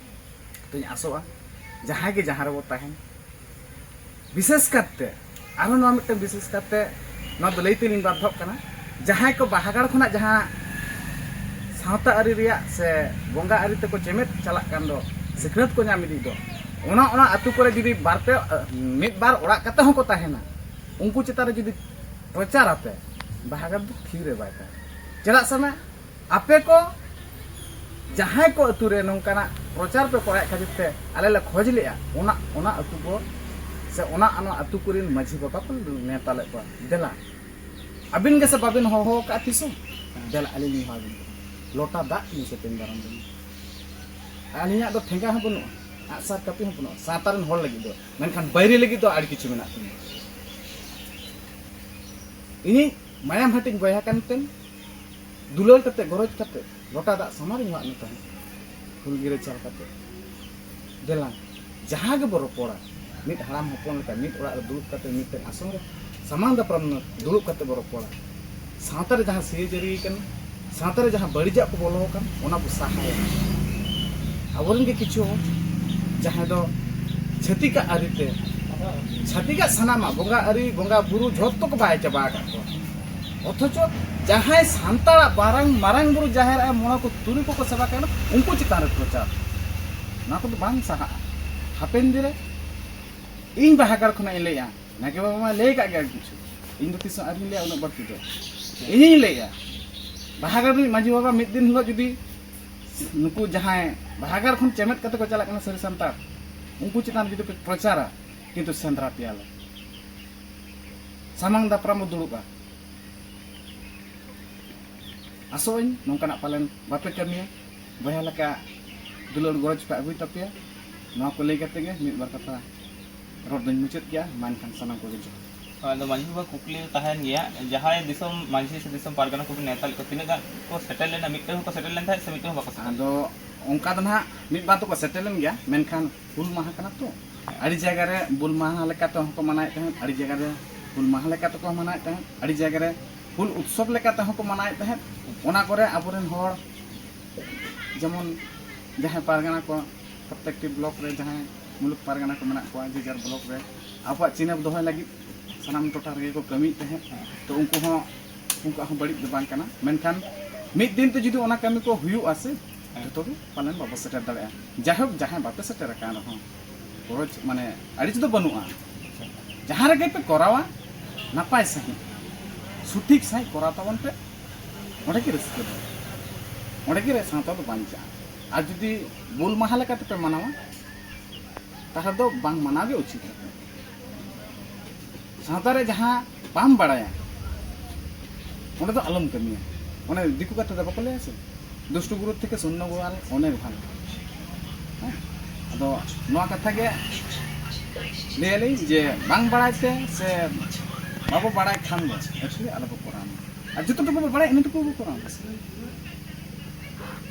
ᱛᱚᱧ ᱟᱥᱚᱜᱼᱟ, ᱡᱟᱦᱟᱸᱭ ᱜᱮ ᱡᱟᱦᱟᱸ ᱨᱮᱵᱚ ᱛᱟᱦᱮᱱ, ᱵᱤᱥᱮᱥ ᱠᱟᱨᱛᱮ, ᱟᱨᱦᱚᱸ ᱱᱚᱣᱟ ᱢᱤᱫᱴᱟᱝ ᱵᱤᱥᱮᱥ ᱠᱟᱨᱛᱮ ᱱᱚᱣᱟ ᱫᱚ ᱞᱟᱹᱭ ᱛᱮᱞᱤᱧ ᱵᱟᱫᱽᱫᱷᱚᱜ ᱠᱟᱱᱟ, ᱡᱟᱦᱟᱸᱭ ᱠᱚ ᱵᱟᱦᱟᱜᱟᱲ ᱠᱷᱚᱱᱟᱜ ᱡᱟᱦᱟᱸ ᱥᱟᱶᱛᱟ ᱟᱹᱨᱤ ᱨᱮᱭᱟᱜ ᱥᱮ ᱵᱚᱸᱜᱟ ᱟᱹᱨᱤ ᱛᱮᱠᱚ ᱪᱮᱢᱮᱫ ᱪᱟᱞᱟᱜ ᱠᱟᱱ ᱫᱚ, ᱥᱤᱠᱷᱱᱟᱹᱛ ᱠᱚ ᱧᱟᱢ ᱤᱫᱤᱭᱮᱫ ᱫᱚ, ᱚᱱᱟ, ᱚᱱᱟ ᱟᱹᱛᱩ ᱠᱚᱨᱮ ᱡᱩᱫᱤ ᱵᱟᱨ ᱯᱮ, ᱢᱤᱫ ᱵᱟᱨ ᱚᱲᱟᱜ ᱠᱟᱛᱮ ᱦᱚᱸᱠᱚ ᱛᱟᱦᱮᱱᱟ, ᱩᱱᱠᱩ ᱪᱮᱛᱟᱱ ᱨᱮ ᱡᱩᱫᱤ ᱯᱨᱚᱪᱟᱨ ᱟᱯᱮ, ᱵᱟᱦᱟᱜᱟᱲ ᱫᱚ ᱛᱷᱤᱨ ᱨᱮ ᱵᱟᱭ ᱛᱟᱦᱮᱱᱟ᱾ ᱪᱮᱫᱟᱜ ᱥᱮ ᱢᱟ, ᱟᱯᱮ ᱠᱚ ᱡᱟᱦᱟᱸᱭ ᱠᱚ ᱟᱹᱛᱩ ᱨᱮ ᱱᱚᱝᱠᱟᱱᱟᱜ ᱯᱨᱚᱪᱟᱨ ᱯᱮ ᱠᱚᱨᱟᱣᱮᱫ ᱠᱷᱟᱹᱛᱤᱨ ᱛᱮ ᱟᱞᱮ ᱞᱮ ᱠᱷᱚᱡᱽ ᱞᱮᱜᱼᱟ, ᱚᱱᱟ, ᱚᱱᱟ ᱟᱹᱛᱩ ᱠᱚ ᱥᱮ ᱚᱱᱟ, ᱚᱱᱟ ᱟᱹᱛᱩ ᱠᱚᱨᱮᱱ ᱢᱟᱹᱡᱷᱤ ᱵᱟᱵᱟ ᱠᱚ ᱱᱮᱣᱛᱟ ᱞᱮᱫ ᱠᱚᱣᱟ, ᱫᱮᱞᱟ, ᱟᱹᱵᱤᱱ ᱜᱮᱥᱮ ᱵᱟᱵᱤᱱ ᱦᱚᱦᱚ ᱟᱠᱟᱫᱼᱟ ᱛᱤᱥ ᱦᱚᱸ, ᱫᱮᱞᱟ ᱟᱹᱞᱤᱧ ᱞᱤᱧ ᱦᱚᱦᱚ ᱟᱵᱤᱱ ᱠᱟᱱᱟ, ᱞᱚᱴᱟ ᱫᱟᱜ ᱛᱮᱞᱤᱧ ᱥᱮᱯᱮᱧ ᱫᱟᱨᱟᱢ ᱵᱤᱱᱟ᱾ ᱟᱹᱞᱤᱧᱟᱜ ᱫᱚ ᱴᱷᱮᱸᱜᱟ ᱦᱚᱸ ᱵᱟᱹᱱᱩᱜᱼᱟ, ᱟᱜᱼᱥᱟᱨ ᱠᱟᱹᱯᱤ ᱦᱚᱸ ᱵᱟᱹᱱᱩᱜᱼᱟ ᱥᱟᱶᱛᱟ ᱨᱮᱱ ᱦᱚᱲ ᱞᱟᱹᱜᱤᱫ ᱫᱚ, ᱢᱮᱱᱠᱷᱟᱱ ᱵᱟᱹᱭᱨᱤ ᱞᱟᱹᱜᱤᱫ ᱫᱚ ᱟᱹᱰᱤ ᱠᱤᱪᱷᱩ ᱢᱮᱱᱟᱜ ᱛᱤᱧᱟ᱾ ᱤᱧᱤᱡ ᱢᱟᱭᱟᱢ ᱦᱟᱹᱴᱤᱧ ᱵᱚᱭᱦᱟ ᱠᱟᱱ ᱛᱮᱢ ᱫᱩᱞᱟᱹᱲ ᱠᱟᱛᱮ, ᱜᱚᱨᱚᱡᱽ ᱠᱟᱛᱮ, ᱞᱚᱴᱟ ᱫᱟᱜ ᱥᱟᱢᱟᱝ ᱨᱤᱧ ᱦᱚᱦᱚ ᱟᱫ ᱢᱮ ᱛᱟᱦᱮᱸᱫ, ᱦᱩᱞ ᱜᱤᱨᱟᱹ ᱪᱟᱞ ᱠᱟᱛᱮ᱾ ᱫᱮᱞᱟ, ᱡᱟᱦᱟᱸ ᱜᱮᱵᱚ ᱨᱚᱯᱚᱲᱟ, ᱢᱤᱫ ᱦᱟᱲᱟᱢ ᱦᱚᱯᱚᱱ ᱞᱮᱠᱟ ᱢᱤᱫ ᱚᱲᱟᱜ ᱨᱮ ᱫᱩᱲᱩᱵ ᱠᱟᱛᱮ, ᱢᱤᱫᱴᱮᱱ ᱟᱥᱚᱱ ᱨᱮ ᱥᱟᱢᱟᱝ ᱫᱟᱯᱨᱟᱢ ᱫᱩᱲᱩᱵ ᱠᱟᱛᱮ ᱵᱚ ᱨᱚᱯᱚᱲᱟ᱾ ᱥᱟᱶᱛᱟ ᱨᱮ ᱡᱟᱦᱟᱸ ᱥᱤᱭᱟᱹᱡᱟᱹᱨᱤ ᱠᱟᱱᱟ, ᱥᱟᱶᱛᱟ ᱨᱮ ᱡᱟᱦᱟᱸ ᱵᱟᱹᱲᱤᱡᱟᱜ ᱠᱚ ᱵᱚᱞᱚ ᱟᱠᱟᱱ, ᱚᱱᱟ ᱵᱚ ᱥᱟᱦᱟᱭᱟ᱾ ᱟᱵᱚᱨᱮᱱ ᱜᱮ ᱠᱤᱪᱷᱩ ᱦᱚᱲ ᱡᱟᱦᱟᱸᱭ ᱫᱚ ᱪᱷᱟᱹᱛᱤᱠᱟᱜ ᱟᱹᱨᱤᱛᱮ, ᱪᱷᱟᱹᱛᱤᱠᱟᱜ ᱥᱟᱱᱟᱢᱟᱜ, ᱵᱚᱸᱜᱟ ᱟᱹᱨᱤ, ᱵᱚᱸᱜᱟ ᱵᱩᱨᱩ ᱡᱷᱚᱛᱚ ᱠᱚ ᱵᱟᱭ ᱪᱟᱵᱟ ᱟᱠᱟᱫ ᱠᱚᱣᱟ᱾ ᱚᱛᱷᱚᱪᱚ ᱡᱟᱦᱟᱸᱭ ᱥᱟᱱᱛᱟᱲᱟᱜ ᱢᱟᱨᱟᱝ, ᱢᱟᱨᱟᱝ ᱵᱩᱨᱩ, ᱡᱟᱦᱮᱨ ᱟᱭᱳ, ᱢᱚᱬᱮ ᱠᱚ ᱛᱩᱨᱩᱭ ᱠᱚᱠᱚ ᱥᱮᱵᱟ ᱠᱟᱱᱟ, ᱩᱱᱠᱩ ᱪᱮᱛᱟᱱ ᱨᱮ ᱯᱨᱚᱪᱟᱨ, ᱱᱚᱣᱟ ᱠᱚᱫᱚ ᱵᱟᱝ ᱥᱟᱦᱟᱜᱼᱟ᱾ ᱦᱟᱯᱮᱱ ᱫᱤᱱ ᱨᱮ ᱤᱧ ᱵᱟᱦᱟᱜᱟᱲ ᱠᱷᱚᱱᱟᱜ ᱤᱧ ᱞᱟᱹᱭᱮᱫᱼᱟ, ᱱᱟᱭᱠᱮ ᱵᱟᱵᱟ ᱢᱟ ᱞᱟᱹᱭ ᱟᱠᱟᱫ ᱜᱮ ᱟᱹᱰᱤ ᱠᱤᱪᱷᱩ, ᱤᱧ ᱫᱚ ᱛᱤᱥ ᱦᱚᱸ ᱟᱹᱣᱨᱤᱧ ᱞᱟᱹᱭᱟ ᱩᱱᱟᱹᱜ ᱵᱟᱹᱲᱛᱤ ᱫᱚ᱾ ᱤᱧᱤᱧ ᱞᱟᱹᱭᱮᱫᱼᱟ, ᱵᱟᱦᱟᱜᱟᱲ ᱨᱤᱱᱤᱡ ᱢᱟᱹᱡᱷᱤ ᱵᱟᱵᱟ ᱢᱤᱫ ᱫᱤᱱ ᱦᱤᱞᱳᱜ ᱡᱩᱫᱤ ᱱᱩᱠᱩ ᱡᱟᱦᱟᱸᱭ ᱵᱟᱦᱟᱜᱟᱲ ᱠᱷᱚᱱ ᱪᱮᱢᱮᱫ ᱠᱟᱛᱮ ᱠᱚ ᱪᱟᱞᱟᱜ ᱠᱟᱱᱟ ᱥᱟᱹᱨᱤ ᱥᱟᱱᱛᱟᱲ, ᱩᱱᱠᱩ ᱪᱮᱛᱟᱱ ᱨᱮ ᱡᱩᱫᱤ ᱯᱮ ᱯᱨᱚᱪᱟᱨᱟ, ᱠᱤᱱᱛᱩ ᱥᱮᱸᱫᱽᱨᱟ ᱯᱮᱭᱟᱞᱮ, ᱥᱟᱢᱟᱝ ᱫᱟᱯᱨᱟᱢ ᱵᱚ ᱫᱩᱲᱩᱵᱼᱟ᱾ ᱟᱥᱚᱜ ᱟᱹᱧ ᱱᱚᱝᱠᱟᱱᱟᱜ ᱯᱟᱞᱮᱱ ᱵᱟᱯᱮ ᱠᱟᱹᱢᱤᱭᱟ, ᱵᱚᱭᱦᱟ ᱞᱮᱠᱟ ᱫᱩᱞᱟᱹᱲ ᱜᱚᱨᱚᱡᱽ ᱯᱮ ᱟᱹᱜᱩᱭ ᱛᱟᱯᱮᱭᱟ᱾ ᱱᱚᱣᱟ ᱠᱚ ᱞᱟᱹᱭ ᱠᱟᱛᱮ ᱜᱮ ᱢᱤᱫ ᱵᱟᱨ ᱠᱟᱛᱷᱟ ᱨᱚᱲ ᱫᱚᱧ ᱢᱩᱪᱟᱹᱫ ᱠᱮᱜᱼᱟ᱾ ᱢᱟ ᱮᱱᱠᱷᱟᱱ ᱥᱟᱱᱟᱢ ᱠᱚᱜᱮ ᱡᱚᱦᱟᱨ᱾ ᱟᱫᱚ ᱢᱟᱹᱡᱷᱤ ᱵᱟᱵᱟ, ᱠᱩᱠᱞᱤ ᱫᱚ ᱛᱟᱦᱮᱱ ᱜᱮᱭᱟ, ᱡᱟᱦᱟᱸᱭ ᱫᱤᱥᱚᱢ ᱢᱟᱹᱡᱷᱤ ᱥᱮ ᱫᱤᱥᱚᱢ ᱯᱟᱨᱜᱟᱱᱟ ᱠᱚᱵᱤᱱ ᱱᱮᱣᱛᱟ ᱞᱮᱫ ᱠᱚᱣᱟ, ᱛᱤᱱᱟᱹᱜ ᱜᱟᱱ ᱠᱚ ᱥᱮᱴᱮᱨ ᱞᱮᱱᱟ? ᱢᱤᱫᱴᱟᱝ ᱦᱚᱸᱠᱚ ᱥᱮᱴᱮᱨ ᱞᱮᱱ ᱛᱟᱦᱮᱸᱫ ᱥᱮ ᱢᱤᱫᱴᱟᱝ ᱦᱚᱸ ᱵᱟᱠᱚ ᱥᱮᱴᱮᱨ ᱞᱮᱱᱟ? ᱟᱫᱚ ᱚᱱᱠᱟ ᱫᱚ ᱱᱟᱦᱟᱜ ᱢᱤᱫ ᱵᱟᱨ ᱫᱚᱠᱚ ᱥᱮᱴᱮᱨ ᱞᱮᱱ ᱜᱮᱭᱟ, ᱢᱮᱱᱠᱷᱟᱱ ᱦᱩᱞ ᱢᱟᱦᱟ ᱠᱟᱱᱟ ᱛᱚ, ᱟᱹᱰᱤ ᱡᱟᱭᱜᱟ ᱨᱮ ᱦᱩᱞ ᱢᱟᱦᱟ ᱞᱮᱠᱟ ᱛᱮᱦᱚᱸ ᱠᱚ ᱢᱟᱱᱟᱣᱮᱫ ᱛᱟᱦᱮᱸᱫ, ᱟᱹᱰᱤ ᱡᱟᱭᱜᱟ ᱨᱮ ᱦᱩᱞ ᱢᱟᱦᱟ ᱞᱮᱠᱟ ᱛᱮᱠᱚ ᱢᱟᱱᱟᱣᱮᱫ ᱛᱟᱦᱮᱸᱫ, ᱟᱹᱰᱤ ᱡᱟᱭᱜᱟ ᱨᱮ ᱦᱩᱞ ᱩᱛᱥᱚᱵᱽ ᱞᱮᱠᱟ ᱛᱮᱦᱚᱸ ᱠᱚ ᱢᱟᱱᱟᱣᱮᱫ ᱛᱟᱦᱮᱸᱫ᱾ ᱚᱱᱟ ᱠᱚᱨᱮ ᱟᱵᱚᱨᱮᱱ ᱦᱚᱲ, ᱡᱮᱢᱚᱱ ᱡᱟᱦᱟᱸᱭ ᱯᱟᱨᱜᱟᱱᱟ ᱠᱚ, ᱯᱨᱚᱛᱮᱠᱴᱤ ᱵᱞᱚᱠ ᱨᱮ ᱡᱟᱦᱟᱸᱭ ᱢᱩᱞᱩᱠ ᱯᱟᱨᱜᱟᱱᱟ ᱠᱚ ᱢᱮᱱᱟᱜ ᱠᱚᱣᱟ, ᱡᱮ ᱡᱟᱨ ᱵᱞᱚᱠ ᱨᱮ ᱟᱵᱚᱣᱟᱜ ᱪᱤᱱᱦᱟᱹᱯ ᱫᱚᱦᱚᱭ ᱞᱟᱹᱜᱤᱫ ᱥᱟᱱᱟᱢ ᱴᱚᱴᱷᱟ ᱨᱮᱜᱮ ᱠᱚ ᱠᱟᱹᱢᱤᱭᱮᱫ ᱛᱟᱦᱮᱸᱫ᱾ ᱛᱚ ᱩᱱᱠᱩ ᱦᱚᱸ, ᱩᱱᱠᱩᱣᱟᱜ ᱦᱚᱸ ᱵᱟᱹᱲᱤᱡ ᱫᱚ ᱵᱟᱝ ᱠᱟᱱᱟ, ᱢᱮᱱᱠᱷᱟᱱ ᱢᱤᱫ ᱫᱤᱱ ᱛᱮ ᱡᱩᱫᱤ ᱚᱱᱟ ᱠᱟᱹᱢᱤ ᱠᱚ ᱦᱩᱭᱩᱜᱼᱟ ᱥᱮ, ᱡᱚᱛᱚ ᱜᱮ ᱯᱟᱞᱮᱱ ᱵᱟᱵᱚ ᱥᱮᱴᱮᱨ ᱫᱟᱲᱮᱭᱟᱜᱼᱟ᱾ ᱡᱟᱭᱦᱳᱠ, ᱡᱟᱦᱟᱸᱭ ᱵᱟᱯᱮ ᱥᱮᱴᱮᱨ ᱟᱠᱟᱱ ᱨᱮᱦᱚᱸ, ᱜᱚᱨᱚᱡᱽ ᱢᱟᱱᱮ ᱟᱹᱲᱤᱥ ᱫᱚ ᱵᱟᱹᱱᱩᱜᱼᱟ᱾ ᱡᱟᱦᱟᱸ ᱨᱮᱜᱮ ᱯᱮ ᱠᱚᱨᱟᱣᱟ, ᱱᱟᱯᱟᱭ ᱥᱟᱺᱦᱤᱡ, ᱥᱚᱴᱷᱤᱠ ᱥᱟᱺᱦᱤᱡ ᱠᱚᱨᱟᱣ ᱛᱟᱵᱚᱱ ᱯᱮ᱾ ᱚᱸᱰᱮ ᱜᱮ ᱨᱟᱹᱥᱠᱟᱹ ᱫᱚ, ᱚᱸᱰᱮ ᱜᱮ ᱥᱟᱶᱛᱟ ᱫᱚ ᱵᱟᱧᱪᱟᱜᱼᱟ᱾ ᱟᱨ ᱡᱩᱫᱤ ᱵᱩᱞ ᱢᱟᱦᱟ ᱞᱮᱠᱟ ᱛᱮᱯᱮ ᱢᱟᱱᱟᱣᱟ, ᱛᱟᱦᱚᱞᱮ ᱫᱚ ᱵᱟᱝ ᱢᱟᱱᱟᱣ ᱜᱮ ᱩᱪᱤᱛ᱾ ᱥᱟᱶᱛᱟ ᱨᱮ ᱡᱟᱦᱟᱸ ᱵᱟᱢ ᱵᱟᱲᱟᱭᱟ, ᱚᱸᱰᱮ ᱫᱚ ᱟᱞᱚᱢ ᱠᱟᱹᱢᱤᱭᱟ᱾ ᱚᱱᱮ ᱫᱤᱠᱩ ᱠᱟᱛᱷᱟ ᱫᱚ ᱵᱟᱠᱚ ᱞᱟᱹᱭᱟ ᱥᱮ, "ᱫᱩᱥᱴᱚ ᱜᱩᱨᱩ ᱛᱷᱮᱠᱮ ᱥᱩᱱᱱᱚ ᱜᱳᱣᱟᱞ ᱚᱱᱮᱠ ᱵᱷᱟᱞᱚ"᱾ ᱦᱮᱸ? ᱟᱫᱚ ᱱᱚᱣᱟ ᱠᱟᱛᱷᱟ ᱜᱮ ᱞᱟᱹᱭᱟᱞᱤᱧ ᱡᱮ ᱵᱟᱝ ᱵᱟᱲᱟᱭ ᱛᱮ ᱥᱮ ᱵᱟᱵᱚ ᱵᱟᱲᱟᱭ ᱠᱷᱟᱱ ᱫᱚ actually ᱟᱞᱚ ᱵᱚ ᱠᱚᱨᱟᱣ ᱢᱟ᱾ ᱟᱨ ᱡᱚᱛᱚ ᱴᱩᱠᱩ ᱵᱚ ᱵᱟᱲᱟᱭᱟ, ᱤᱱᱟᱹ ᱴᱩᱠᱩ ᱵᱚ ᱠᱚᱨᱟᱣ ᱢᱟ᱾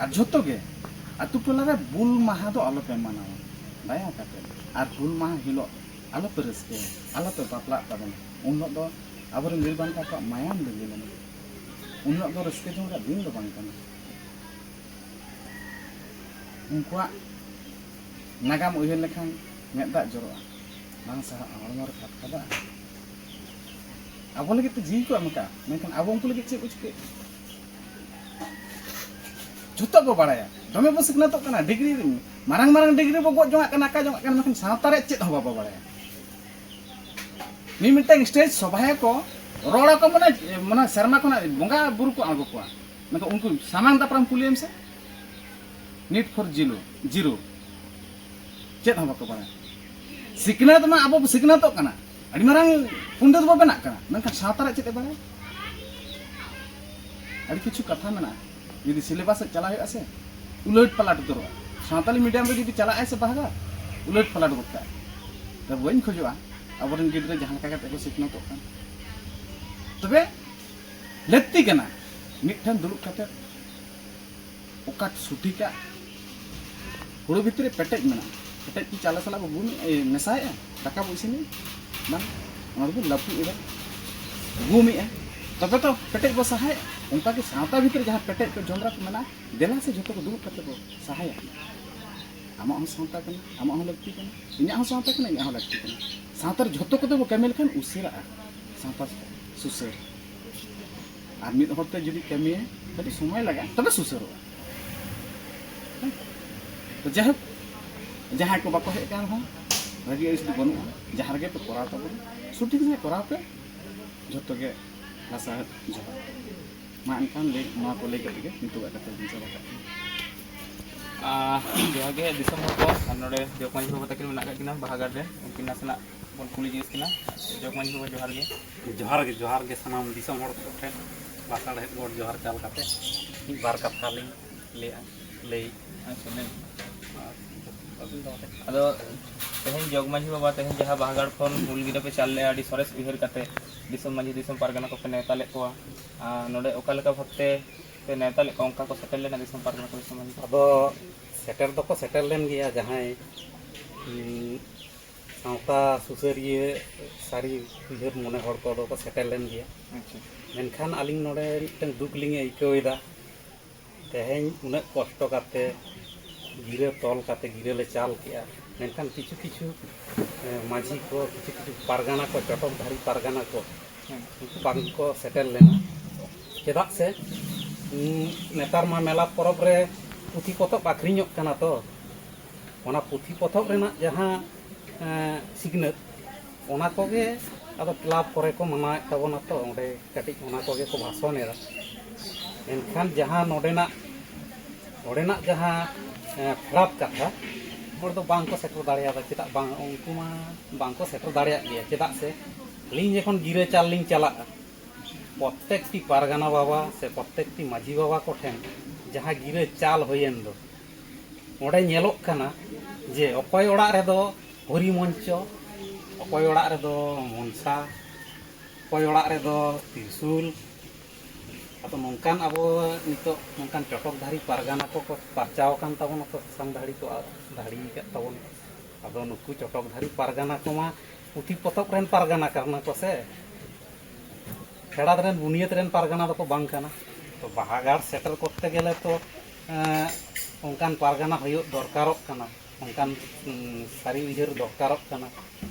ᱟᱨ ᱡᱷᱚᱛᱚ ᱜᱮ ᱟᱹᱛᱩ ᱴᱚᱞᱟ ᱨᱮ ᱵᱩᱞ ᱢᱟᱦᱟ ᱫᱚ ᱟᱞᱚ ᱯᱮ ᱢᱟᱱᱟᱣᱟ ᱫᱟᱭᱟ ᱠᱟᱛᱮ᱾ ᱟᱨ ᱦᱩᱞ ᱢᱟᱦᱟ ᱦᱤᱞᱳᱜ ᱟᱞᱚ ᱯᱮ ᱨᱟᱹᱥᱠᱟᱹᱭᱟ, ᱟᱞᱚ ᱯᱮ ᱵᱟᱯᱞᱟᱜ ᱛᱟᱵᱚᱱᱟ᱾ ᱩᱱ ᱦᱤᱞᱳᱜ ᱫᱚ ᱟᱵᱚᱨᱮᱱ ᱵᱤᱨ ᱵᱟᱱᱴᱟ ᱠᱚᱣᱟᱜ ᱢᱟᱭᱟᱢ ᱞᱤᱸᱜᱤ ᱞᱮᱱᱟ᱾ ᱩᱱ ᱦᱤᱞᱳᱜ ᱫᱚ ᱨᱟᱹᱥᱠᱟᱹ ᱡᱚᱝ ᱨᱮᱭᱟᱜ ᱫᱤᱱ ᱫᱚ ᱵᱟᱝ ᱠᱟᱱᱟ᱾ ᱩᱱᱠᱩᱣᱟᱜ ᱱᱟᱜᱟᱢ ᱩᱭᱦᱟᱹᱨ ᱞᱮᱠᱷᱟᱱ ᱢᱮᱫ ᱫᱟᱜ ᱡᱚᱨᱚᱜᱼᱟ, ᱵᱟᱝ ᱥᱟᱦᱟᱜᱼᱟ, ᱦᱚᱲᱢᱚ ᱨᱮ ᱠᱷᱟᱫᱽ ᱠᱷᱟᱫᱟᱜᱼᱟ᱾ ᱟᱵᱚ ᱞᱟᱹᱜᱤᱫ ᱛᱮ ᱡᱤᱣᱤ ᱠᱚ ᱮᱢ ᱟᱠᱟᱫᱼᱟ, ᱢᱮᱱᱠᱷᱟᱱ ᱟᱵᱚ ᱩᱱᱠᱩ ᱞᱟᱹᱜᱤᱫ ᱪᱮᱫ ᱵᱚ ᱪᱤᱠᱟᱹᱭᱮᱫ? ᱡᱷᱚᱛᱚ ᱵᱚ ᱵᱟᱲᱟᱭᱟ, ᱫᱚᱢᱮ ᱵᱚ ᱥᱤᱠᱷᱱᱟᱹᱛᱚᱜ ᱠᱟᱱᱟ, ᱰᱤᱜᱽᱨᱤ, ᱢᱟᱨᱟᱝ ᱢᱟᱨᱟᱝ ᱰᱤᱜᱽᱨᱤ ᱵᱚ ᱜᱚᱜ ᱡᱚᱝᱟᱜ ᱠᱟᱱᱟ, ᱟᱠᱟ ᱡᱚᱝᱟᱜ ᱠᱟᱱᱟ, ᱢᱮᱱᱠᱷᱟᱱ ᱥᱟᱶᱛᱟ ᱨᱮ ᱪᱮᱫ ᱦᱚᱸ ᱵᱟᱵᱚ ᱵᱟᱲᱟᱭᱟ᱾ ᱢᱤᱫ ᱢᱤᱫᱴᱟᱝ ᱥᱴᱮᱡᱽ ᱥᱚᱵᱷᱟᱭᱟᱠᱚ, ᱨᱚᱲᱟᱠᱚ, ᱢᱟᱱᱮ, ᱢᱟᱱᱮ ᱥᱮᱨᱢᱟ ᱠᱷᱚᱱᱟᱜ ᱵᱚᱸᱜᱟ ᱵᱩᱨᱩ ᱠᱚ ᱟᱬᱜᱚ ᱠᱚᱣᱟ, ᱢᱮᱱᱠᱷᱟᱱ ᱩᱱᱠᱩ ᱥᱟᱢᱟᱝ ᱫᱟᱯᱨᱟᱢ ᱠᱩᱞᱤᱭᱮᱢ ᱥᱮ, ᱱᱤᱴ ᱯᱷᱚᱨ ᱡᱤᱨᱳ, ᱡᱤᱨᱳ, ᱪᱮᱫ ᱦᱚᱸ ᱵᱟᱠᱚ ᱵᱟᱲᱟᱭᱟ᱾ ᱥᱤᱠᱷᱱᱟᱹᱛ ᱢᱟ ᱟᱵᱚ ᱵᱚ ᱥᱤᱠᱷᱱᱟᱹᱛᱚᱜ ᱠᱟᱱᱟ, ᱟᱹᱰᱤ ᱢᱟᱨᱟᱝ ᱯᱚᱱᱰᱤᱛ ᱵᱚ ᱵᱮᱱᱟᱜ ᱠᱟᱱᱟ, ᱢᱮᱱᱠᱷᱟᱱ ᱥᱟᱶᱛᱟ ᱨᱮ ᱪᱮᱫ ᱮ ᱵᱟᱲᱟᱭᱟ? ᱟᱹᱰᱤ ᱠᱤᱪᱷᱩ ᱠᱟᱛᱷᱟ ᱢᱮᱱᱟᱜᱼᱟ, ᱡᱩᱫᱤ ᱥᱤᱞᱮᱵᱟᱥ ᱥᱮᱫ ᱪᱟᱞᱟᱣ ᱦᱩᱭᱩᱜᱼᱟ ᱥᱮ, ᱩᱞᱟᱹᱴ ᱯᱟᱞᱟᱴ ᱩᱛᱟᱹᱨᱚᱜᱼᱟ᱾ ᱥᱟᱶᱛᱟᱞᱤ ᱢᱤᱰᱤᱭᱟᱢ ᱨᱮ ᱡᱩᱫᱤ ᱪᱟᱞᱟᱜᱼᱟᱭ ᱥᱮ ᱵᱟᱦᱟ, ᱩᱞᱟᱹᱴ ᱯᱟᱞᱟᱴ ᱜᱚᱫ ᱠᱟᱜᱼᱟᱭ᱾ ᱛᱚ ᱵᱟᱹᱧ ᱠᱷᱚᱡᱚᱜᱼᱟ ᱟᱵᱚᱨᱮᱱ ᱜᱤᱫᱽᱨᱟᱹ ᱡᱟᱦᱟᱸ ᱞᱮᱠᱟ ᱠᱟᱛᱮ ᱠᱚ ᱥᱤᱠᱷᱱᱟᱹᱛᱚᱜ ᱠᱟᱱ᱾ ᱛᱚᱵᱮ ᱞᱟᱹᱠᱛᱤ ᱠᱟᱱᱟ ᱢᱤᱫᱴᱷᱮᱱ ᱫᱩᱲᱩᱵ ᱠᱟᱛᱮ ᱚᱠᱟ ᱥᱚᱴᱷᱤᱠᱟ, ᱦᱩᱲᱩ ᱵᱷᱤᱛᱨᱤ ᱨᱮ ᱯᱮᱴᱮᱡ ᱢᱮᱱᱟᱜᱼᱟ, ᱯᱮᱴᱮᱡ ᱠᱤ ᱪᱟᱣᱞᱮ ᱥᱟᱞᱟᱜ ᱵᱚ ᱜᱩᱢ ᱮ, ᱢᱮᱥᱟᱭᱮᱫᱼᱟ, ᱫᱟᱠᱟ ᱵᱚ ᱤᱥᱤᱱᱮᱫᱼᱟ? ᱵᱟᱝ, ᱚᱱᱟ ᱫᱚᱵᱚ ᱞᱟᱹᱯᱩᱜ ᱮᱫᱟ, ᱜᱩᱢᱮᱫᱼᱟ, ᱛᱚᱵᱮ ᱛᱚ ᱯᱮᱴᱮᱡ ᱵᱚ ᱥᱟᱦᱟᱭᱮᱫᱼᱟ᱾ ᱚᱱᱠᱟ ᱜᱮ ᱥᱟᱶᱛᱟ ᱵᱷᱤᱛᱨᱤ ᱨᱮ ᱡᱟᱦᱟᱸ ᱯᱮᱴᱮᱡ ᱠᱚ ᱡᱚᱸᱫᱽᱨᱟ ᱠᱚ ᱢᱮᱱᱟᱜᱼᱟ, ᱫᱮᱞᱟ ᱥᱮ ᱡᱷᱚᱛᱚ ᱠᱚ ᱫᱩᱲᱩᱵ ᱠᱟᱛᱮ ᱵᱚ ᱥᱟᱦᱟᱭᱟ᱾ ᱟᱢᱟᱜ ᱦᱚᱸ ᱥᱟᱶᱛᱟ ᱠᱟᱱᱟ, ᱟᱢᱟᱜ ᱦᱚᱸ ᱞᱟᱹᱠᱛᱤ ᱠᱟᱱᱟ, ᱤᱧᱟᱹᱜ ᱦᱚᱸ ᱥᱟᱶᱛᱟ ᱠᱟᱱᱟ, ᱤᱧᱟᱹᱜ ᱦᱚᱸ ᱞᱟᱹᱠᱛᱤ ᱠᱟᱱᱟ᱾ ᱥᱟᱶᱛᱟ ᱨᱮ ᱡᱷᱚᱛᱚ ᱠᱚᱛᱮ ᱵᱚ ᱠᱟᱹᱢᱤ ᱞᱮᱠᱷᱟᱱ ᱩᱥᱟᱹᱨᱟᱜᱼᱟ ᱥᱟᱶᱛᱟ ᱥᱩᱥᱟᱹᱨ᱾ ᱟᱨ ᱢᱤᱫ ᱦᱚᱲ ᱛᱮ ᱡᱩᱫᱤ ᱠᱟᱹᱢᱤᱭᱟ, ᱠᱟᱹᱴᱤᱡ ᱥᱚᱢᱚᱭ ᱞᱟᱜᱟᱜᱼᱟ, ᱛᱚᱵᱮ ᱥᱩᱥᱟᱹᱨᱚᱜᱼᱟ᱾ ᱛᱚ ᱡᱟᱭᱦᱳᱠ, ᱡᱟᱦᱟᱸᱭ ᱠᱚ ᱵᱟᱠᱚ ᱦᱮᱡ ᱟᱠᱟᱱ ᱨᱮᱦᱚᱸ, ᱨᱟᱹᱜᱤ ᱟᱹᱲᱤᱥ ᱫᱚ ᱵᱟᱹᱱᱩᱜᱼᱟ᱾ ᱡᱟᱦᱟᱸ ᱨᱮᱜᱮ ᱯᱮ ᱠᱚᱨᱟᱣ ᱛᱟᱵᱚᱱᱟ, ᱥᱚᱴᱷᱤᱠ ᱥᱟᱺᱦᱤᱡ ᱠᱚᱨᱟᱣ ᱯᱮ, ᱡᱷᱚᱛᱚ ᱜᱮ ᱞᱟᱥᱟᱲᱦᱮᱫ ᱡᱚᱦᱟᱨ᱾ ᱢᱟ ᱮᱱᱠᱷᱟᱱ ᱞᱟᱹᱭ, ᱱᱚᱣᱟ ᱠᱚ ᱞᱟᱹᱭ ᱠᱟᱛᱮ ᱜᱮ ᱱᱤᱛᱚᱜᱟᱜ ᱠᱟᱛᱷᱟ ᱫᱚᱧ ᱪᱟᱵᱟ ᱠᱟᱜ ᱠᱟᱱᱟ᱾ ᱟᱨ ᱡᱚᱦᱟᱨ ᱜᱮ ᱫᱤᱥᱚᱢ ᱦᱚᱲ ᱠᱚ, ᱟᱨ ᱱᱚᱰᱮ ᱡᱚᱜᱽ ᱢᱟᱹᱡᱷᱤ ᱵᱟᱵᱟ ᱛᱟᱹᱠᱤᱱ ᱢᱮᱱᱟᱜ ᱟᱠᱟᱫ ᱠᱤᱱᱟ ᱵᱟᱦᱟᱜᱟᱲ ᱨᱮ, ᱩᱱᱠᱤᱱ ᱱᱟᱥᱮᱱᱟᱜ ᱵᱚᱱ ᱠᱩᱞᱤ ᱡᱤᱱᱤᱥ ᱠᱤᱱᱟ᱾ ᱡᱚᱜᱽ ᱢᱟᱹᱡᱷᱤ ᱵᱟᱵᱟ, ᱡᱚᱦᱟᱨ ᱜᱮ᱾ ᱡᱚᱦᱟᱨ ᱜᱮ, ᱡᱚᱦᱟᱨ ᱜᱮ ᱥᱟᱱᱟᱢ ᱫᱤᱥᱚᱢ ᱦᱚᱲ ᱠᱚᱴᱷᱮᱱ ᱞᱟᱥᱟᱲᱦᱮᱫ ᱜᱚᱰ ᱡᱚᱦᱟᱨ ᱪᱟᱞ ᱠᱟᱛᱮ ᱢᱤᱫ ᱵᱟᱨ ᱠᱟᱛᱷᱟ ᱞᱤᱧ ᱞᱟᱹᱭᱟ, ᱞᱟᱹᱭ᱾ ᱟᱪᱪᱷᱟ, ᱞᱟᱹᱭ ᱢᱮ᱾ ᱟᱫᱚ ᱛᱮᱦᱮᱧ ᱡᱚᱜᱽ ᱢᱟᱹᱡᱷᱤ ᱵᱟᱵᱟ, ᱛᱮᱦᱮᱧ ᱡᱟᱦᱟᱸ ᱵᱟᱦᱟᱜᱟᱲ ᱠᱷᱚᱱ ᱦᱩᱞ ᱜᱤᱨᱟᱹ ᱯᱮ ᱪᱟᱞ ᱞᱮᱫᱼᱟ, ᱟᱹᱰᱤ ᱥᱚᱨᱮᱥ ᱩᱭᱦᱟᱹᱨ ᱠᱟᱛᱮ ᱫᱤᱥᱚᱢ ᱢᱟᱹᱡᱷᱤ, ᱫᱤᱥᱚᱢ ᱯᱟᱨᱜᱟᱱᱟ ᱠᱚᱯᱮ ᱱᱮᱣᱛᱟ ᱞᱮᱫ ᱠᱚᱣᱟ, ᱟᱨ ᱱᱚᱰᱮ ᱚᱠᱟ ᱞᱮᱠᱟ ᱵᱷᱟᱵᱽᱛᱮ ᱯᱮ ᱱᱮᱣᱛᱟ ᱞᱮᱫ ᱠᱚᱣᱟ, ᱚᱱᱠᱟ ᱠᱚ ᱥᱮᱴᱮᱨ ᱞᱮᱱᱟ ᱫᱤᱥᱚᱢ ᱯᱟᱨᱜᱟᱱᱟ ᱠᱚ, ᱫᱤᱥᱚᱢ ᱢᱟᱹᱡᱷᱤ? ᱟᱫᱚ ᱥᱮᱴᱮᱨ ᱫᱚᱠᱚ ᱥᱮᱴᱮᱨ ᱞᱮᱱ ᱜᱮᱭᱟ, ᱡᱟᱦᱟᱸᱭ, ᱩᱸ, ᱥᱟᱶᱛᱟ ᱥᱩᱥᱟᱹᱨᱤᱭᱟᱹ ᱥᱟᱹᱨᱤ ᱩᱭᱦᱟᱹᱨ ᱢᱚᱱᱮ ᱦᱚᱲ ᱠᱚᱫᱚ ᱠᱚ ᱥᱮᱴᱮᱨ ᱞᱮᱱ ᱜᱮᱭᱟ᱾ ᱟᱪᱪᱷᱟ᱾ ᱢᱮᱱᱠᱷᱟᱱ ᱟᱹᱞᱤᱧ ᱱᱚᱰᱮ ᱢᱤᱫᱴᱟᱝ ᱫᱩᱠ ᱞᱤᱧ ᱟᱹᱭᱠᱟᱹᱣ ᱮᱫᱟ᱾ ᱛᱮᱦᱮᱧ ᱩᱱᱟᱹᱜ ᱠᱚᱥᱴᱚ ᱠᱟᱛᱮ ᱜᱤᱨᱟᱹ ᱛᱚᱞ ᱠᱟᱛᱮ ᱜᱤᱨᱟᱹ ᱞᱮ ᱪᱟᱞ ᱠᱮᱜᱼᱟ, ᱢᱮᱱᱠᱷᱟᱱ ᱠᱤᱪᱷᱩ ᱠᱤᱪᱷᱩ, ᱮ, ᱢᱟᱹᱡᱷᱤ ᱠᱚ, ᱠᱤᱪᱷᱩ ᱠᱤᱪᱷᱩ ᱯᱟᱨᱜᱟᱱᱟ ᱠᱚ, ᱪᱚᱴᱚᱠ ᱫᱷᱟᱨᱤ ᱯᱟᱨᱜᱟᱱᱟ ᱠᱚ, ᱦᱮᱸ᱾ ᱩᱱᱠᱩ ᱵᱟᱝ ᱠᱚ ᱥᱮᱴᱮᱨ ᱞᱮᱱᱟ᱾ ᱪᱮᱫᱟᱜ ᱥᱮ, ᱩᱸ, ᱱᱮᱛᱟᱨ ᱢᱟ ᱢᱮᱞᱟ ᱯᱚᱨᱚᱵᱽ ᱨᱮ ᱯᱩᱛᱷᱤ ᱯᱚᱛᱚᱵ ᱟᱹᱠᱷᱨᱤᱧᱚᱜ ᱠᱟᱱᱟ ᱛᱚ, ᱚᱱᱟ ᱯᱩᱛᱷᱤ ᱯᱚᱛᱚᱵ ᱨᱮᱱᱟᱜ ᱡᱟᱦᱟᱸ, ᱮᱸ, ᱥᱤᱠᱷᱱᱟᱹᱛ, ᱚᱱᱟ ᱠᱚᱜᱮ ᱟᱫᱚ ᱠᱞᱟᱵᱽ ᱠᱚᱨᱮ ᱠᱚ ᱢᱟᱱᱟᱣᱮᱫ ᱛᱟᱵᱚᱱᱟ ᱛᱚ, ᱚᱸᱰᱮ ᱠᱟᱹᱴᱤᱡ ᱚᱱᱟ ᱠᱚᱜᱮ ᱠᱚ ᱵᱷᱟᱥᱚᱱ ᱮᱫᱟ᱾ ᱮᱱᱠᱷᱟᱱ ᱡᱟᱦᱟᱸ ᱱᱚᱰᱮᱱᱟᱜ, ᱱᱚᱰᱮᱱᱟᱜ ᱡᱟᱦᱟᱸ, ᱮᱸ, ᱯᱷᱮᱰᱟᱛ ᱠᱟᱛᱷᱟ, ᱦᱚᱲ ᱫᱚ ᱵᱟᱝ ᱠᱚ ᱥᱮᱴᱮᱨ ᱫᱟᱲᱮᱭᱟᱫᱟ᱾ ᱪᱮᱫᱟᱜ ᱵᱟᱝ? ᱩᱱᱠᱩ ᱢᱟ ᱵᱟᱝ ᱠᱚ ᱥᱮᱴᱮᱨ ᱫᱟᱲᱮᱭᱟᱜ ᱜᱮᱭᱟ᱾ ᱪᱮᱫᱟᱜ ᱥᱮ ᱟᱹᱞᱤᱧ ᱡᱚᱠᱷᱚᱱ ᱜᱤᱨᱟᱹ ᱪᱟᱞ ᱞᱤᱧ ᱪᱟᱞᱟᱜᱼᱟ, ᱯᱨᱚᱛᱛᱮᱠᱴᱤ ᱯᱟᱨᱜᱟᱱᱟ ᱵᱟᱵᱟ ᱥᱮ ᱯᱨᱚᱛᱛᱮᱠᱴᱤ ᱢᱟᱹᱡᱷᱤ ᱵᱟᱵᱟ ᱠᱚᱴᱷᱮᱱ ᱡᱟᱦᱟᱸ ᱜᱤᱨᱟᱹ ᱪᱟᱞ ᱦᱩᱭᱮᱱ ᱫᱚ, ᱚᱸᱰᱮ ᱧᱮᱞᱚᱜ ᱠᱟᱱᱟ ᱡᱮ ᱚᱠᱚᱭ ᱚᱲᱟᱜ ᱨᱮᱫᱚ ᱦᱚᱨᱤ ᱢᱚᱧᱪᱚ, ᱚᱠᱚᱭ ᱚᱲᱟᱜ ᱨᱮᱫᱚ ᱢᱚᱱᱥᱟ, ᱚᱠᱚᱭ ᱚᱲᱟᱜ ᱨᱮᱫᱚ ᱛᱤᱨᱥᱩᱞ᱾ ᱟᱫᱚ ᱱᱚᱝᱠᱟᱱ ᱟᱵᱚ ᱱᱤᱛᱚᱜ ᱱᱚᱝᱠᱟᱱ ᱪᱚᱴᱚᱠ ᱫᱷᱟᱨᱤ ᱯᱟᱨᱜᱟᱱᱟ ᱠᱚᱠᱚ ᱯᱟᱨᱪᱟᱣ ᱟᱠᱟᱱ ᱛᱟᱵᱚᱱᱟ ᱛᱚ, ᱥᱟᱥᱟᱝ ᱫᱷᱟᱹᱲᱤ ᱠᱚ ᱫᱷᱟᱹᱲᱤ ᱟᱠᱟᱫ ᱛᱟᱵᱚᱱᱟ᱾ ᱟᱫᱚ ᱱᱩᱠᱩ ᱪᱚᱴᱚᱠ ᱫᱷᱟᱨᱤ ᱯᱟᱨᱜᱟᱱᱟ ᱠᱚᱢᱟ ᱯᱩᱛᱷᱤ ᱯᱚᱛᱚᱵ ᱨᱮᱱ ᱯᱟᱨᱜᱟᱱᱟ ᱠᱟᱱᱟ ᱠᱚ ᱥᱮ, ᱯᱷᱮᱰᱟᱛ ᱨᱮᱱ ᱵᱩᱱᱤᱭᱟᱹᱫ ᱨᱮᱱ ᱯᱟᱨᱜᱟᱱᱟ ᱫᱚᱠᱚ ᱵᱟᱝ ᱠᱟᱱᱟ᱾ ᱛᱚ ᱵᱟᱦᱟᱜᱟᱲ ᱥᱮᱴᱮᱨ ᱠᱚᱨᱛᱮ ᱜᱮᱞᱮ ᱛᱚ ᱮᱸ, ᱚᱱᱠᱟᱱ ᱯᱟᱨᱜᱟᱱᱟ ᱦᱩᱭᱩᱜ ᱫᱚᱨᱠᱟᱨᱚᱜ ᱠᱟᱱᱟ, ᱚᱱᱠᱟᱱ, ᱩᱸ, ᱥᱟᱹᱨᱤ ᱩᱭᱦᱟᱹᱨ ᱫᱚᱨᱠᱟᱨᱚᱜ ᱠᱟᱱᱟ,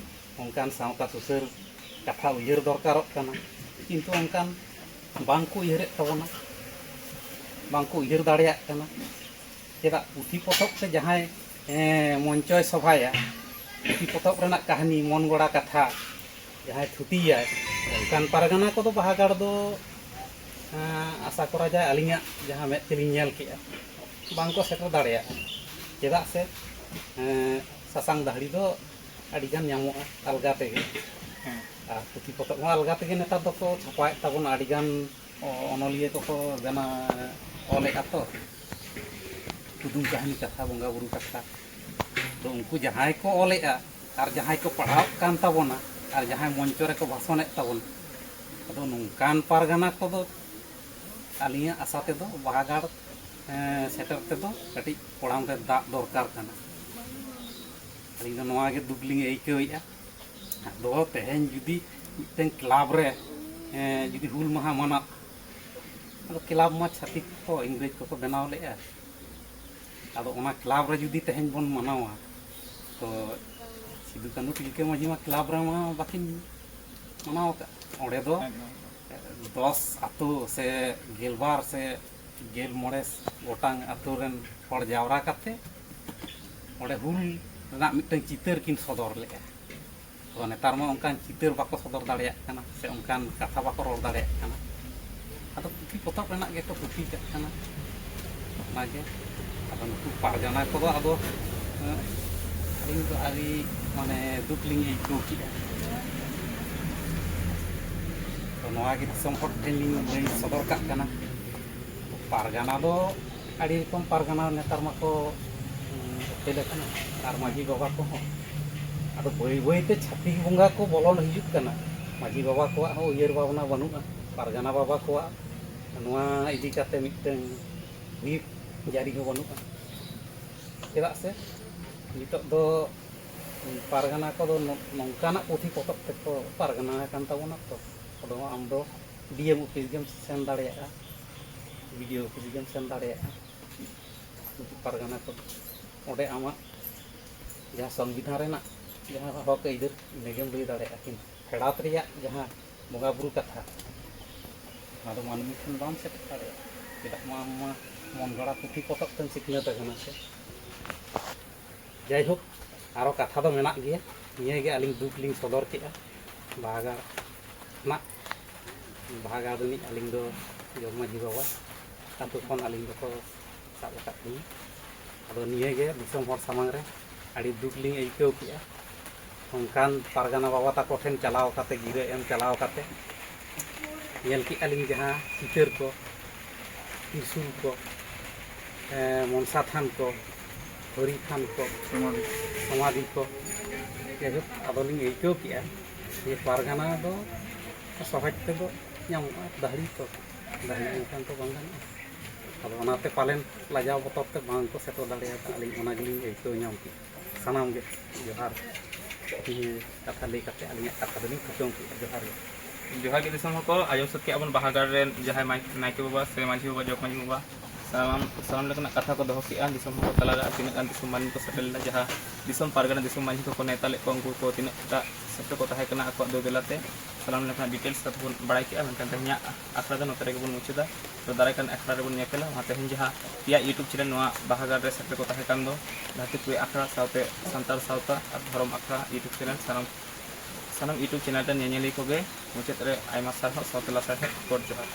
ᱚᱱᱠᱟᱱ ᱥᱟᱶᱛᱟ ᱥᱩᱥᱟᱹᱨ ᱠᱟᱛᱷᱟ ᱩᱭᱦᱟᱹᱨ ᱫᱚᱨᱠᱟᱨᱚᱜ ᱠᱟᱱᱟ, ᱠᱤᱱᱛᱩ ᱚᱱᱠᱟᱱ ᱵᱟᱝ ᱠᱚ ᱩᱭᱦᱟᱹᱨᱮᱫ ᱛᱟᱵᱚᱱᱟ, ᱵᱟᱝ ᱠᱚ ᱩᱭᱦᱟᱹᱨ ᱫᱟᱲᱮᱭᱟᱜ ᱠᱟᱱᱟ᱾ ᱪᱮᱫᱟᱜ ᱯᱩᱛᱷᱤ ᱯᱚᱛᱚᱵ ᱛᱮ ᱡᱟᱦᱟᱸᱭ, ᱮᱸ, ᱢᱚᱧᱪᱚᱭ ᱥᱚᱵᱷᱟᱭᱟ, ᱯᱩᱛᱷᱤ ᱯᱚᱛᱚᱵ ᱨᱮᱱᱟᱜ ᱠᱟᱹᱦᱱᱤ, ᱢᱚᱱ ᱜᱚᱲᱟ ᱠᱟᱛᱷᱟ ᱡᱟᱦᱟᱸᱭ ᱛᱷᱩᱛᱤᱭᱟᱭ, ᱚᱱᱠᱟᱱ ᱯᱟᱨᱜᱟᱱᱟ ᱠᱚᱫᱚ ᱵᱟᱦᱟᱜᱟᱲ ᱫᱚ, ᱮᱸ, ᱟᱥᱟ ᱠᱚᱨᱟ ᱡᱟᱭ ᱟᱹᱞᱤᱧᱟᱜ ᱡᱟᱦᱟᱸ ᱢᱮᱫ ᱛᱮᱞᱤᱧ ᱧᱮᱞ ᱠᱮᱜᱼᱟ, ᱵᱟᱝ ᱠᱚ ᱥᱮᱴᱮᱨ ᱫᱟᱲᱮᱭᱟᱜᱼᱟ᱾ ᱪᱮᱫᱟᱜ ᱥᱮ, ᱮᱸ, ᱥᱟᱥᱟᱝ ᱫᱟᱹᱦᱲᱤ ᱫᱚ ᱟᱹᱰᱤᱜᱟᱱ ᱧᱟᱢᱚᱜᱼᱟ ᱟᱞᱜᱟ ᱛᱮᱜᱮ, ᱦᱮᱸ᱾ ᱟᱨ ᱯᱩᱛᱷᱤ ᱯᱚᱛᱚᱵ ᱦᱚᱸ ᱟᱞᱜᱟ ᱛᱮᱜᱮ ᱱᱮᱛᱟᱨ ᱫᱚᱠᱚ ᱪᱷᱟᱯᱟᱭᱮᱫ ᱛᱟᱵᱚᱱᱟ, ᱟᱹᱰᱤᱜᱟᱱ ᱚ-, ᱚᱱᱚᱞᱤᱭᱟᱹ ᱠᱚᱠᱚ ᱵᱮᱱᱟᱣ, ᱚᱞᱮᱫᱼᱟ ᱛᱚ, ᱠᱩᱫᱩᱢ ᱠᱟᱹᱦᱱᱤ ᱠᱟᱛᱷᱟ, ᱵᱚᱸᱜᱟ ᱵᱩᱨᱩ ᱠᱟᱛᱷᱟ᱾ ᱛᱚ ᱩᱱᱠᱩ ᱡᱟᱦᱟᱸᱭ ᱠᱚ ᱚᱞᱮᱫᱼᱟ ᱟᱨ ᱡᱟᱦᱟᱸᱭ ᱠᱚ ᱯᱟᱲᱦᱟᱣᱜ ᱠᱟᱱ ᱛᱟᱵᱚᱱᱟ ᱟᱨ ᱡᱟᱦᱟᱸᱭ ᱢᱚᱧᱪᱚ ᱨᱮᱠᱚ ᱵᱷᱟᱥᱚᱱᱮᱫ ᱛᱟᱵᱚᱱᱟ, ᱟᱫᱚ ᱱᱚᱝᱠᱟᱱ ᱯᱟᱨᱜᱟᱱᱟ ᱠᱚᱫᱚ ᱟᱹᱞᱤᱧᱟᱜ ᱟᱥᱟ ᱛᱮᱫᱚ ᱵᱟᱦᱟᱜᱟᱲ, ᱮᱸ, ᱥᱮᱴᱮᱨ ᱛᱮᱫᱚ ᱠᱟᱹᱴᱤᱡ ᱠᱚᱲᱟᱢ ᱨᱮ ᱫᱟᱜ ᱫᱚᱨᱠᱟᱨ ᱠᱟᱱᱟ᱾ ᱟᱹᱞᱤᱧ ᱫᱚ ᱱᱚᱣᱟ ᱜᱮ ᱫᱩᱠ ᱞᱤᱧ ᱟᱹᱭᱠᱟᱹᱣᱮᱫᱼᱟ᱾ ᱟᱫᱚ ᱛᱮᱦᱮᱧ ᱡᱩᱫᱤ ᱢᱤᱫᱴᱮᱱ ᱠᱞᱟᱵᱽ ᱨᱮ, ᱮᱸ, ᱡᱩᱫᱤ ᱦᱩᱞ ᱢᱟᱦᱟ ᱢᱟᱱᱟᱜ, ᱟᱫᱚ ᱠᱞᱟᱵᱽ ᱢᱟ ᱪᱷᱟᱹᱛᱤᱠ ᱠᱚ, ᱤᱝᱨᱮᱡᱽ ᱠᱚᱠᱚ ᱵᱮᱱᱟᱣ ᱞᱮᱫᱼᱟ᱾ ᱟᱫᱚ ᱚᱱᱟ ᱠᱞᱟᱵᱽ ᱨᱮ ᱡᱩᱫᱤ ᱛᱮᱦᱮᱧ ᱵᱚᱱ ᱢᱟᱱᱟᱣᱟ, ᱛᱚ ᱥᱤᱫᱩ ᱠᱟᱹᱱᱦᱩ ᱛᱤᱞᱠᱟᱹ ᱢᱟᱹᱡᱷᱤ ᱢᱟ ᱠᱞᱟᱵᱽ ᱨᱮᱢᱟ ᱵᱟᱹᱠᱤᱱ ᱢᱟᱱᱟᱣ ᱟᱠᱟᱫ᱾ ᱚᱸᱰᱮ ᱫᱚ ᱮᱠᱫᱚᱢ᱾ ᱫᱚᱥ ᱟᱛᱳ ᱥᱮ ᱜᱮᱞᱵᱟᱨ ᱥᱮ ᱜᱮᱞ ᱢᱚᱬᱮ ᱜᱚᱴᱟᱝ ᱟᱛᱳ ᱨᱮᱱ ᱦᱚᱲ ᱡᱟᱣᱨᱟ ᱠᱟᱛᱮ ᱚᱸᱰᱮ ᱦᱩᱞ ᱨᱮᱱᱟᱜ ᱢᱤᱫᱴᱟᱝ ᱪᱤᱛᱟᱹᱨ ᱠᱤᱱ ᱥᱚᱫᱚᱨ ᱞᱮᱫᱼᱟ᱾ ᱛᱚ ᱱᱮᱛᱟᱨ ᱢᱟ ᱚᱱᱠᱟᱱ ᱪᱤᱛᱟᱹᱨ ᱵᱟᱠᱚ ᱥᱚᱫᱚᱨ ᱫᱟᱲᱮᱭᱟᱜ ᱠᱟᱱᱟ ᱥᱮ ᱚᱱᱠᱟᱱ ᱠᱟᱛᱷᱟ ᱵᱟᱠᱚ ᱨᱚᱲ ᱫᱟᱲᱮᱭᱟᱜ ᱠᱟᱱᱟ᱾ ᱟᱫᱚ ᱯᱩᱛᱷᱤ ᱯᱚᱛᱚᱵ ᱨᱮᱱᱟᱜ ᱜᱮᱠᱚ ᱯᱩᱛᱷᱤ ᱠᱟᱜ ᱠᱟᱱᱟ᱾ ᱚᱱᱟᱜᱮ᱾ ᱟᱫᱚ ᱱᱩᱠᱩ ᱯᱟᱨᱜᱟᱱᱟ ᱠᱚᱫᱚ ᱟᱫᱚ, ᱮᱸ, ᱟᱹᱞᱤᱧ ᱫᱚ ᱟᱹᱰᱤ, ᱢᱟᱱᱮ, ᱫᱩᱠ ᱞᱤᱧ ᱟᱹᱭᱠᱟᱹᱣ ᱠᱮᱫᱼᱟ᱾ ᱛᱚ ᱱᱚᱣᱟ ᱜᱮ ᱫᱤᱥᱚᱢ ᱦᱚᱲ ᱴᱷᱮᱱ ᱞᱤᱧ ᱞᱟᱹᱭ ᱥᱚᱫᱚᱨ ᱠᱟᱜ ᱠᱟᱱᱟ᱾ ᱯᱟᱨᱜᱟᱱᱟ ᱫᱚ ᱟᱹᱰᱤ ᱨᱚᱠᱚᱢ ᱯᱟᱨᱜᱟᱱᱟ ᱱᱮᱛᱟᱨ ᱢᱟᱠᱚ, ᱩᱸ, ᱩᱯᱮᱞ ᱟᱠᱟᱱᱟ, ᱟᱨ ᱢᱟᱹᱡᱷᱤ ᱵᱟᱵᱟ ᱠᱚᱦᱚᱸ᱾ ᱟᱫᱚ ᱵᱟᱹᱭ ᱵᱟᱹᱭ ᱛᱮ ᱪᱷᱟᱹᱛᱤᱠ ᱵᱚᱸᱜᱟ ᱠᱚ ᱵᱚᱞᱚᱱ ᱦᱤᱡᱩᱜ ᱠᱟᱱᱟ᱾ ᱢᱟᱹᱡᱷᱤ ᱵᱟᱵᱟ ᱠᱚᱣᱟᱜ ᱦᱚᱸ ᱩᱭᱦᱟᱹᱨ ᱵᱷᱟᱵᱽᱱᱟ ᱵᱟᱹᱱᱩᱜᱼᱟ, ᱯᱟᱨᱜᱟᱱᱟ ᱵᱟᱵᱟ ᱠᱚᱣᱟᱜ ᱱᱚᱣᱟ ᱤᱫᱤ ᱠᱟᱛᱮ ᱢᱤᱫᱴᱟᱝ ᱦᱩᱭᱤᱯ ᱡᱟᱹᱨᱤ ᱦᱚᱸ ᱵᱟᱹᱱᱩᱜᱼᱟ᱾ ᱪᱮᱫᱟᱜ ᱥᱮ ᱱᱤᱛᱚᱜ ᱫᱚ ᱯᱟᱨᱜᱟᱱᱟ ᱠᱚᱫᱚ ᱱᱚ-, ᱱᱚᱝᱠᱟᱱᱟᱜ ᱯᱩᱛᱷᱤ ᱯᱚᱛᱚᱵ ᱛᱮᱠᱚ ᱯᱟᱨᱜᱟᱱᱟ ᱟᱠᱟᱱ ᱛᱟᱵᱚᱱᱟ᱾ ᱛᱚ ᱟᱫᱚ ᱟᱢ ᱫᱚ ᱰᱤ ᱮᱢ ᱚᱯᱷᱤᱥ ᱜᱮᱢ ᱥᱮᱱ ᱫᱟᱲᱮᱭᱟᱜᱼᱟ, ᱵᱤ ᱰᱤ ᱳ ᱚᱯᱷᱤᱥ ᱜᱮᱢ ᱥᱮᱱ ᱫᱟᱲᱮᱭᱟᱜᱼᱟ᱾ ᱯᱟᱨᱜᱟᱱᱟ ᱠᱚ, ᱚᱸᱰᱮ ᱟᱢᱟᱜ ᱡᱟᱦᱟᱸ ᱥᱚᱝᱵᱤᱫᱷᱟᱱ ᱨᱮᱱᱟᱜ ᱡᱟᱦᱟᱸ ᱦᱚᱠ ᱟᱹᱭᱫᱟᱹᱨ, ᱤᱱᱟᱹᱜᱮᱢ ᱞᱟᱹᱭ ᱫᱟᱲᱮᱭᱟᱜᱼᱟ᱾ ᱠᱤᱱᱛᱩ ᱯᱷᱮᱰᱟᱛ ᱨᱮᱭᱟᱜ ᱡᱟᱦᱟᱸ ᱵᱚᱸᱜᱟ ᱵᱩᱨᱩ ᱠᱟᱛᱷᱟ, ᱚᱱᱟ ᱫᱚ ᱢᱟᱹᱱᱢᱤ ᱴᱷᱮᱱ ᱵᱟᱢ ᱥᱮᱴᱮᱨ ᱫᱟᱲᱮᱭᱟᱜᱼᱟ᱾ ᱪᱮᱫᱟᱜ ᱢᱟ ᱟᱢ ᱢᱟ ᱢᱚᱱ ᱜᱚᱲᱟ ᱯᱩᱛᱷᱤ ᱯᱚᱛᱚᱵ ᱛᱮᱢ ᱥᱤᱠᱷᱱᱟᱹᱛ ᱟᱠᱟᱱᱟ ᱥᱮ᱾ ᱡᱟᱭᱦᱳᱠ, ᱟᱨᱚ ᱠᱟᱛᱷᱟ ᱫᱚ ᱢᱮᱱᱟᱜ ᱜᱮᱭᱟ᱾ ᱱᱤᱭᱟᱹ ᱜᱮ ᱟᱹᱞᱤᱧ ᱫᱩᱠ ᱞᱤᱧ ᱥᱚᱫᱚᱨ ᱠᱮᱫᱼᱟ᱾ ᱵᱟᱦᱟᱜᱟᱲ ᱨᱮᱱᱟᱜ, ᱵᱟᱦᱟᱜᱟᱲ ᱨᱤᱱᱤᱡ ᱟᱹᱞᱤᱧ ᱫᱚ ᱡᱚᱜᱽ ᱢᱟᱹᱡᱷᱤ ᱵᱟᱵᱟ ᱟᱹᱛᱩ ᱠᱷᱚᱱ ᱟᱹᱞᱤᱧ ᱫᱚᱠᱚ ᱥᱟᱵ ᱟᱠᱟᱫ ᱞᱤᱧᱟ᱾ ᱟᱫᱚ ᱱᱤᱭᱟᱹ ᱜᱮ ᱫᱤᱥᱚᱢ ᱦᱚᱲ ᱥᱟᱢᱟᱝ ᱨᱮ ᱟᱹᱰᱤ ᱫᱩᱠ ᱞᱤᱧ ᱟᱹᱭᱠᱟᱹᱣ ᱠᱮᱫᱼᱟ᱾ ᱚᱱᱠᱟᱱ ᱯᱟᱨᱜᱟᱱᱟ ᱵᱟᱵᱟ ᱛᱟᱠᱚ ᱴᱷᱮᱱ ᱪᱟᱞᱟᱣ ᱠᱟᱛᱮ, ᱜᱤᱨᱟᱹ ᱮᱢ ᱪᱟᱞᱟᱣ ᱠᱟᱛᱮ, ᱧᱮᱞ ᱠᱮᱫᱼᱟ ᱞᱤᱧ ᱡᱟᱦᱟᱸ ᱪᱤᱛᱟᱹᱨ ᱠᱚ, ᱛᱨᱤᱥᱩᱞ ᱠᱚ, ᱮᱸ, ᱢᱚᱱᱥᱟ ᱛᱷᱟᱱ ᱠᱚ, ᱦᱚᱨᱤ ᱛᱷᱟᱱ ᱠᱚ, ᱥᱚᱢᱟᱫᱷᱤ᱾ ᱥᱚᱢᱟᱫᱷᱤ ᱠᱚ, ᱡᱟᱭᱦᱳᱠ, ᱟᱫᱚᱞᱤᱧ ᱟᱹᱭᱠᱟᱹᱣ ᱠᱮᱫᱼᱟ ᱡᱮ ᱯᱟᱨᱜᱟᱱᱟ ᱫᱚ ᱥᱚᱦᱚᱡᱽ ᱛᱮᱫᱚ ᱧᱟᱢᱚᱜᱼᱟ, ᱫᱟᱹᱦᱲᱤ ᱛᱚ, ᱫᱟᱹᱦᱲᱤ ᱞᱮᱱᱠᱷᱟᱱ ᱛᱚ ᱵᱟᱝ ᱜᱟᱱᱚᱜᱼᱟ᱾ ᱟᱫᱚ ᱚᱱᱟᱛᱮ ᱯᱟᱞᱮᱱ ᱞᱟᱡᱟᱣ ᱵᱚᱛᱚᱨ ᱛᱮ ᱵᱟᱝ ᱠᱚ ᱥᱮᱴᱮᱨ ᱫᱟᱲᱮᱭᱟᱫᱟ, ᱟᱹᱞᱤᱧ ᱚᱱᱟ ᱜᱮᱞᱤᱧ ᱟᱹᱭᱠᱟᱹᱣ ᱧᱟᱢ ᱠᱮᱫᱼᱟ᱾ ᱥᱟᱱᱟᱢ ᱜᱮ ᱡᱚᱦᱟᱨ᱾ ᱱᱤᱭᱟᱹ ᱠᱟᱛᱷᱟ ᱞᱟᱹᱭ ᱠᱟᱛᱮ ᱟᱹᱞᱤᱧᱟᱜ ᱠᱟᱛᱷᱟ ᱫᱚᱞᱤᱧ ᱠᱩᱪᱟᱹᱝ ᱠᱮᱫᱼᱟ᱾ ᱡᱚᱦᱟᱨ ᱜᱮ᱾ ᱡᱚᱦᱟᱨ ᱜᱮ ᱫᱤᱥᱚᱢ ᱦᱚᱲ ᱠᱚ, ᱟᱸᱡᱚᱢ ᱥᱟᱹᱛ ᱠᱮᱫᱼᱟ ᱵᱚᱱ ᱵᱟᱦᱟᱜᱟᱲ ᱨᱮᱱ ᱡᱟᱦᱟᱸᱭ ᱢᱟᱭ-, ᱱᱟᱭᱠᱮ ᱵᱟᱵᱟ ᱥᱮ ᱢᱟᱹᱡᱷᱤ ᱵᱟᱵᱟ, ᱡᱚᱜᱽ ᱢᱟᱹᱡᱷᱤ ᱵᱟᱵᱟ, ᱥᱟᱱᱟᱢ, ᱥᱟᱱᱟᱢ ᱞᱮᱠᱟᱱᱟᱜ ᱠᱟᱛᱷᱟ ᱠᱚ ᱫᱚᱦᱚ ᱠᱮᱫᱼᱟ᱾ ᱫᱤᱥᱚᱢ ᱦᱚᱲ ᱠᱚ ᱛᱟᱞᱟᱨᱮ ᱟᱨ ᱛᱤᱱᱟᱹᱜ ᱜᱟᱱ ᱫᱤᱥᱚᱢ ᱢᱟᱹᱱᱢᱤ ᱠᱚ ᱥᱮᱴᱮᱨ ᱞᱮᱱᱟ, ᱡᱟᱦᱟᱸ ᱫᱤᱥᱚᱢ ᱯᱟᱨᱜᱟᱱᱟ, ᱫᱤᱥᱚᱢ ᱢᱟᱹᱡᱷᱤ ᱠᱚᱠᱚ ᱱᱮᱣᱛᱟ ᱞᱮᱫ ᱠᱚᱣᱟ, ᱩᱱᱠᱩ ᱠᱚ ᱛᱤᱱᱟᱹᱜ ᱴᱟ ᱥᱮᱴᱮᱨ ᱠᱚ ᱛᱟᱦᱮᱸ ᱠᱟᱱᱟ ᱟᱠᱚᱣᱟᱜ ᱫᱩ ᱵᱮᱞᱟᱛᱮ, ᱥᱟᱱᱟᱢ ᱞᱮᱠᱟᱱᱟᱜ details ᱠᱟᱛᱷᱟ ᱵᱚᱱ ᱵᱟᱲᱟᱭ ᱠᱮᱫᱼᱟ᱾ ᱢᱮᱱᱠᱷᱟᱱ ᱛᱮᱦᱮᱧᱟᱜ ᱟᱠᱷᱲᱟ ᱫᱚ ᱱᱚᱛᱮ ᱨᱮᱜᱮ ᱵᱚᱱ ᱢᱩᱪᱟᱹᱫᱟ᱾ ᱛᱚ ᱫᱟᱨᱟᱭ ᱠᱟᱱ ᱟᱠᱷᱲᱟ ᱨᱮᱵᱚᱱ ᱧᱮᱯᱮᱞᱟ᱾ ᱚᱱᱟ ᱛᱮᱦᱮᱧ ᱡᱟᱦᱟᱸ ᱛᱮᱭᱟᱜ YouTube channel ᱱᱚᱣᱟ ᱵᱟᱦᱟᱜᱟᱲ ᱨᱮ ᱥᱮᱴᱮᱨ ᱠᱚ ᱛᱟᱦᱮᱸ ᱠᱟᱱ ᱫᱚ, ᱫᱷᱟᱹᱨᱛᱤᱯᱩᱨᱤ ᱟᱠᱷᱲᱟ ᱥᱟᱶᱛᱮ ᱥᱟᱱᱛᱟᱲ ᱥᱟᱶᱛᱟ ᱟᱨ ᱫᱷᱚᱨᱚᱢ ᱟᱠᱷᱲᱟ YouTube channel, ᱥᱟᱱᱟᱢ, ᱥᱟᱱᱟᱢ YouTube channel ᱨᱮᱱ ᱧᱮᱧᱮᱞᱤᱭᱟᱹ ᱠᱚᱜᱮ ᱢᱩᱪᱟᱹᱫ ᱨᱮ ᱟᱭᱢᱟ ᱥᱟᱨᱦᱟᱣ ᱥᱟᱶᱛᱮ ᱞᱟᱥᱟᱲᱦᱮᱫ ᱜᱚᱰ ᱡᱚᱦᱟᱨ᱾